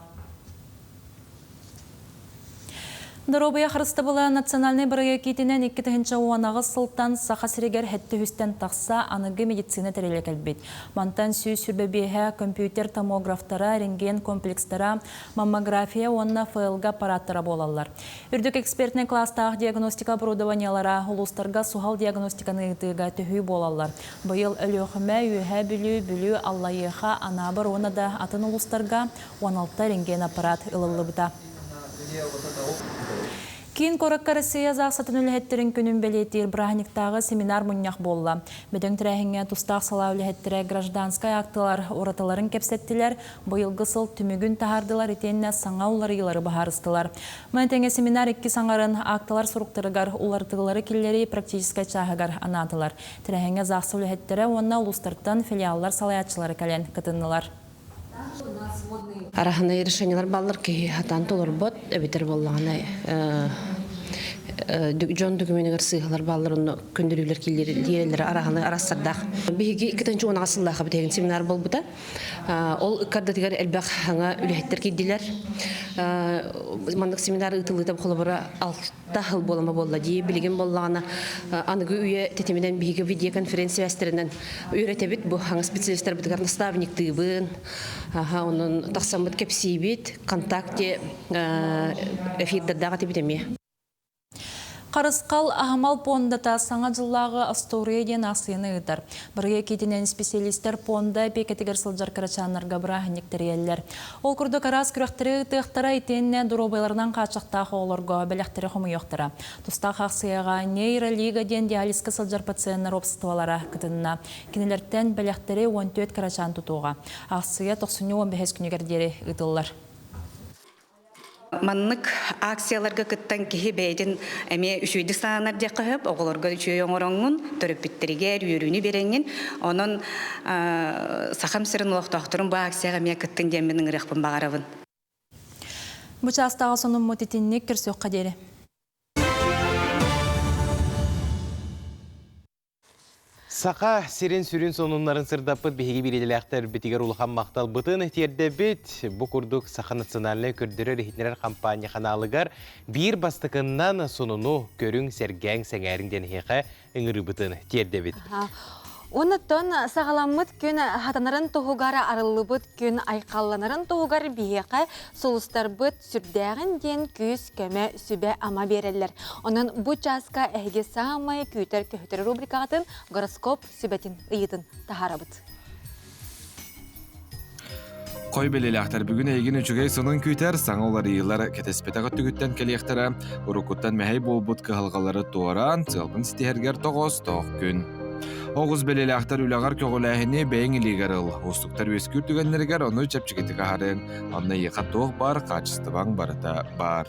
Доруобуйа харыстабыла национальнай бырайыак иитинэн 2018 сылтан Саха сиригэр сэттэ үстэн тахса аныгы медицина тэрилэ кэлбит. Мантан 125 компьютер томографтара, рентген комплекстара, маммография уонна ФЛГ аппараттара буолаллар. Үрдүк экспертнэй класстаах диагностика оборудованиелара улуустарга суһал диагностиканы ыытыыга төһүү буолаллар. Быйыл Өлүөхүмэ, Үөһээ Бүлүү, Бүлүү, Аллайыаха, Анаабыр уонна да атын улуустарга 16 рентген аппарат ылыллыбыта. Киин куоракка Россия ЗАГСатын үлэһиттэрин күнүн бэлиэтиир бырааһынньыктааҕы семинар-мунньах буолла. Бөдөҥ тэрээһиҥҥэ тустаах салаа үлэһиттэрэ гражданскай актылар уратыларын кэпсэттилэр, быйылгы сыл түмүгүн таһаардылар итиэннэ саҥа уларыйыылары быһаарыстылар. Маны тэҥэ семинар иккис аҥарын акталар суруктарыгар уларытыылары киллэрии практическай чааһыгар анаатылар. Тэрээһиҥҥэ ЗАГС үлэһиттэрэ уонна улуустартан филиаллар салайааччылара кэлэн кытыннылар. Араһынай решениелар баллар киһи хатан толорбот эбитер боллаҕына дьон докуменыгар сыыһалар бааллар онно көндөрүүлэр киирэллэрэ араһаны арассардаах. Биһиги иккитинчи уонаҕа сыллаахха бүтэгин семинар буолбута. Ол ыккардатыгар элбэх хаҥа үлэһиттэр киирдилэр. Маннык семинар ыытыллыыта холобура алта сыл буолама буолла дии. Билигин буоллаҕына аныгы үйэ тэтиминэн биһиги видеоконференция сибээстэринэн үөрэтэбит. Бу хаҥа специалистарбытыгар наставниктыыбын. Аха, онон тахсаммыт кэпсиибит. Контакте эфирдэрдээх этибит эмиэ. Харысхал аһымал пуондата Саҥа дьыллааҕы остуоруйа диэн аахсыйаны ыытар. Бырайыак иитинэн исписэлиистэр пуонда эпиэкэтигэр сылдьар кырачааннарга бырааһынньык тэрийэллэр. Ол курдук араас күрэхтэри ыытыахтара итиэннэ доруобуйаларынан хааччахтаах оҕолорго бэлэхтэри хомуйуохтара. Тустаах аахсыйаҕа нейролига диэн диализка сылдьар пациеннар уопсастыбалара кытынна. Кинилэртэн бэлэхтэри 14 кырачаан тутуоҕа. Аахсыйа тохсунньу 15 күнүгэр диэри ыытыллар. Маннык акцияларга кыттан киһи бэйэтин эмиэ үчүгэйдик сананар диэххэ сөп, оҕолорго үчүгэй оҥороҥҥун, төрөппүттэригэр үөрүүнү биэрэҥҥин. Онон Сахам сирин олохтоохторун бу акцияҕа эмиэ кыттын диэммин ыҥырыахпын баҕарабын. Бу чаастааҕы сонуммут итинник көрсүөххэ диэри. Саха сирин сүрүн сонуннарын сырдаппыт биһиги биирдэлээхтэрбитигэр улахан махталбытын тиэрдэбит. Бу курдук Саха национальнай көрдөрөр-иһитиннэрэр хампаанньа ханаалыгар биир бастакыннан сонуну көрүҥ, сэргээҥ, сэҥээриҥ диэн эһиэхэ ыҥырыыбытын тиэрдэбит. Онуттан саҕаламмыт күн хатанарын туһугар арыллыбыт күн айхалланарын туһугар биһиэхэ сулустарбыт сүрдээҕин диэн күүс-көмө, сүбэ-ама биэрэллэр. Онон бу чааска эһиги саамай күүтэр-көһүтэр рубрикаҕытын гороскоп сүбэтин ыйытын таһаарабыт. Хой бэлиэлээхтэр бүгүн эйигин үчүгэй сонун күүтэр, саҥа уларыйыылар кэтэспэтэх өттүгүттэн кэлиэхтэрэ, уруккуттан мэһэй буолбут кыһалҕалары туораан, сыалгын ситиһэргэр тоҕоостоох күн. Оҕус бэлиэлээхтэр үлэҕэр көҕүлээһини бэйэҥ илиигэр ыл. Уустуктар үөскүүр түгэннэригэр ону чэпчэкитик аһарыаҥ. Онно эйиэхэ туох баар хаачыстыбаҥ барыта баар.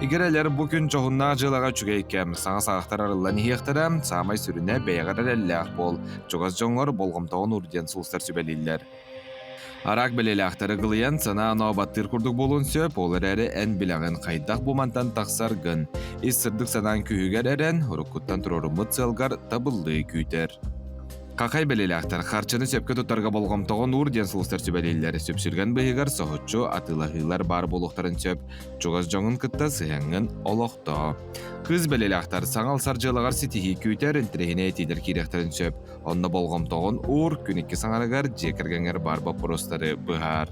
Игирэлэр бу күн дьоһуннаах дьыалаҕа үчүгэй кэм. Саҥа саҕахтар арыллан иһиэхтэрэ. Саамай сүрүнэ бэйэҕэр эрэллээх буол. Чугас дьоҥҥор болҕомтоҕун уур диэн сулустар сүбэлииллэр. Араак бэлиэлээхтэри кылыйан санаа-оноо баттыыр курдук буолуон сөп, ол эрээри эн билэҕин хайдах бу мантан тахсаргын. Ис сырдык санааҥ күүһүгэр эрэн, уруккуттан туруоруммут сыалгар табыллыы күүтэр. Хахай бэлиэлээхтэр харчыны сөпкө туттарга болҕомтоҕун уур диэн сулустар сүбэлииллэр. Сүпсүлгэн быыһыгар соһуччу атыылаһыылар баар буолуохтарын сөп. Чугас дьоҥун кытта сыһыаҥҥын олохтоо. Кыыс бэлиэлээхтэр саҥа ылсар дьыалаҕар ситиһии күүтэр, интэриэһинэй этиилэр киириэхтэрин сөп. Онно болҕомтоҕун уур, күн икки саҥарыгар дьиэ кэргэҥҥэр баар боппуруостары быһаар.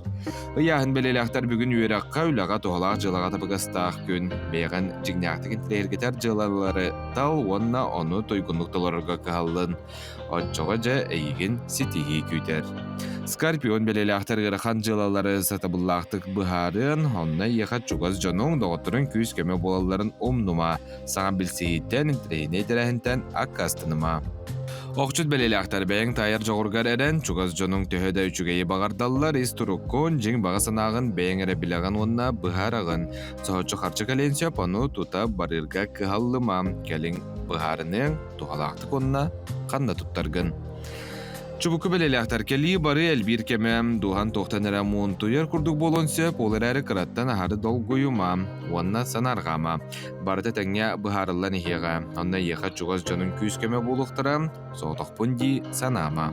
Ыйааһын бэлиэлээхтэр бүгүн үөрэххэ, үлэҕэ туһалаах дьыалаҕа табыгастаах күн. Бэйэҕин дьиҥнээхтик интэриэһиргэтэр дьыалалары тал уонна ону туйгуннук толорорго кыһаллын. Оччоҕо дьэ эйигин ситиһии күүтэр. Скорпион бэлиэлээхтэр ыарахан дьыалалары сатабыллаахтык быһаарыан, онно эйиэхэ чугас дьонуҥ, доҕотторуҥ күүс-көмө буолалларын умнума. Саҥа билсиһииттэн, интэриэһинэй тэрээһинтэн аккаастаныма. Охчут бэлиэлээхтэр бэйэҥ таайар дьоҕургар эрэн, чугас дьонуҥ төһө да үчүгэйи баҕардаллар, ис туруккун, дьиҥ баҕа санааҕын бэйэҥ эрэ билэҕин уонна быһаараҕын. Соһуччу харчы кэлиэн сөп, ону тута барыырга кыһаллыма. Кэлиҥ быһаарыныаҥ, туһалаахтык уонна ханна туттаргын. Чубуку бэлиэлээхтэр кэлии бары элбиир кэмэ, дууһан туохтан эрэ муунтуйар курдук буолуон сөп, ол эрээри кыраттан аһары долгуйума уонна санаарҕаама. Барыта тэҥҥэ быһаарыллан иһиэҕэ, онно эйиэхэ чугас дьонуҥ күүс-көмө буолуохтара, соҕотохпун дии санаама.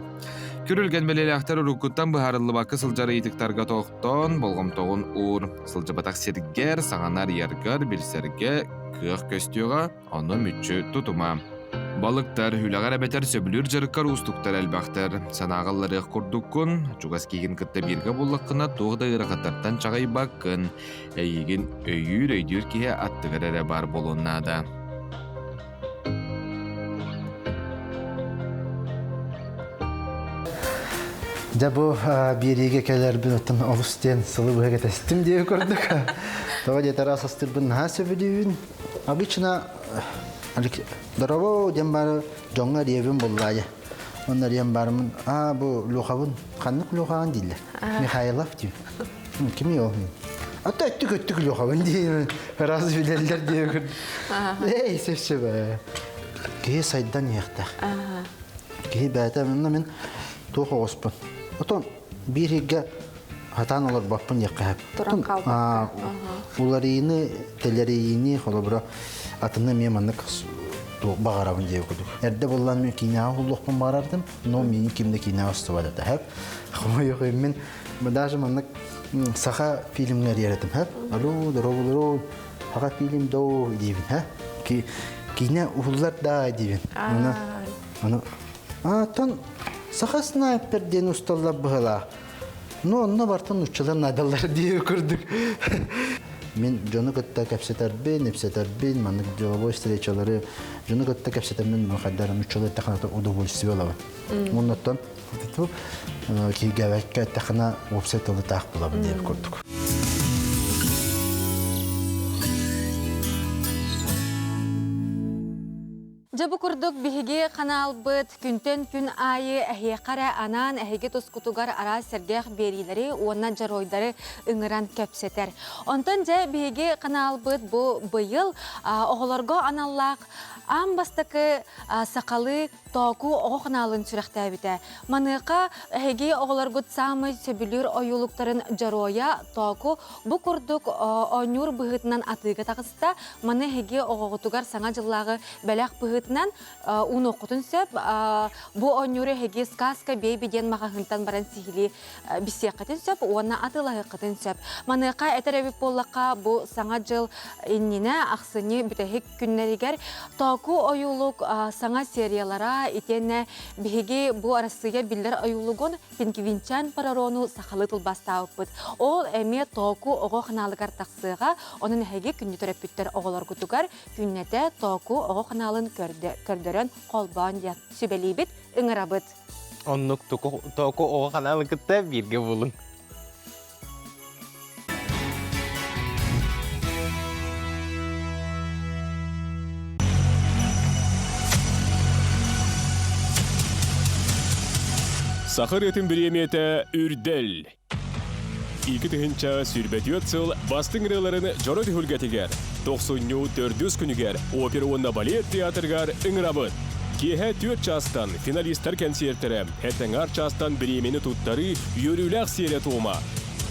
Күрүлгэн бэлиэлээхтэр уруккуттан быһаарыллыбакка сылдьар ыйытыктарга тохтоон, болҕомтоҕун уур. Сылдьыбатах сиргэр, саҥаны арыйаргар, билсэргэ кыах көстүөҕэ, ону мүччү тутума. Балыктар, үлэҕэр эбэтэр сөбүлүүр дьарыккар уустуктар элбэхтэр. Санааҕа ылларыах курдуккун, чугас киһигин кытта бииргэ буллаххына туох да ыарахаттартан чаҕыйбаккын. Эйигин өйүүр, өйдүүр киһи аттыгар эрэ баар буолуон наада. Дьэ бу биэриигэ кэлэрбин оттон олус диэн сылы быһа кэтэстим диэби көрдүк. Тоҕо диэтэр ас астыырбын наһаа сөбүлүүбүн. Обычно здорово диэн бары дьоҥҥо эриэбин буллаайа. Онно эриэн барымын аа бу Лухабын ханнык Лухаҕын дииллэр. Михайлов диим. Кимий ол? Ата өттүк өттүк Лухабын диим. Раз билэллэр диэбин. Эй, сөп сөп. Киһи сайдан иһиэхтээх. Киһи бэйэтэ мин туох оҕуспун. Отон биир иһиггэ хатаан олорбоппун диэххэ Туран хаалбакка. Уларыйыны, тэлэрийиини, холобура, атыны эмиэ маннык баҕарабын диэбит курдук. Эрдэ буллан мин киинэҕэ уһуллуохпун баҕарардым, но миигин ким да киинэҕэ устубат этэ. Хэп. Хомойуох мин даже маннык саха фильмҥа эрийэр хэп. Алло, здорово, саха фильм доо диибин, ха. Киинэ уһуллар да диибин. Аны, аны, а, саха снайпер диэн усталлар быһылаах. Ну, онно бартан нууччалар наадаллар дии курдук. Мин дьону кытта кэпсэтэрбин, ипсэтэрбин, маннык деловой встречалары дьону кытта кэпсэтэммин хайдар нууччалыы эттэххинэ удовольствие ылабын. Оннуттан кииргэбэккэ эттэххинэ уопсай тылы таах булабын диэбит курдук. Дьэ бу курдук биһиги ханаалбыт күнтэн күн аайы эһиэхэ эрэ анаан эһиги тускутугар араас сэргэх биэриилэри уонна дьоруойдары ыҥыран кэпсэтэр. Онтон дьэ биһиги ханаалбыт бу быйыл оҕолорго аналлаах аан бастакы сахалыы Тооку оҕо ханаалын сүрэхтээбитэ. Маныаха эһиги оҕолоргут саамай сөбүлүүр ойуулуктарын дьоруойа Тооку бу курдук оонньуур быһыытынан атыыга таҕыста. Маны эһиги оҕоҕутугар саҥа дьыллааҕы бэлэх быһыытынан уунуоххутун сөп. Бу оонньууру эһиги Сказка Бэйби диэн маҕаһыынтан баран сиһилии билсиэххитин сөп уонна атыылаһыаххытын сөп. Маныаха этэр эбит буоллахха, бу саҥа дьыл иннинэ ахсынньы бүтэһик күннэригэр Тооку ойуулук саҥа сериялара итиэннэ биһиги бу Арассыыйа биллэр ойуулугун Пингвинчан парарону сахалыы тылбаастаабыппыт. Ол эмиэ Тооку оҕо ханаалыгар тахсыаҕа, онон эһиги күндү төрөппүттэр оҕолоргутугар күннэтэ Тооку оҕо ханаалын көрдөрөн холбоон диэн сүбэлиибит, ыҥырабыт. Оннук Тооку оҕо ханаалын кытта бииргэ буолуҥ. Саха ырыатын бириэмийэтэ Үрдэл. 2024 сыл бастыҥ ырыаларын дьоро түһүлгэтигэр, тохсунньу төрдүс күнүгэр опера уонна балет театрыгар ыҥырабыт. Киэһэ 4 чаастан финалистар кэнсиэртэрэ, этэҥар чаастан бириэмийэни туттарыы үөрүүлээх сиэрэ-туома.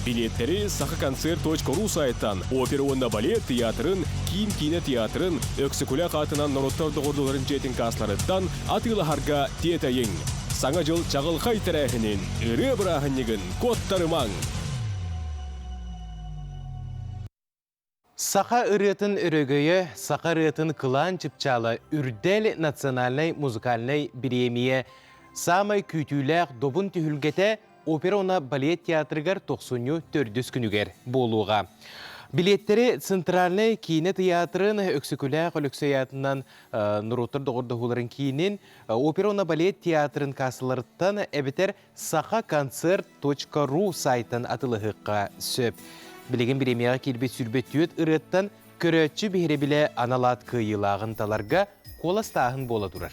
Билиэттэри сахаконцерт.ру сайтан Опера уонна балет театрын, Киин киинэ театрын, Өксөкүлээх аатынан норуоттар доҕордууларын дьиэтин каасларыттан атыылаһарга тиэтэйиҥ. Саҥа дьыл чаҕылхай тэрээһинин, ырыа бырааһынньыгын куоттарымаҥ! Саха ырыатын өрөгөйө, саха ырыатын кылаан чыпчаала Үрдэл национальнай музыкальнай бириэмийэ саамай күүтүүлээх добун түһүлгэтэ опера уонна балет театрыгар тохсунньу төрдүс күнүгэр буолуоҕа. Билиэттэри Центральнай киинэ тыйаатырын Өксөкүлээх Өлөксөй аатынан норуоттар доҕордоһууларын киинин опера уонна балет театрын кассаларыттан эбэтэр сахаконцерт.ру сайтан атылыһыахха сөп. Билигин бириэмийэҕэ киирбит 24 ырыаттан көрөөччү биһирэбилэ анал аат кыайыылааҕын таларга куоластааһын буола турар.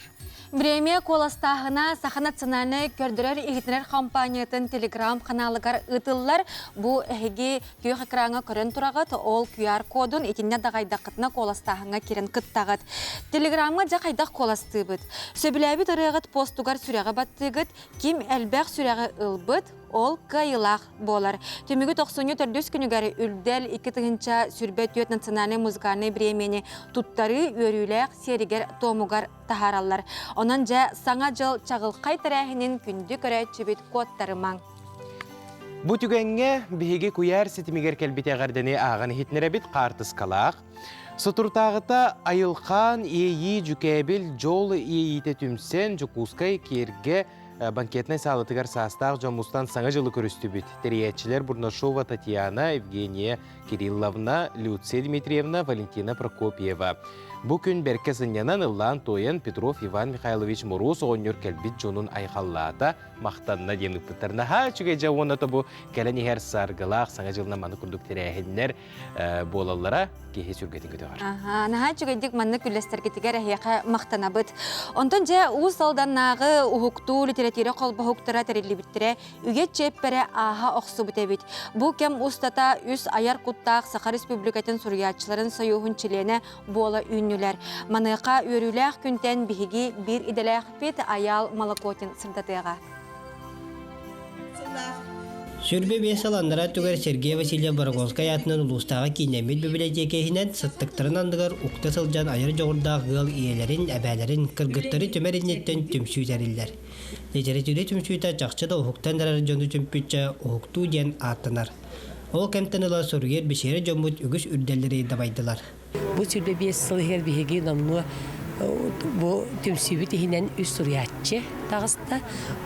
Бириэмийэ куоластааһына Саха национальнай көрдөрөр-иһитинэр компаниятын телеграм-ханаалыгар ыытыллар. Бу эһиги күөх экраҥҥа көрөн тураҕыт, ол QR-кодун итиннэ даҕайдаххытына куоластааһыҥҥа киирэн кыттаҕыт. Телеграмҥа дьэ хайдах куоластыыбыт? Сөбүлээбит ырыаҕыт постугар сүрэҕи баттыыгыт, ким элбэх сүрэҕи ылбыт, ол кыайыылаах буолар. Түмүгү тохсунньу төрдүс күнүгэр Үрдэл 2024 национальнай музыкальнай бириэмийэни туттарыы үөрүүлээх сиэригэр-туомугар таһаараллар. Онон дьэ Саҥа дьыл чаҕылхай тэрээһинин күндү көрөөччүбүт куоттарымаҥ. Бу түгэҥҥэ биһиги куйаар ситимигэр кэлбит эҕэрдэни ааҕан иһитинэрэбит хаартыскалаах. Соторутааҕыта Айылхаан Иэйии Дьүкээбил Дьол Иэйиитэ түмсэн Дьокуускай Киэргэ банкетнай саалатыгар саастаах дьон мустан Саҥа дьылы көрүстүбүт. Тэрийээччилэр Бурнашова Татьяна, Евгения Кирилловна, Люция Дмитриевна, Валентина Прокопьева. Бу күн бэркэ сынньанан ыллаан-туойан Петров Иван Михайлович Моруос оҕонньор кэлбит дьонун айхаллаата, махтанна диэн ыппыттар. Наһаа үчүгэй дьэ уонна тобу кэлэн иһэр саргылаах Саҥа дьылынан маны курдук тэрээһиннэр буолаллара киһи сүргэтин көтөҕөр. Наһаа үчүгэйдик маннык үллэстэргитигэр эһиэхэ махтанабыт. Онтон дьэ Уус Алданнааҕы уһуктуу литература холбоһуктара тэриллибиттэрэ үйэ чиэппэрэ ааһа охсубут эбит. Бу кэм устата үс айар куттаах Саха Республикатын суруйааччыларын сойууһун чилиэнэ буола үүннүлэр. Маныаха үөрүүлээх күнтэн биһиги биир идэлээхпит Айаал Молокотин сырдатыаҕа. 25 сыл анараа өттүгэр Сергей Васильев Борогонскай аатынан улуустааҕы кииннэммит бибилэтиэкэ иһинэн сыттыктарын анныгар укта сылдьан айар дьоҕурдаах ыал ийэлэрин, эбээлэрин, кыргыттары түмэр инниттэн түмсүү тэриллэр. Литература түмсүүтэ чахчы да уһуктан эрэр дьону түмпүччэ уһуктуу диэн ааттанар. Ол кэмтэн ыла суруйар-бичийэр дьоммут үгүс үрдэллэри дабайдылар. Бу 25 сыл иһигэр биһиги номнуо бу түмсүүбүт иһинэн үс суруйааччы таҕыста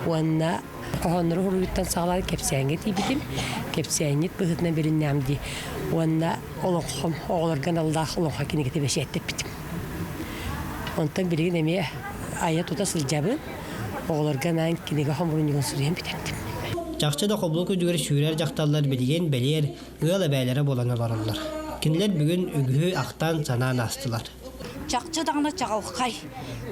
уонна хоһооннору суруйууттан саҕалаан кэпсээҥҥэ тиийбитим. Кэпсээнньит быһыытынан билиннэҕим дии. Уонна олоҥхом оҕолорго аналлаах олоҥхо кинигэтэ бэчээттэппитим. Онтон билигин эмиэ айа-тута сылдьабын. Оҕолорго анаан кинигэ хомуурунньугун суруйан бүтэрдим. Чахчы да хобулук үрдүгэр сүүрэр дьахталлар билигин бэлиэр ыал эбээлэрэ буолан олороллор. Кинилэр бүгүн үгүһү ахтан-санаан аастылар. Чахчы даҕаны чаҕылхай,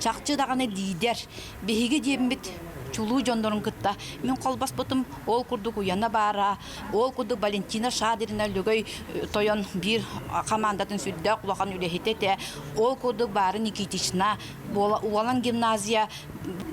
чахчы даҕаны лиидэр. Биһиги диэммит чулуу дьоннорун кытта мин холбоспутум ол курдук Уяна баара, ол курдук Валентина Шадрина Лөгөй тойон биир хамаандатын сүрдээх улахан үлэһитэ этэ, ол курдук Баара Никитична, Уолан гимназия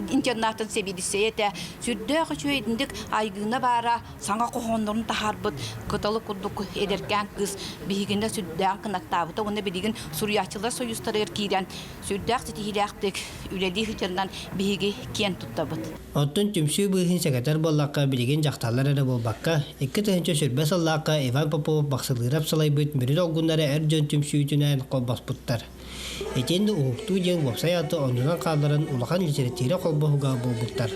интернатын сэбиэдиссэйэ этэ. Сүрдээх үчүгэйдик Айгыына баара, саҥа хоһооннорун таһаарбыт кыталы курдук эдэркээн кыыс биһигинэ сүрдээх кынаттаабыта уонна билигин суруйааччылар союзтарыгар киирэн сүрдээх ситиһиилээхтик үлэлии сылдьарынан биһиги киэн туттабыт. Оттон түмсүү быыһын сэгэтэр буоллахха, билигин дьахталлар эрэ буолбакка, 2020 сыллаахха Иван Попов Бахсылыырап салайбыт Мүрү долгуннара эр дьон түмсүүтүнэн холбоспуттар. Итиэннэ Уһуктуу диэн уопсай ааты оннунан хаалларан улахан литература холбоһуга буолбуттар.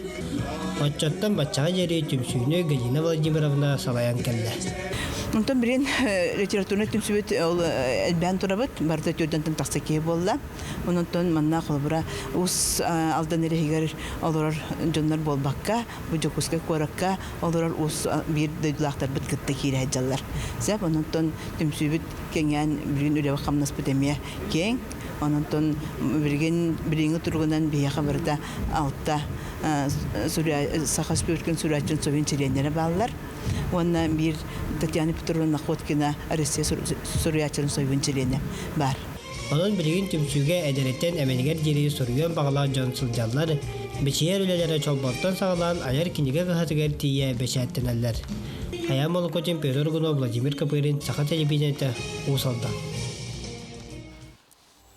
Оччоттон баччаҕа диэри түмсүүнү Галина Владимировна салайан кэллэ. Онтон билин литературнай түмсүүбүт ол элбээн турабыт. Барыта төрдөнтөн тахса киһи буолла. Онтон манна холобура Уус Алдан эрэһигэр олорор дьоннор буолбакка, бу Дьокуускай куоракка олорор уус биир дойдулаахтарбыт кытта киирэ сылдьаллар. Сөп, онтон түмсүүбүт кэҥээн билигин үлэбит-хамнаспыт эмиэ киэҥ. Онон билигин билиҥҥи туругунан биһиэхэ барыта алта Саха Республикатын суруйааччытын союһун чилиэннэрэ бааллар. Уонна биир Татьяна Петровна Находкина Россия суруйааччыларын союһун чилиэнэ баар. Онон билигин түмсүүгэ эдэриттэн эмэнигэр диэри суруйуон баҕалаах дьон сылдьаллар, бичийэр үлэлэрэ чолбонтон саҕалаан айар кинигэ кыһатыгар тиийэ бэчээттэнэллэр. Айаан Молокотин, Петр Гунов, Владимир Копырин, Саха телевидениетэ, Уус Алдан.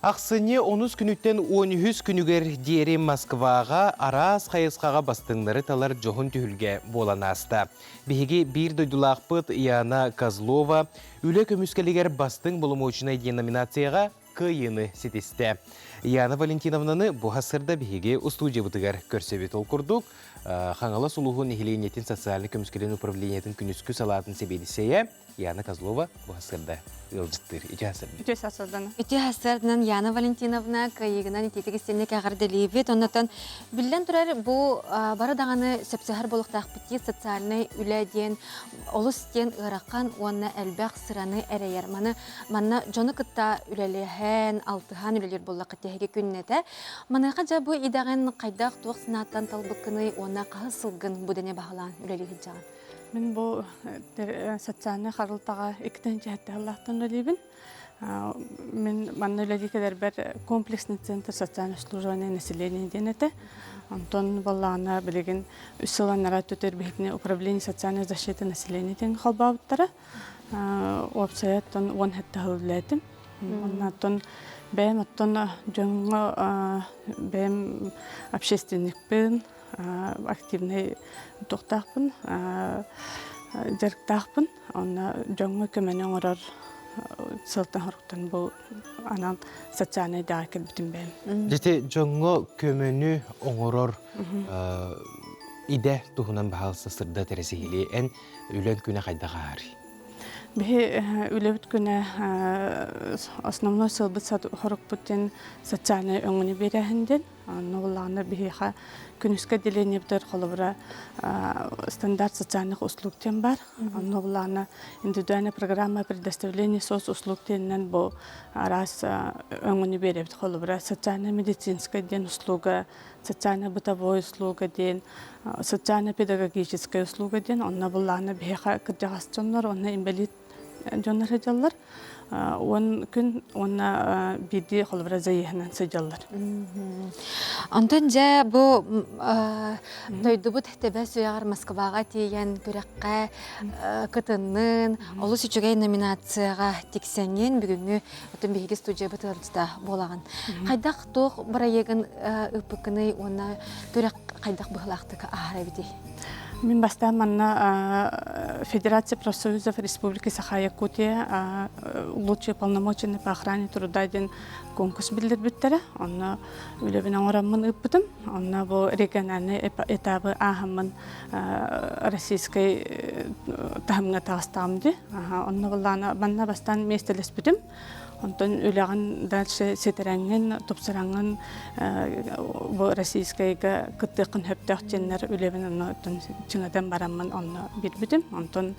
Ахсынньы онус күнүттэн 13 күнүгэр диэри Москваҕа араас хайысхаҕа бастыҥнары талар дьоһун түһүлгэ буолан ааста. Биһиги биир дойдулаахпыт Яна Козлова үлэ көмүскэлигэр бастыҥ боломуочунай диэн номинацияҕа кыайыыны ситистэ. Яна Валентиновнаны бу сырда биһиги устуудьуйабытыгар көрсөбүт. Ол курдук, Хаҥалас улууһун нэһилиэнньэтин социальнай көмүскэлин управлениетын күнүскү салаатын сэбиэдиссэйэ Яна Козлова бу сырда ыалдьыттыыр. Үтүө сарсыарда. Үтүө сарсыардан. Үтүө сарсыарданан Яна Валентиновна кыайыгынан итиитик истинник эҕэрдэлиибит. Оннотон биллэн турар бу бары даҕаны сөпсөһөр буолуохтаахпыт дии социальнай үлэ диэн олус диэн ыарахан уонна элбэх сыраны эрэйэр. Маны манна дьону кытта үлэлэһэн, алтыһан үлэлиир буоллахха тиһиги күннэтэ. Маныаха дьэ бу идэҕин хайдах туох санааттан талбыккыный уонна хаһыс сылгын бу дэни баһылаан үлэлии сылдьаҕын? Мин бу социальнай харалтаҕа иккитин дьэһэттэһэллаахтан үлэлиибин. Мин манна үлэлии кэлэрбэр комплексный центр социальное обслуживание населения диэн этэ. Онтон баллаана билигин үс сыл анараа өттүтүгэр биһигини управление социальной защиты населения диэн холбообуттара. Уопсайа оттон 17 сыл үлэлээтим. Оннооттон бэйэм оттон дьоҥҥо бэйэм общественникпын, активнай туохтаахпын, дьарыктаахпын. Онно дьоҥҥо көмөнү оҥорор сылтан-соруктан бу анал социальнай даҕа кэлбитим бэйэм. Дьити дьоҥҥо көмөнү оҥорор идэ туһунан баһаалыста сырдат эрэ сиһилии. Эн үлэҥ күнэ хайдах ааһарый? Биһи үлэбит күнэ основной сылбыт сорукпут диэн социальнай өҥөнү биэрээһин диэн. Онно буоллаҕына биһиэхэ күнүскэ отделениебытыгар холобура стандарт социальных услуг диэн баар. Онно буоллаҕына индивидуальная программа предоставления соцуслуг диэнинэн бу араас өҥөнү биэрэбит. Холобура социально-медицинская диэн услуга, социально-бытовой услуга диэн, социально-педагогическая услуга диэн. Онно буоллаҕына биһиэхэ кырдьаҕас дьоннор уонна инбэлиит дьоннор сылдьаллар. 10 күн уонна биирдии холобура заеһынан сылдьаллар. Онтон дьэ бу дойдубут тэбэ сүрэҕэр Москваҕа тиийэн күрэххэ кытыннын, олус үчүгэй номинацияҕа тиксэҥҥин бүгүҥҥү оттон биһиги студиябыт ыалдьыта буолаҕын. Хайдах туох бырайыагын ыыппыккыный уонна күрэх хайдах быһыылаахтык ааһар эбитий? Мин бастаан манна Федерация профсоюзов Республики Саха-Якутия лучшие полномоченные по охране труда диэн конкурс биллэрбиттэрэ. Онно үлэбин оҥороммун ыыппытым. Онно бу региональный этабы ааһаммын российскай таһымҥа таҕыстаҕым дии. Онно былаана манна бастаан миэстэлэспитим. Онтон үлэҕин дальше ситэрэҥҥин, тупсараҥҥын бу российскайга кыттыаххын сөптөөх диэннэр үлэбин онно чыҥатан бараммын онно биэрбитим. Онтон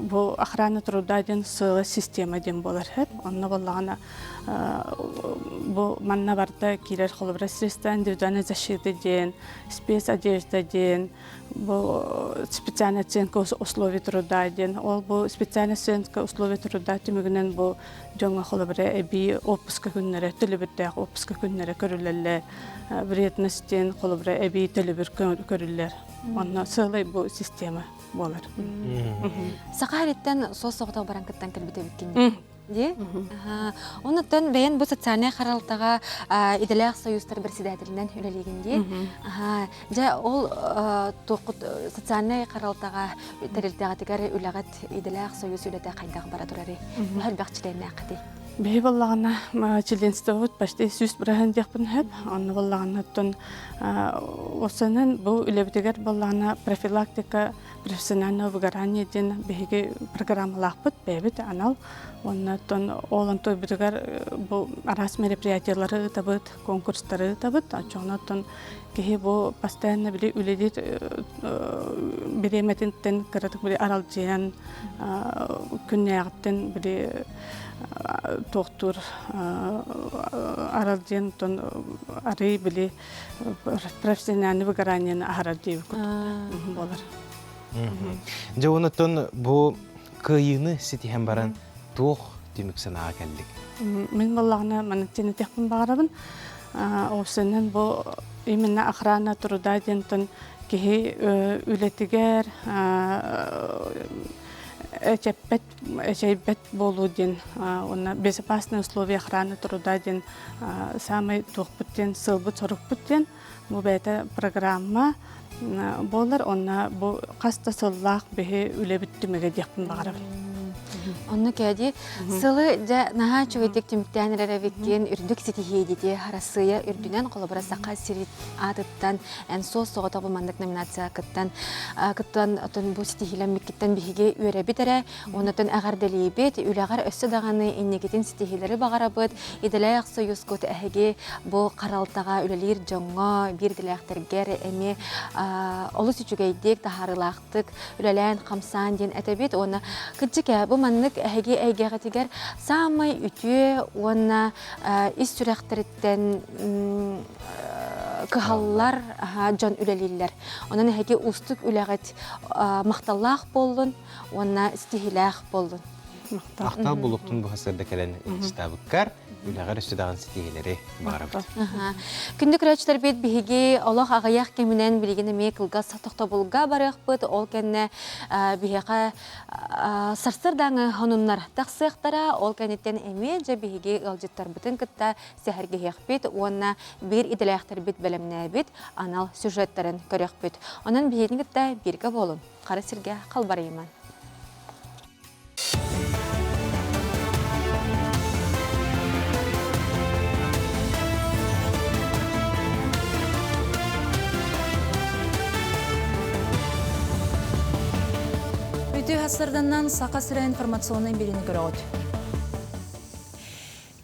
бу охрана труда диэн сыала система диэн буолар сөп. Онно буоллаҕына бу манна барда киирэр холобура средства индивидуальной защиты диэн, спецодежда диэн, бу специальная оценка условий труда диэн ол бу специальная оценка условий труда түмүгүнэн бу дьоҥҥо холобура эбии отпуска күннэрэ төлөбүрдээх отпуска күннэрэ көрүлэллэр вредность диэн холобура эбии төлөбүр көрүллэр онно сыалай бу система буолар Саха сириттэн суос соҕотох баран кыттан кэлбит эбиккин Дии? Онуттан бэйэн бу социальнай харалтаҕа идэлээх союзтар председателинэн үлэлиигин дии. Дьэ ол туоххут социальнай харалтаҕа тэрилтэҕитигэр үлэҕит идэлээх союз үлэтэ хайдах бара турарый? Элбэх чилиэннээххитий? Биһи буоллаҕына членствобут почти 100% диэхпин сөп. Онно буоллаҕына оттон осанан бу үлэбитигэр буоллаҕына профилактика профессионального выгорания диэн биһиги программалаахпыт бэйэбит анал уонна оттон ол онтуйбутугар бу араас мероприятиялары ыытабыт, конкурстары ыытабыт. Оччоҕуна оттон киһи бу постоянно били үлэлиир бириэмэтиттэн кыратык били аралдьыйан күннээҕиттэн били туохтуур аралдьыйан оттон арый били профессиональный выгоранияны аһарар диэбит курдук буолар. Дьэ онтон бу кыайыыны ситиһэн баран туох түмүк санааҕа кэллик? Мин буоллаҕына маннык диэн этиэхпин баҕарабын. Осенен бу именно охрана труда диэнтэн киһи үлэтигэр эчэппэт эчэйбэт буолуу диэн уонна безопасные условия охраны труда диэн саамай туохпут диэн сыалбыт-сорукпут диэн бу бэйэтэ программа буолар уонна бу хас да сыллаах биһи үлэбит түмүгэ диэхпин баҕарабын. Онно кээди сылы дьэ наһаа үчүгэйдик түмүктээн эрэр эбиккин үрдүк ситиһии дии Арассыыйа үрдүнэн холобура Саха сирин аатыттан эн суос соҕотох бу маннык номинация кыттан кыттан отон бу ситиһиилэммиккиттэн биһиги үөрэбит эрэ оннотон эҕэрдэлиибит үлэҕэр өссө даҕаны инникитин ситиһиилэри баҕарабыт идэлээх союзкут эһиги бу харалтаҕа үлэлиир дьоҥҥо биир идэлээхтэргэр эмиэ олус үчүгэйдик таһаарыылаахтык үлэлээн хамсаан диэн этэбит уонна кырдьык ээ бу маннык эһиги эйгэҕитигэр саамай үтүө уонна ис сүрэхтэриттэн кыһаллар дьон үлэлииллэр. Онон эһиги уустук үлэҕит махталлаах буоллун уонна ситиһиилээх буоллун. Махтал булуктун бу сырда кэлэн ычтабыккар үлэҕэр өссө даҕаны ситиһиилэри баҕарабыт. Күндү көрөөччүлэрбит биһиги олох аҕыйах кэминэн билигин эмиэ кылгас тохтобулга барыахпыт. Ол кэннэ биһиэхэ сарсыардааҥы сонуннар тахсыахтара. Ол кэнниттэн эмиэ дьэ биһиги ыалдьыттарбытын кытта сэһэргэһиэхпит уонна биир идэлээхтэрбит бэлэмнээбит анал сюжеттарын көрүөхпүт. Онон биһигини кытта бииргэ буолун. Хара сиргэ халбарыйыман. Үтүө хасырданнан Саха сирэ информационнай бириини көрөҕүт.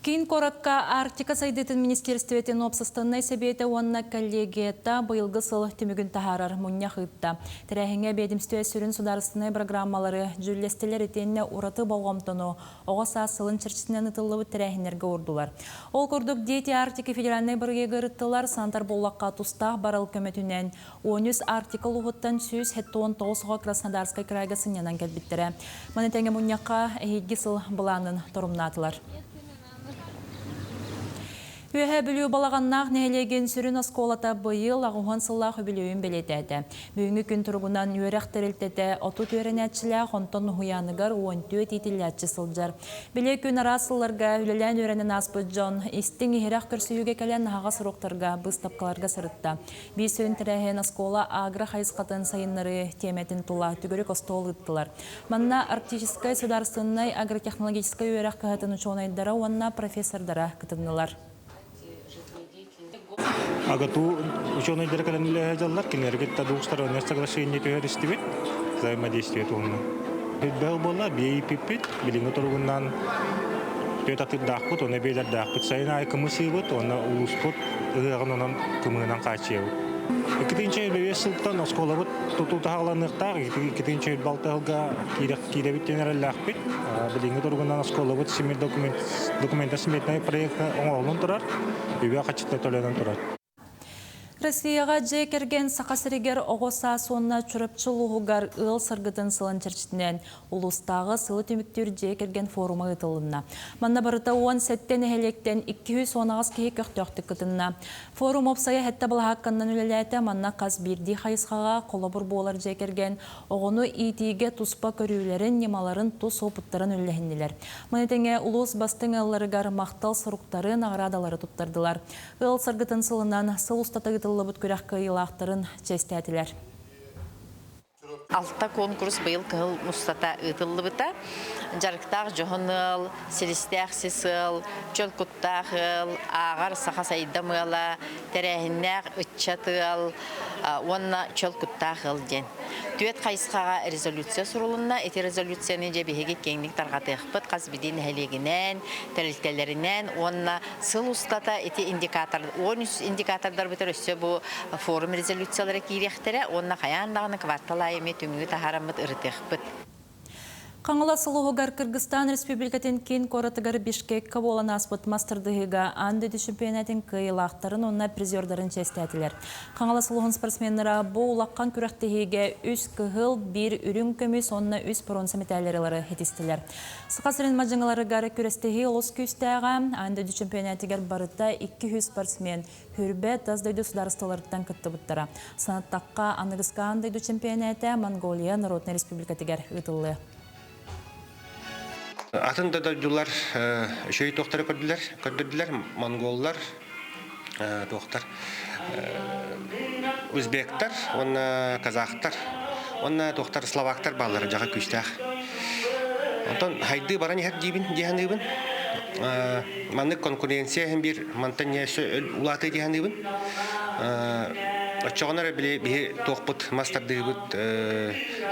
Киин куоракка Арктика сайдыытын министиэристибэтин уопсастыбаннай сэбиэтэ уонна коллегията быйылгы сыл түмүгүн таһаарар мунньах ыытта. Тэрээһиҥҥэ биэдимстибэ сүрүн судаарыстыбаннай бырагыраамалары дьүүллэстилэр итиэннэ ураты болҕомтону оҕо саас сылын чэрчитинэн ыытыллыбыт тэрээһиннэргэ уурдулар. Ол курдук, Дети Арктики федеральнай бырайыагы ырыттылар, Сантар Буллахха тустаах барыл көмөтүнэн 13 Арктика улууһуттан 179 оҕо Краснодарскай кыраайга сынньанан кэлбиттэрэ. Маны тэҥэ мунньахха эһиилги сыл былаанын торумнаатылар. Үөһээ Бүлүү Балаҕаннаах нэһилиэгин сүрүн оскуолата быйыл аҕыһуон сыллаах үбүлүөйүн бэлиэтээтэ. Бүгүҥҥү күн туругунан үөрэх тэрилтэтэ 30 үөрэнээччилээх, онтон уһуйааныгар 14 иитиллээччи сылдьар. Били күн араас сылларга үлэлээн үөрэнэн ааспыт дьон истиҥ-иһирэх көрсүһүүгэ кэлэн аһаҕас уруоктарга, быыстапкаларга сырытта. Биир сүрүн тэрээһин оскуола агро хайысхатын сайыннарыы тиэмэтин тула төгүрүк остуол ыыттылар. Манна Арктическай судаарыстыбаннай агротехнологическай үөрэх кыһатын учуонайдара уонна профессордара кытыннылар. АГАТУ учуонайдара кэлэн үлэлэһэ дьаллар, кинилэргэ двухстороннее соглашение түһэристибит, взаимодействие туһунан. Бэл буолла, биэйиппиппит, билиҥҥи туругунан түөрт атыырдаахпыт, уонна биэлэрдээхпит. Сайын аайы кымыс ыыбыт уонна улууспут ыһыаҕын онон кымыһынан хааччыйабыт. Иккитинчи бэйэ сылтан оскуолабыт тутуу таһааланыахтаах, иккитинчи балтыһылга киирэбит диэн эрэллээхпит. Билиҥҥи туругунан оскуолабыт симир документ документа сметный проекта оҥоһуллан турар, үбэ хаччыта төлөнөн турар. Россияҕа дьиэ кэргэн Саха сиригэр оҕо саас уонна Чурапчы улууһугар ыал саргытын сылын чэрчитинэн улуустааҕы сылы түмүктүүр дьиэ кэргэн форума ыытылынна. Манна барыта 17 нэһилиэктэн 218 киһи көхтөөхтүк кытынна. Форум уопсайа сэттэ балаһаакканнан үлэлээтэ. Манна хас биирдии хайысхаҕа холобур буолар дьиэ кэргэн оҕону иитиигэ туспа көрүүлэрин, ньымаларын, тус уопуттарын үллэһиннилэр. Маны тэҥэ улуус бастыҥ ыалларыгар махтал суруктары, наҕараадалары туттардылар. Ыал саргытын сылынан сыл устата ыытыллыбыт күрэх кыайыылаахтарын чиэстээтилэр. Алта конкурс быйыл кыһыл устата ыытыллыбыта. Дьарыктаах дьоһун ыал, силистээх сис ыал, чөл куттаах ыал, ааҕар саха сайдам ыала, тэрээһиннээх ыччат ыал уонна чөл куттаах ыал диэн. Түөрт хайысхаҕа резолюция сурулунна. Ити резолюцияны дьэ биһиги киэҥник тарҕатыахпыт хас биирдии нэһилиэгинэн, тэрилтэлэринэн уонна Сыл устата ити индикатор 13 индикатордарбытыгар өссө бу форум резолюциялара киириэхтэрэ уонна хайаан даҕаны квартал аайы эмиэ түмүгү таһаараммыт ырытыахпыт. Хаҥалас улууһугар Кыргызстан Республикатын киин куоратыгар Бишкекка буолан ааспыт мас тардыһыыга аан дойду чемпионатын кыайыылаахтарын уонна призердарын чиэстээтилэр. Хаҥалас улууһун спортсменнара бу улахан күрэхтэһиигэ үс кыһыл, биир үрүҥ көмүс уонна үс боруонса мэтээллэри ылары ситистилэр. Саха сирин мадьыҥаларыгар күрэстэһии олус күүстээҕэ. Аан дойду чемпионатыгар барыта 200 спортсмен Хүрбэ тас дойду судаарыстыбаларыттан кыттыбыттара. Санаттахха, аныгыскы аан дойду чемпионата Монголия Народнай Республикатыгар ыытыллыа. Атын да дойдулар үчүгэй туохтары көрдүлэр, көрдөрдүлэр. Монголлар, туохтар, узбектар уонна казахтар уонна туохтар словактар бааллара дьаҕа күүстээх. Онтон хайдыы баран иһэр диибин дии саныыбын. Маннык конкуренция иһин биир мантан өссө улаатыы дии саныыбын. Оччоҕуна эрэ били биһи туохпут мас тардыыбыт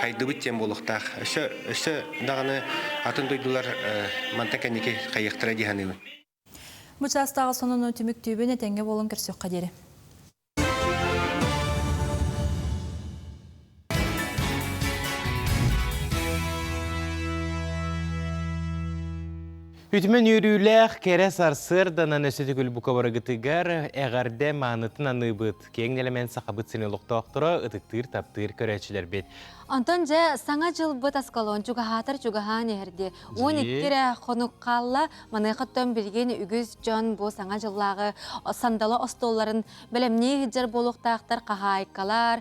хайдыбыт диэн буолуохтаах. Өссө өссө даҕаны атын дойдулар мантан кэнники хайыахтара дии саныыбын. Бу чаастааҕы сонуну түмүктүүбүн этэҥҥэ буолан көрсүөххэ диэри. Үтүмэн үөрүүлээх кэрэ сарсыарданан өссө төгүл бука барыгытыгар эҕэрдэ маанытын аныыбыт. Киэҥ нэлэмэн сахабыт сирин олохтоохторо ытыктыыр таптыыр көрөөччүлэрбит. Онтон дьэ саҥа дьылбыт Аскалон чугаһаатар чугаһаан иһэрди. 12 эрэ хонук хаалла. Маныаха оттон билигин үгүс дьон бу саҥа дьыллааҕы сандала остуолларын бэлэмнии сылдьар буолуохтаахтар хаһаайкалар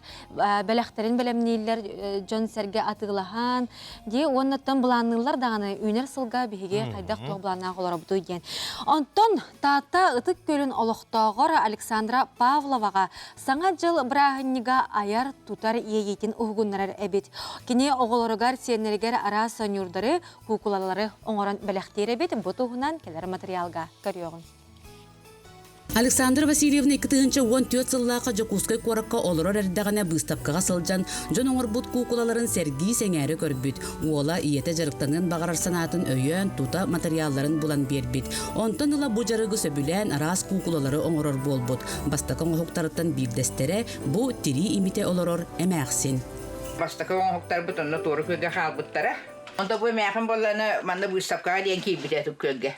бэлэхтэрин бэлэмнииллэр дьон-сэргэ атыылаһан дии уоннаттан былаанныыллар даҕаны үүнэр сылга биһиги хайдах туох былааннаах олоробутуй диэн. Онтон Таатта Ытык Күөлүн олохтооҕор Александра Павловаҕа Саҥа дьыл бырааһынньыга айар-тутар иэйиитин уһугуннарар эбит. Кини оҕолоругар, сиэннэригэр араас сонньуурдары, куукулалары оҥорон бэлэхтиир эбит. Бу туһунан кэлэр материалга көрүөҕүҥ. Александра Васильевна 2014 сыллаахха Дьокуускай куоракка олорор эрдэҕинэ быыстапкаҕа сылдьан, дьон оҥорбут куукулаларын сэргии-сэҥээрэ көрбүт. Уола ийэтэ дьарыктаныан баҕарар санаатын өйөөн, тута матырыйаалларын булан биэрбит. Онтон ыла бу дьарыгы сөбүлээн араас куукулалары оҥорор буолбут. Бастакы оҥоһуктарыттан биирдэстэрэ бу тирии имитэ олорор эмээхсин. Бастакы оҥоһуктарбыт онно туора күөлгэ хаалбыттара. Онто бу эмээхин буолланы манна быыстапкаҕа диэн киирбитэ күөлгэ.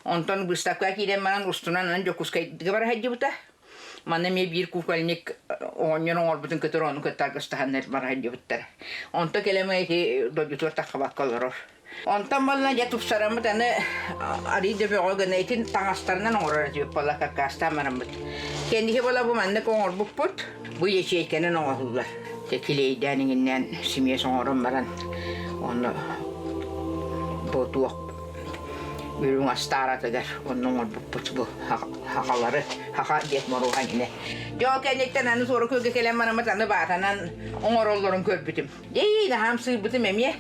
Онтон быыстапкаҕа киирэн баран устунан анан Дьокуускайга бара сылдьыбыта. Манна эмиэ биир кукольник оҕонньор оҥорбутун кытары ону кытта аргыстаһаннар бара сылдьыбыттара. Онто кэлэмэ ити дойдутугар таххабакка олорор. Онтон буолла дьэ тупсараммыт аны арыый да бөҕө гына итин таҥастарынан оҥорор этибит буолла каркастаан бараммыт. Кэнники буола бу маннык оҥорбуппут. Бу ячейканан оҥоһуллар. Килиэйдээн иҥиннээн симиэс оҥорон баран ону бу туох үрүҥ астааратыгар онно оҥорбуппут бу хахалары хаха диэт моруоһан ини. Дьэ ол кэнниттэн аны суора күөлгэ кэлэн бараммыт аны баатанан оҥороллорун көрбүтүм. Дии наһаам сыырбытым эмиэ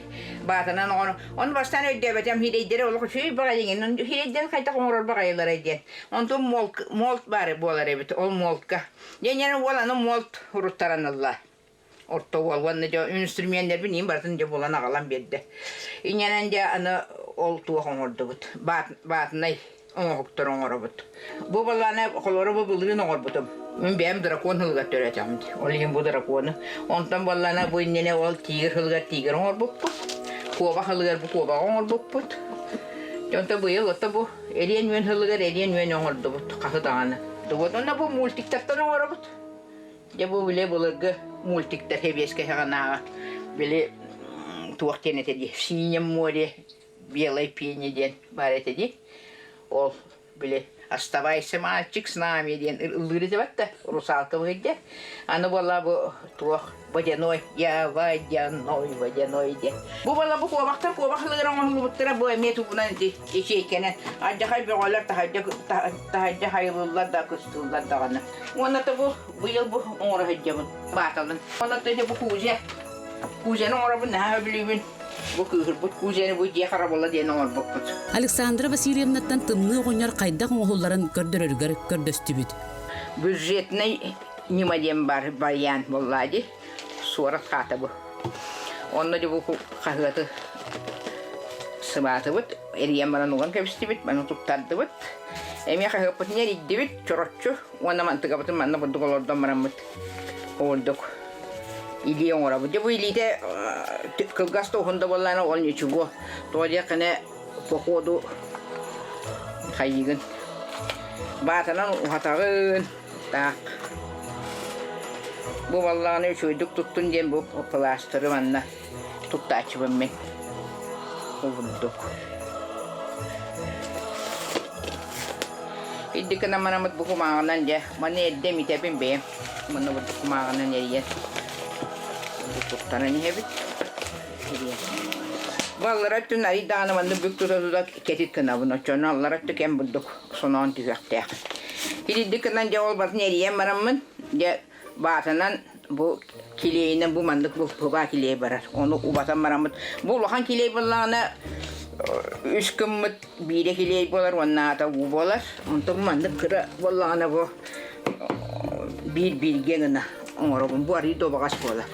баатанан оҥоро. Ону бастаан өйдөөбөтөм хирэйдэри олох үчүгэй баҕайы хирэйдэрин хайдах оҥорор баҕайыларай диэн. Онтон молт баар буолар эбит ол молтка. Дьэ уол аны молт уруттаран ылла. Орто уол уонна дьэ инструменнэрбин иин барытын дьэ булан аҕалан биэрдэ. Инньэнэн дьэ аны ол туох оҥордубут. Баатынай оҥоһуктар оҥоробут. Бу балааны холоро бу былырыын оҥорбутум. Мин бэйэм дракон хылыгар төрөөтөҕүм дии. Ол иһин бу дракону. Онтон буоллаана бу иннинэ ол тигр хылыгар тигр оҥорбуппут. Куоба хылыгар бу куобаҕы оҥорбуппут. Онтон быйыл ото бу эриэн үөн хылыгар эриэн үөн оҥордубут хаһы даҕаны. Уонна бу мультиктартан оҥоробут. Дьэ бу били былыргы мультиктар сэбиэскэй саҕанааҕы били туох диэн этэ дии В синем море белой пене диэн баар этэ дии. Ол били «Оставайся, мальчик, с нами» диэн ыллыыр этэ да русалка быһыйда. Аны буолла бу туох водяной, я водяной, водяной диэн. Бу буолла бу куобахтар куобах ылыгар оҥоһуллубуттара бу эмиэ тугунан ити ячейкэнэн алдьархай бөҕөлөр таһырдьа таһырдьа хайылыллар да кыстыыллар даҕаны. Уонна да бу быйыл бу оҥоро сылдьабын бааталын. Уонна да бу кузя. Кузяны оҥоробун наһаа сөбүлүүбүн. Бу кыыһырбыт кузяны бу дьиэ харабыла диэн оҥорбуппут. Александра Васильевнаттан тымныы оҕонньор хайдах оҥоһулларын көрдөрөрүгэр көрдөстүбүт. Бюджетнай ньыма диэн бар вариант буолла дии. Суорат хаата бу. Онно дьэ бу хаһыаты сыбаатыбыт, эрийэн баран уган кэбистибит, маны туттардыбыт. Эмиэ хаһыаппытын эрийдибит, чороччу уонна мантыгабытын манна бурдук олордон бараммыт ордук илии оҥоробут. Дьэ бу илиитэ кылгас да уһун да буоллаҕына ол ничего. Тоҕо диэххинэ походу хайыыгын баатанан уһатаҕын таах бу баллаҕына үчүгэйдик туттун диэн бу пластыры манна туттааччыбын мин курдук. Ирдик гынан бараммыт бу кумааҕынан дьэ маны эрдэ имитэбин бэйэм. Маны бурдук кумааҕынан эрийэн туттаран иһэбит. Бу аллара өттүн арый даҕаны манна бүк тута-тута кэтит гынабын. Оччону аллара өттө кэм бурдук соноон түһүөхтээх. Ирдик гынан дьэ ол барытын эрийэн бараммын дьэ Баатанан бу килиэйинэн бу маннык бу баа килиэй барар. Ону убатан бараммыт. Бу улахан килиэй буоллаҕына Үс гыммыт биирэ килиэй буолар уонна аата уу буолар. Онтон маннык кыра буоллаҕына бу биир бииргэ гына оҥоробун. Бу арыый добаҕас буолар.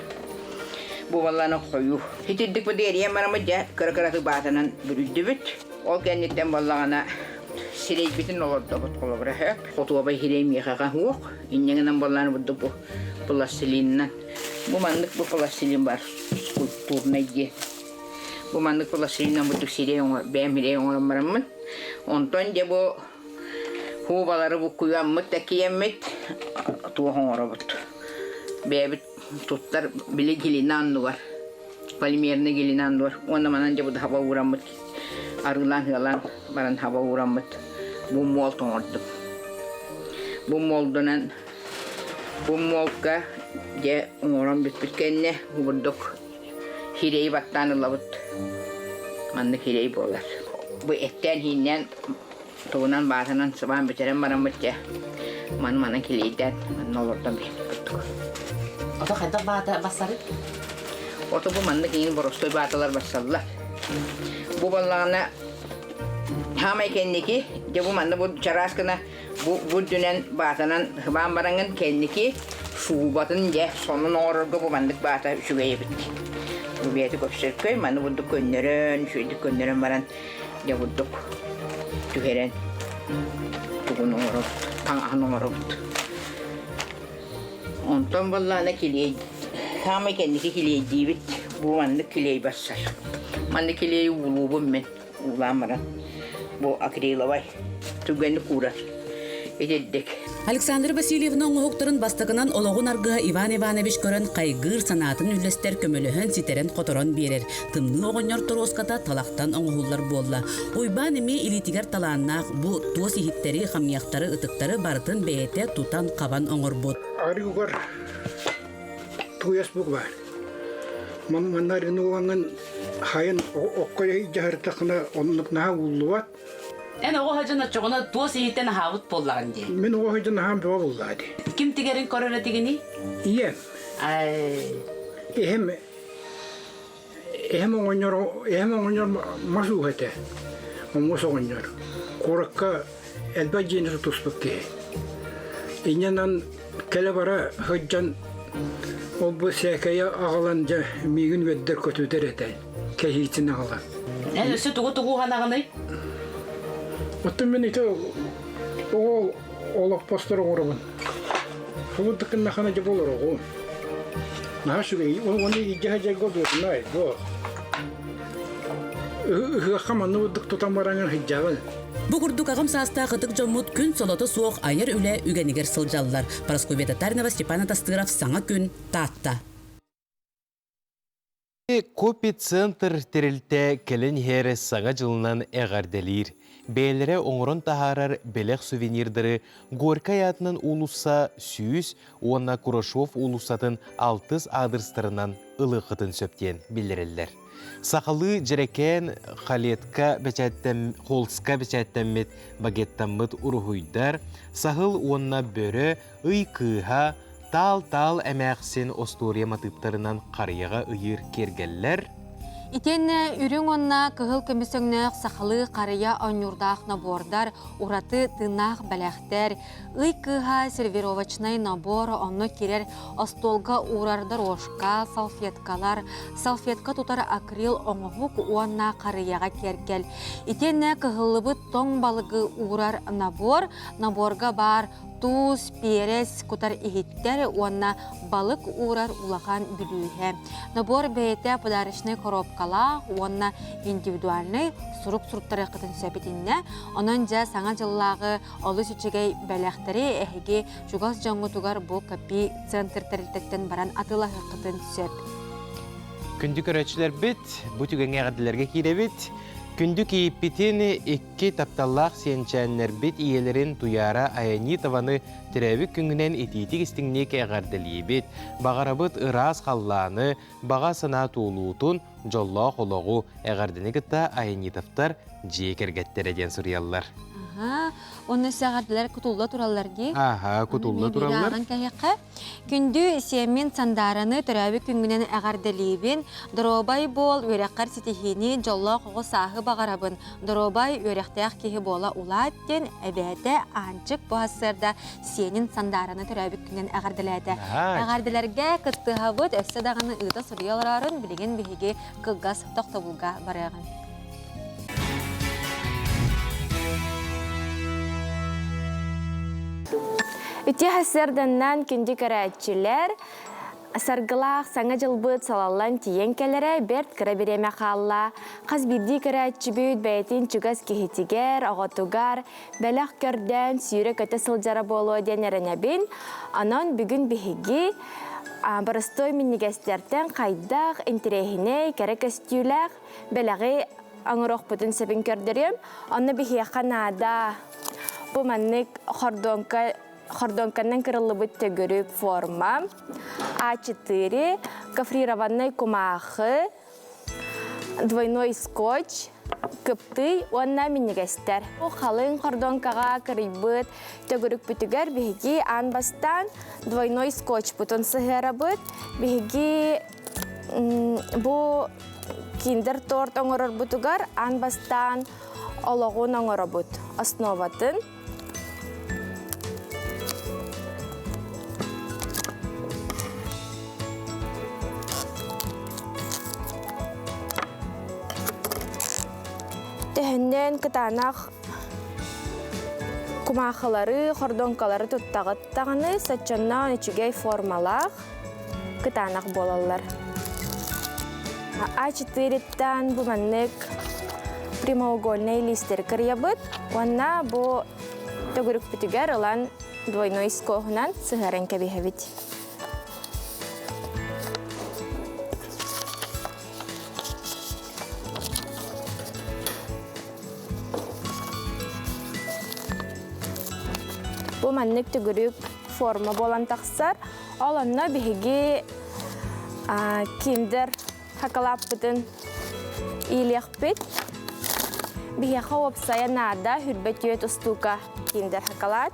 Бу буоллаҕына хойуу. Итирдик бу диэриэн бараммыт дьэ кыра-кыратык баатанан бүрүйдүбүт. Ол кэнниттэн буоллаҕына сирэйбитин олордобут холобура сөп. Хотуобай сирэй миэхэҕэ суох. Инньэ гынан буоллаҕына бурдук бу пластилинынан. Бу маннык бу пластилин бар скульптурнай диэн. Бу маннык пластилинынан бурдук сирэй оҥор, бэйэм сирэй оҥорон бараммын. Онтон дьэ бу хуубалары буккуйаммыт да киэммит туох оҥоробут. Бэйэбит туттар били глина аннугар полимерный глина аннугар уонна манан дьэ бу хаба уураммыт арыылаан ыалаан баран хаба уураммыт бу муол тоҥордум. Бу муолдунан бу муолка дьэ оҥорон бүппүт кэннэ бурдук Сирэйи баттаан ылабыт. Маннык сирэй буолар. Бу эттээн-ииннээн тугунан баатанан сыбаан бүтэрэн бараммыт дьэ маны манан килиэйдээн манна олордон биһиппит курдук. Ото хайдах баата бассарый? Ото бу маннык иин боростуой бааталар бассаллар. Бу баллаҕына хаамай кэнники дьэ бу манна бу чараас гына Бу бу үрдүнэн баатанан хыбаан бараҥын кэнники суубатын дьэ сонун оҥорорго бу маннык баата үчүгэй эбит. Бу бэйэтэ көпсөркөй маны бурдук көннөрөн, үчүгэйдик көннөрөн баран дьэ бурдук түһэрэн тугун оҥоробут, таҥаһын оҥоробут. Онтон буоллаҕына килиэй, саамай кэнники килиэйдиибит. Бу маннык килиэй барсар. Маннык килиэйи уулуубун мин. Уулаан баран бу акриловай түргэнник куурар итирдик. Александра Васильевна оҥоһуктарын бастакынан олоҕун аргыһа Иван Иванович көрөн хайгыыр, санаатын үллэстэр, көмөлөһөн, ситэрэн-хоторон биэрэр. Тымныы оҕонньор торуоската талахтан оҥоһуллар буолла. Уйбаан эмиэ илиитигэр талааннаах бу туос иһиттэри, хамыйахтары, ытыктары барытын бэйэтэ тутан-хабан оҥорбут. Арыгыгар тууйас бук баар. Манна арыгыны угаҥҥын хайын окко дьаһартахына оннук наһаа ууллубат. Эн оҕо сылдьан оччоҕуна туос иһиттэн аһаабыт буоллаҕын дии. Мин оҕо сылдьан аһаан бөҕө буоллаҕа дии. Ким тигэрин көрөр этигиний? Ийэм. Эһэм эһэм оҕонньор эһэм оҕонньор мас ууһа этэ. Омуос оҕонньор. Куоракка элбэх дьиэни тутуспут киһи. Инньэнэн кэлэ-бара сылдьан ол-бу сээкэйи аҕалан дьэ миигин үөрдэр-көтүтэр этэ, кэһиитин аҕалан. Эн өссө тугу-тугу уһанаҕыный? Оттон мин ити оҕо олоппостор оҥоробун. Холурдук гыннаххына дьэ буолар оҕо. Наһаа үчүгэй. Уонна илдьэ сылдьарга удобнай, бу. Ыһыахха манна бурдук тутан бараҥын сылдьабын. Бу курдук аҕам саастаах ытык дьоммут күн солото суох айар үлэ үгэнигэр сылдьаллар. Парасковья Татаринова, Степан Атастыров, Саҥа күн, Таатта. Копи-центр тэрилтэ кэлэн иһэр Саҥа дьылынан эҕэрдэлиир. Бэйэлэрэ оҥорон таһаарар бэлэх сувенирдары Горькай аатынан уулусса 100 уонна Курашов уулуссатын алтыс аадырыстарынан ылыаххытын сөп диэн биллэрэллэр. Сахалыы дьэрэкээн халетка бэчээттэм, холска бэчээттэммит багеттаммыт уруһуйдар, саһыл уонна бөрө, ый кыыһа, таал-таал эмээхсин остуоруйа матыыптарынан харыйаҕа ыйыыр киэргэллэр, Итиэннэ үрүҥ уонна кыһыл көмүс өҥнөөх сахалыы харыйа оонньуурдаах набордар, ураты тыыннаах бэлэхтэр, Ый кыыһа сервировочнай набор онно кирэр остуолга уурар дорожка, салфеткалар, салфетка тутар акрил оҥоһук уонна харыйаҕа киэргэл. Итиэннэ кыһыллыбыт тоҥ балыгы уурар набор, наборга баар туус, перец кутар иһиттэр уонна балык уурар улахан бүлүүһэ. Набор бэйэтэ подарочнай коробкалаах уонна индивидуальнай сурук суруттарыаххытын сөп итиннэ. Онон дьэ саҥа дьыллааҕы Олус үчүгэй бэлэхтэри эһиги чугас дьоҥҥутугар бу КПИ центр тэрилтэттэн баран атыылаһыаххытын сөп. Күндү көрөөччүлэрбит, бу түгэҥҥэ эҕэрдэлэргэ киирэбит. Күндү кийииппитин икки тапталлаах сиэнчээннэрбит ийэлэрин Туйаара Аянитованы төрөөбүт күҥҥүнэн итиитик-истиҥник эҕэрдэлиибит. Баҕарабыт ыраас халлааны, баҕа санаа туолуутун, дьоллоох олоҕу, эҕэрдэни кытта Аянитовтар дьиэ кэргэттэрэ диэн суруйаллар. Аха. Онно саҕардылар кутулла тураллар дии. Аха, кутулла тураллар. Кэһиэххэ. Күндү сиэммин Сандаараны төрөөбүт күҥҥүнэн эҕэрдэлиибин. Доруобай буол, үөрэххэр ситиһиини, дьоллоох оҕо сааһы баҕарабын. Доруобай, үөрэхтээх киһи буола улаат диэн эбээтэ Аанчык бу сарсыарда сиэнин Сандаараны төрөөбүт күнүнэн эҕэрдэлээтэ. Эҕэрдэлэргэ кыттыһабыт, өссө даҕаны ыыта суруйа олорорун билигин биһиги кылгас тохтобулга барыаҕын. Үтүө сарсыарданнан күндү көрөөччүлэр, саргылаах саҥа дьылбыт салаллан тиийэн кэлэрэ бэрт кыра бириэмэ хаалла. Хас биирдии көрөөччүбүт бэйэтин чугас киһитигэр, оҕотугар бэлэх көрдөөн сүүрэ-көтө сылдьара буолуо диэн эрэнэбин. Онон бүгүн биһиги боростуой минньигэстэртэн хайдах интэриэһинэй, кэрэ көстүүлээх бэлэҕи оҥоруохпутун сөбүн көрдөрүөм. Онно биһиэхэ наада бу маннык хордуоҥка хордуоҥканан кырыллыбыт төгүрүк форма, А4, гофрированный кумаахы, двойной скотч, кыптый уонна минньигэстэр. Бу халыҥ хордуоҥкаҕа кырыйбыт төгүрүкпүтүгэр биһиги аан бастаан двойной скотчпутун сыһыарабыт. Биһиги бу киндер торт оҥорорбутугар аан бастаан олоҕун оҥоробут основатын. Төһөннөн кытаанах кумаахылары, хордоҥкалары туттаҕыт даҕаны соччонноон үчүгэй формалаах кытаанах буолаллар. А4-тан бу маннык прямоугольнай лиистэри кырыйабыт уонна бу төгүрүкпүтүгэр ылан двойной скоһунан сыһыаран кэбиһэбит. Бу маннык төгүрүк форма буолан тахсар. Ол онно биһиги киндер хакалааппытын иилиэхпит. Биһиэхэ уопсайа наада хүрбэ түөт устуука киндер хакалаат.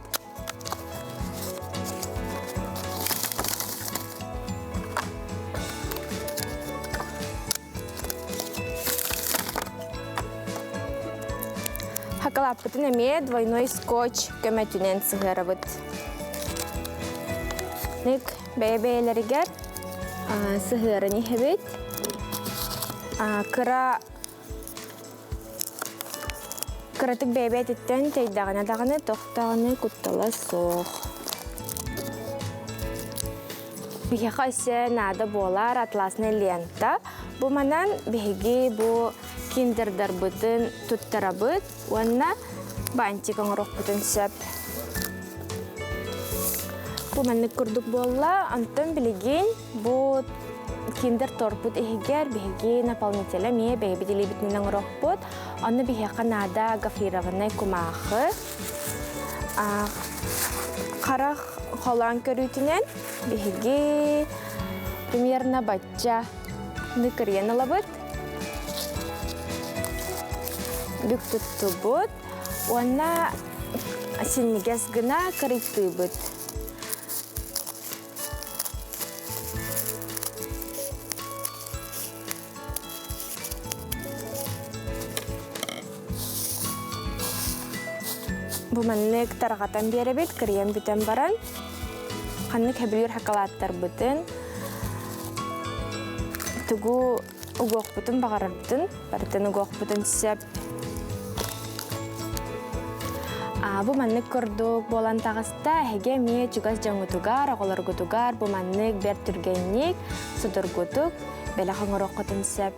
Хакалааппытын эмиэ двойной скотч көмөтүнэн сыһыарабыт. Ник бэйэ-бэйэлэригэр сыһыаран иһэбит. Кыра кыратык бэйэ-бэйэтиттэн тэйдэҕинэ даҕаны тохтоҕуна куттала суох. Биһиэхэ өссө наада буолар атласная лента. Бу манан биһиги бу киндердарбытын туттарабыт уонна бантик оҥоруохпутун сөп. Бу маннык курдук буолла. Онтон билигин бу киндер торпут иһигэр биһиги наполнителя эмиэ бэйэбит илиибитинэн оҥоруохпут. Онно биһиэхэ наада гофрированнай кумаахы, харах холоон көрүүтүнэн биһиги примерно бачча ныкырыйан ылабыт. Бүк туттубут уонна синньигэс гына кырыйтыыбыт. Бу маннык тарҕатан биэрэбит, кырыйан бүтэн баран, ханнык хэбилүүр хакалааттарбытын, тугу угуохпутун баҕарарбытын, барытын угуохпутун сөп. Бу маннык курдук буолан таҕыста, эһиги эмиэ чугас дьоҥҥутугар, оҕолоргутугар бу маннык бэрт түргэнник, судургутук бэлэх оҥоруоххутун сөп.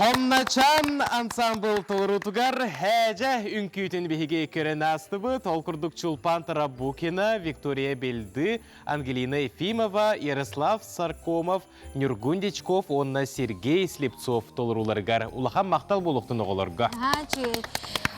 Хомначан ансамбл толоруутугар Һээдьэ үҥкүүтүн биһиги көрөн аастыбыт. Ол курдук Чулпан Тарабукина, Виктория Бельды, Ангелина Ефимова, Ярослав Саркомов, Ньургун Дичков уонна Сергей Слепцов толорууларыгар улахан махтал буолуохтун оҕолорго.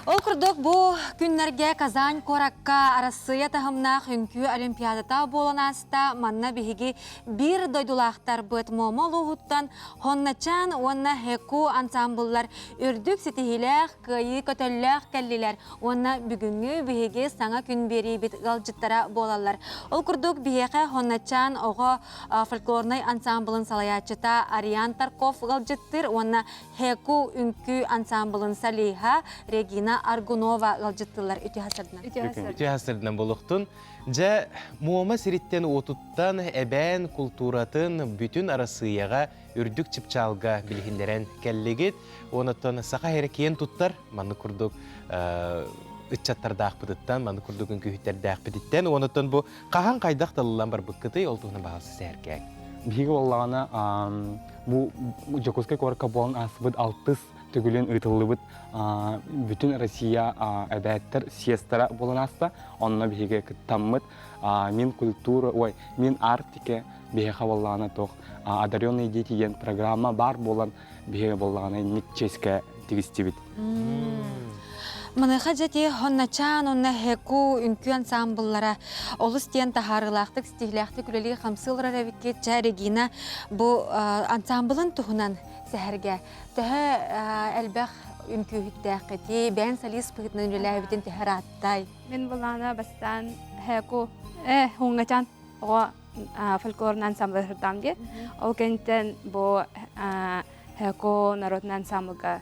Ол курдук бу күннэргэ Казань куоракка Арассыыйа таһымнаах үҥкүү олимпиадата буолан ааста. Манна биһиги биир дойдулаахтарбыт Момо улууһуттан Хонначан уонна Хэку ансамбллар үрдүк ситиһиилээх, кыайыы көтөллөөх кэллилэр уонна бүгүҥҥү биһиги саҥа күн биэриибит ыалдьыттара буолаллар. Ол курдук биһиэхэ Хонначан оҕо фольклорнай ансамблын салайааччыта Ариан Тарков ыалдьыттыыр уонна Хэку үҥкүү ансамблын солиһа Регина Аргунова ыалдьыттыыллар. Үтүө хасырдынан. Үтүө хасырдынан буолуохтун. Дьэ, Муома сириттэн-уотуттан эбээн култууратын бүтүн Арассыыйаҕа үрдүк чыпчаалга билиһиннэрэн кэллигит. Онон саха эрэ киэн туттар, маннык курдук ыччаттардаахпытыттан, маннык курдук үҥкүүһүттэрдээхпититтэн, онон бу хаһан хайдах талыллан барбыккытый, ол туһунан баҕалсы сэһэргээҥ. Биһиги буоллаҕына бу Дьокуускай куоракка буолан ааспыт алтыс төгүлүн ыытыллыбыт бүтүн Россия эбээттэр съезтара буолан ааста. Онно биһиги кыттаммыт Мин культура, ой, Мин Арктика биһиэхэ буоллаҕына туох одаренные дети диэн программа баар буолан биһиги буоллаҕына инник чиэскэ тигистибит. Маныаха дьэти Хонначаан уонна Хэку үҥкүү ансаамбыллара олус диэн таһаарыылаахтык, ситиһиилээхтик үлэлии хамсыы олорор эбиккит. Чэ, Регина, бу ансаамбылын туһунан сэһэргэ Төһө элбэх үҥкүүһүттээххитий, бэйэҥ солист быһыытынан үлэлээбитин төһө ырааттай? Мин былаана бастаан хэку э хунгачан оҕо фольклорный ансамбль сыртаам диye. Ол кэнниттэн бу хэку народный ансамблга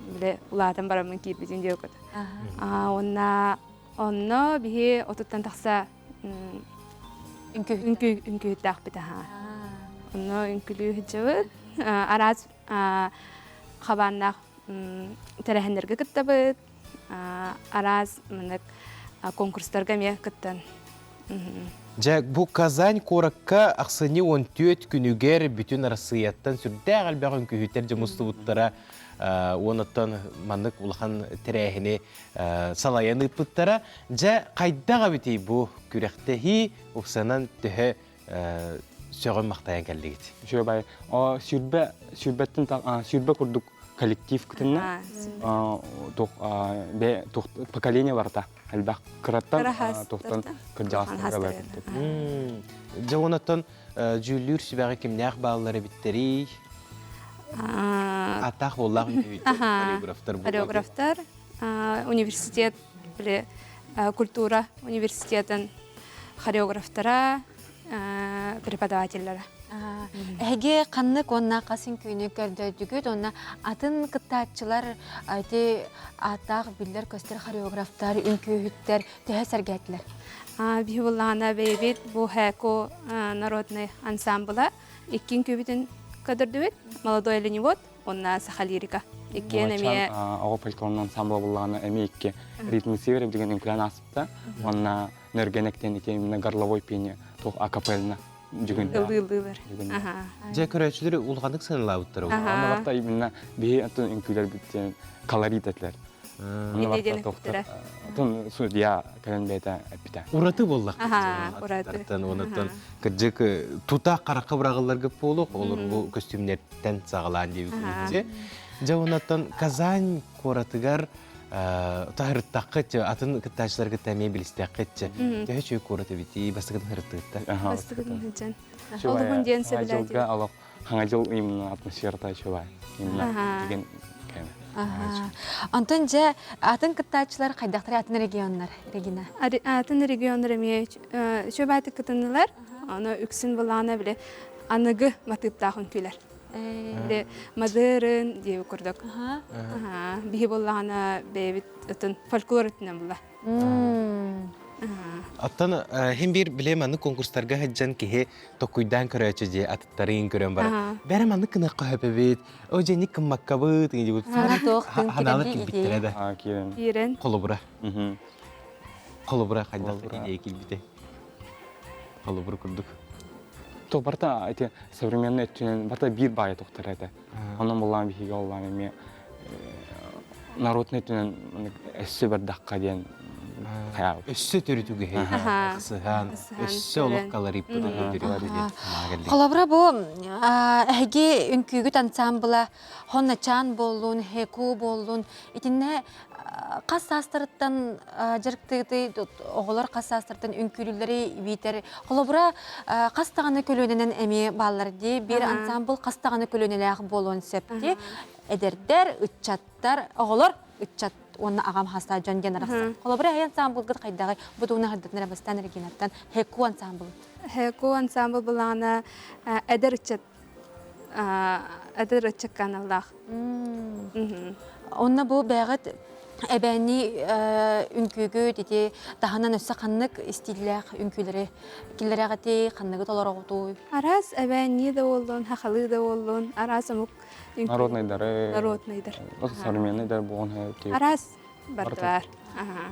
биле улаатан бараммын киирбитин диэкут. Онна онно биһи отуттан тахса үҥкүүһүттээхпит аха. Онно үҥкүлүү сылдьабыт. Араас хабааннаах тэрээһиннэргэ кыттабыт. Араас маннык конкурстарга эмиэ кыттан. Дьэ, бу Казань куоракка ахсынньы 14 күнүгэр бүтүн Арассыыйаттан сүрдээх элбэх үҥкүүһүттэр дьэ мустубуттара уонуттан маннык улахан тэрээһини салайан ыыппыттара. Дьэ, хайдах эбитий бу күрэхтэһии упсанан төһө сөҕөн-махтайан кэллигит? Үчүгэй бай. Сүүрбэ, сүүрбэттэн сүүрбэ курдук коллектив кытынна. Тух бе тух поколение барта. Элбэх кыраттан тухтан кырдьаҕастарга бар. Дьэ, онон дьүүллүүр сүбэҕэ кимнээх бааллар эбиттэрий? Атаах буоллаах хореографтар. Хореографтар университет били культура университетын хореографтара, преподавателлара. Эһиги ханнык уонна хас үҥкүүнү көрдөрдүгүт уонна атын кыттааччылар ити ааттаах биллэр-көстөр хореографтар, үҥкүүһүттэр төһө сэргээтилэр? Биһи буллаҕына бэйэбит бу ХЭКО народный ансамбла икки үҥкүүбүтүн көрдөрдүбүт. Молодой оленевод уонна саха лирика. Иккиэн эмиэ оҕо фольклорун ансамбла буллаҕына эмиэ икки ритм север деген үҥкүлээн ааспыта. Уонна нөргэнэктэн ити именно горловой пение туох акапельно жүгүн. Ыллыыллыылар. Дьэ көрөөччүлэр улаханнык сыаналаабыттар. Онно барта именно биһи атын үҥкүүлэрбит колорит этилэр. Онно барта тохтор. Тон судья кэлэн бэйэтэ эппитэ. Ураты буоллах. Ураты. Онуттан кырдьык тута харахха быраҕылларга буолуох, олор бу көстүүмнэртэн саҕалаан диэбит. Дьэ онуттан Казань куоратыгар таһырыттаххыт атын кыттааччылар кытта эмиэ билистэххит төһө үчүгэй куорат эбитий бастакытын ырыттыгыттар бастакытын сылдьан олуһун диэн сөбүлээтим олох хаҥа дьыл именно атмосферата үчүгэй именно деген Онтон дьэ атын кыттааччылар хайдахтар атын регионнар Регина атын регионнар эмиэ үчүгэй кытыннылар аны үксүн былаана биле аныгы матыыптаах үҥкүүлэр Били мадырын диэби курдук. Биһи буоллаҕына бэйэбит ытын фольклор өттүнэн була. Оттон хин биир биле маннык конкурстарга сылдьан киһи токуйдаан көрөөччү дии атыттарын көрөн баран. Бэрэ маннык гыныахха хөпөбүт, о дьэник кыммаккабыт диэбит. Ханаалар килбиттэрэ да. Киирэн. Холобура. Холобура хайдах идея килбите. Холобур курдук. То барта эти современный өттүнэн барта биир баайы тохтор этэ. Онон буллаан биһиги оллаан эмиэ народный өттүнэн өссө бардахха диэн хайаабыт. Өссө төрүт үгэһи сыһан, өссө олох калориппыт Холобура бу эһиги үҥкүүгүт ансамбла Хонначаан буоллун, Хеку буоллун, итиннэ хас саастарыттан дьарыктыгытый, оҕолор хас саастарыттан үҥкүүлүүллэри биитэр холобура хас даҕаны көлүөнэнэн эмиэ бааллар дии, биир ансамбл хас даҕаны көлүөнэлээх буолуон сөп дии. Эдэрдэр, ыччаттар, оҕолор, ыччат уонна аҕам хастаа дьон диэн арахсар. Холобура, эһи ансамблгыт хайдаҕый? Бу тугуна хардытын эрэ бастаан Регинаттан Хеку ансамбл. Хеку ансамбл былаана эдэр ыччат эдэр ыччакка аналлаах. Онно бу бэҕэт эбээни үҥкүүгүт ити таһынан өссө ханнык истииллээх үҥкүүлэри киллэрэҕитий, ханныгы толороҕутуй? Араас эбээннии да буоллун, хахалыы да буоллун, араас омук Народныйдары. Народныйдар. Современныйдар буолан Араас бардылар.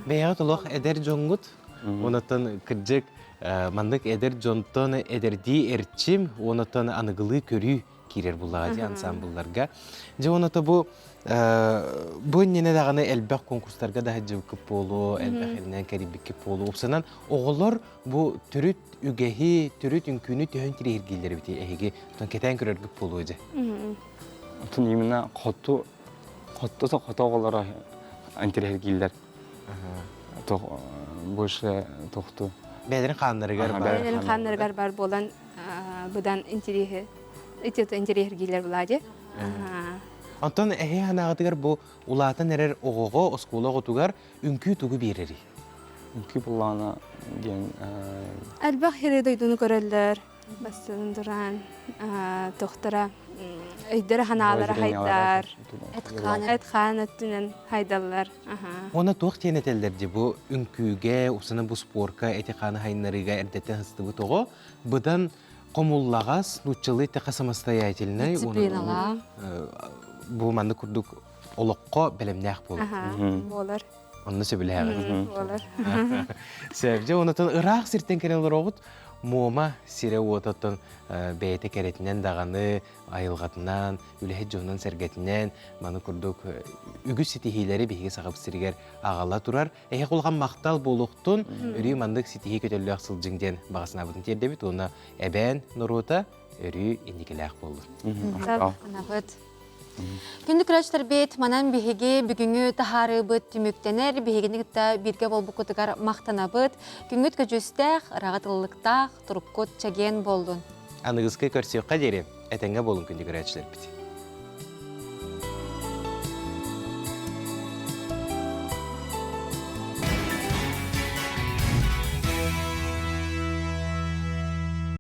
Бэйэҕит олох эдэр дьоҥҥут, онотон кырдьык маннык эдэр дьонтон эдэрдии эрчим, онотон аныгылыы көрүү киирэр буллаҕа дии ансамблларга. Дьэ оното бу бу иннинэ даҕаны элбэх конкурстарга да сылдьыбыккыт буолуо, элбэх эринэн кэрийбиккит буолуо. Упсанан оҕолор бу төрүт үгэһи, төрүт үҥкүүнү төһөн тириһиргииллэр эбитий эһиги кэтээн көрөргүт буолуо дьэ. Отун именно хоту хоту хоту оҕолоро интириһиргииллэр. Больше тохту. Бэйэлэрин хааннарыгар бар. Бэйэлэрин хааннарыгар бар буолан быдан интириэһи ити интириэһиргииллэр буолаа Онтон эһи ханаҕытыгар бу улаатан эрэр оҕоҕо оскуола оҕотугар үҥкүү тугу биэрэрий? Үҥкүү буллаҕына диэн Элбэх сири дойдуну көрөллөр. Бастыын туран тохтора өйдөрө ханаалара хайдар. Эт-хаан өттүнэн хайдаллар. Уонна туох диэн этэллэр дии бу үҥкүүгэ, упсана бу спорка эти-хааны хайыннарыыга эрдэттэн сыстыбыт оҕо быдан хомуллаҕас, нууччалыы эттэххэ самостоятельнай Дисциплиналаах. бу маннык курдук олоххо бэлэмнээх буолар. Буолар. Онно сөбүлэһэҕин. Буолар. Сөп. Дьэ, онотон ыраах сиртэн кэлэн олороҕут. Муома сирэ-уота бэйэтэ кэрэтинэн даҕаны, айылҕатынан, үлэһит дьонунан-сэргэтинэн маны курдук үгүс ситиһиилэри биһиги Сахабыт сиригэр аҕала турар. Эһиэхэ улахан махтал буолуохтун, өрүү маннык ситиһии көтөллөөх сылдьыҥ диэн баҕа санаабытын тиэрдэбит уонна эбээн норуота өрүү инникилээх буоллун. Махтанабыт. Күндү көрөөччүлэрбит, манан биһиги бүгүҥҥү таһаарыыбыт түмүктэнэр. Биһигини кытта бииргэ буолбуккутугар махтанабыт. Күҥҥүт көдьүүстээх, ыраҕыт ыллыктаах, туруккут чэгиэн буоллун. Аныгыскы көрсүөххэ диэри этэҥҥэ буолун күндү көрөөччүлэрбит.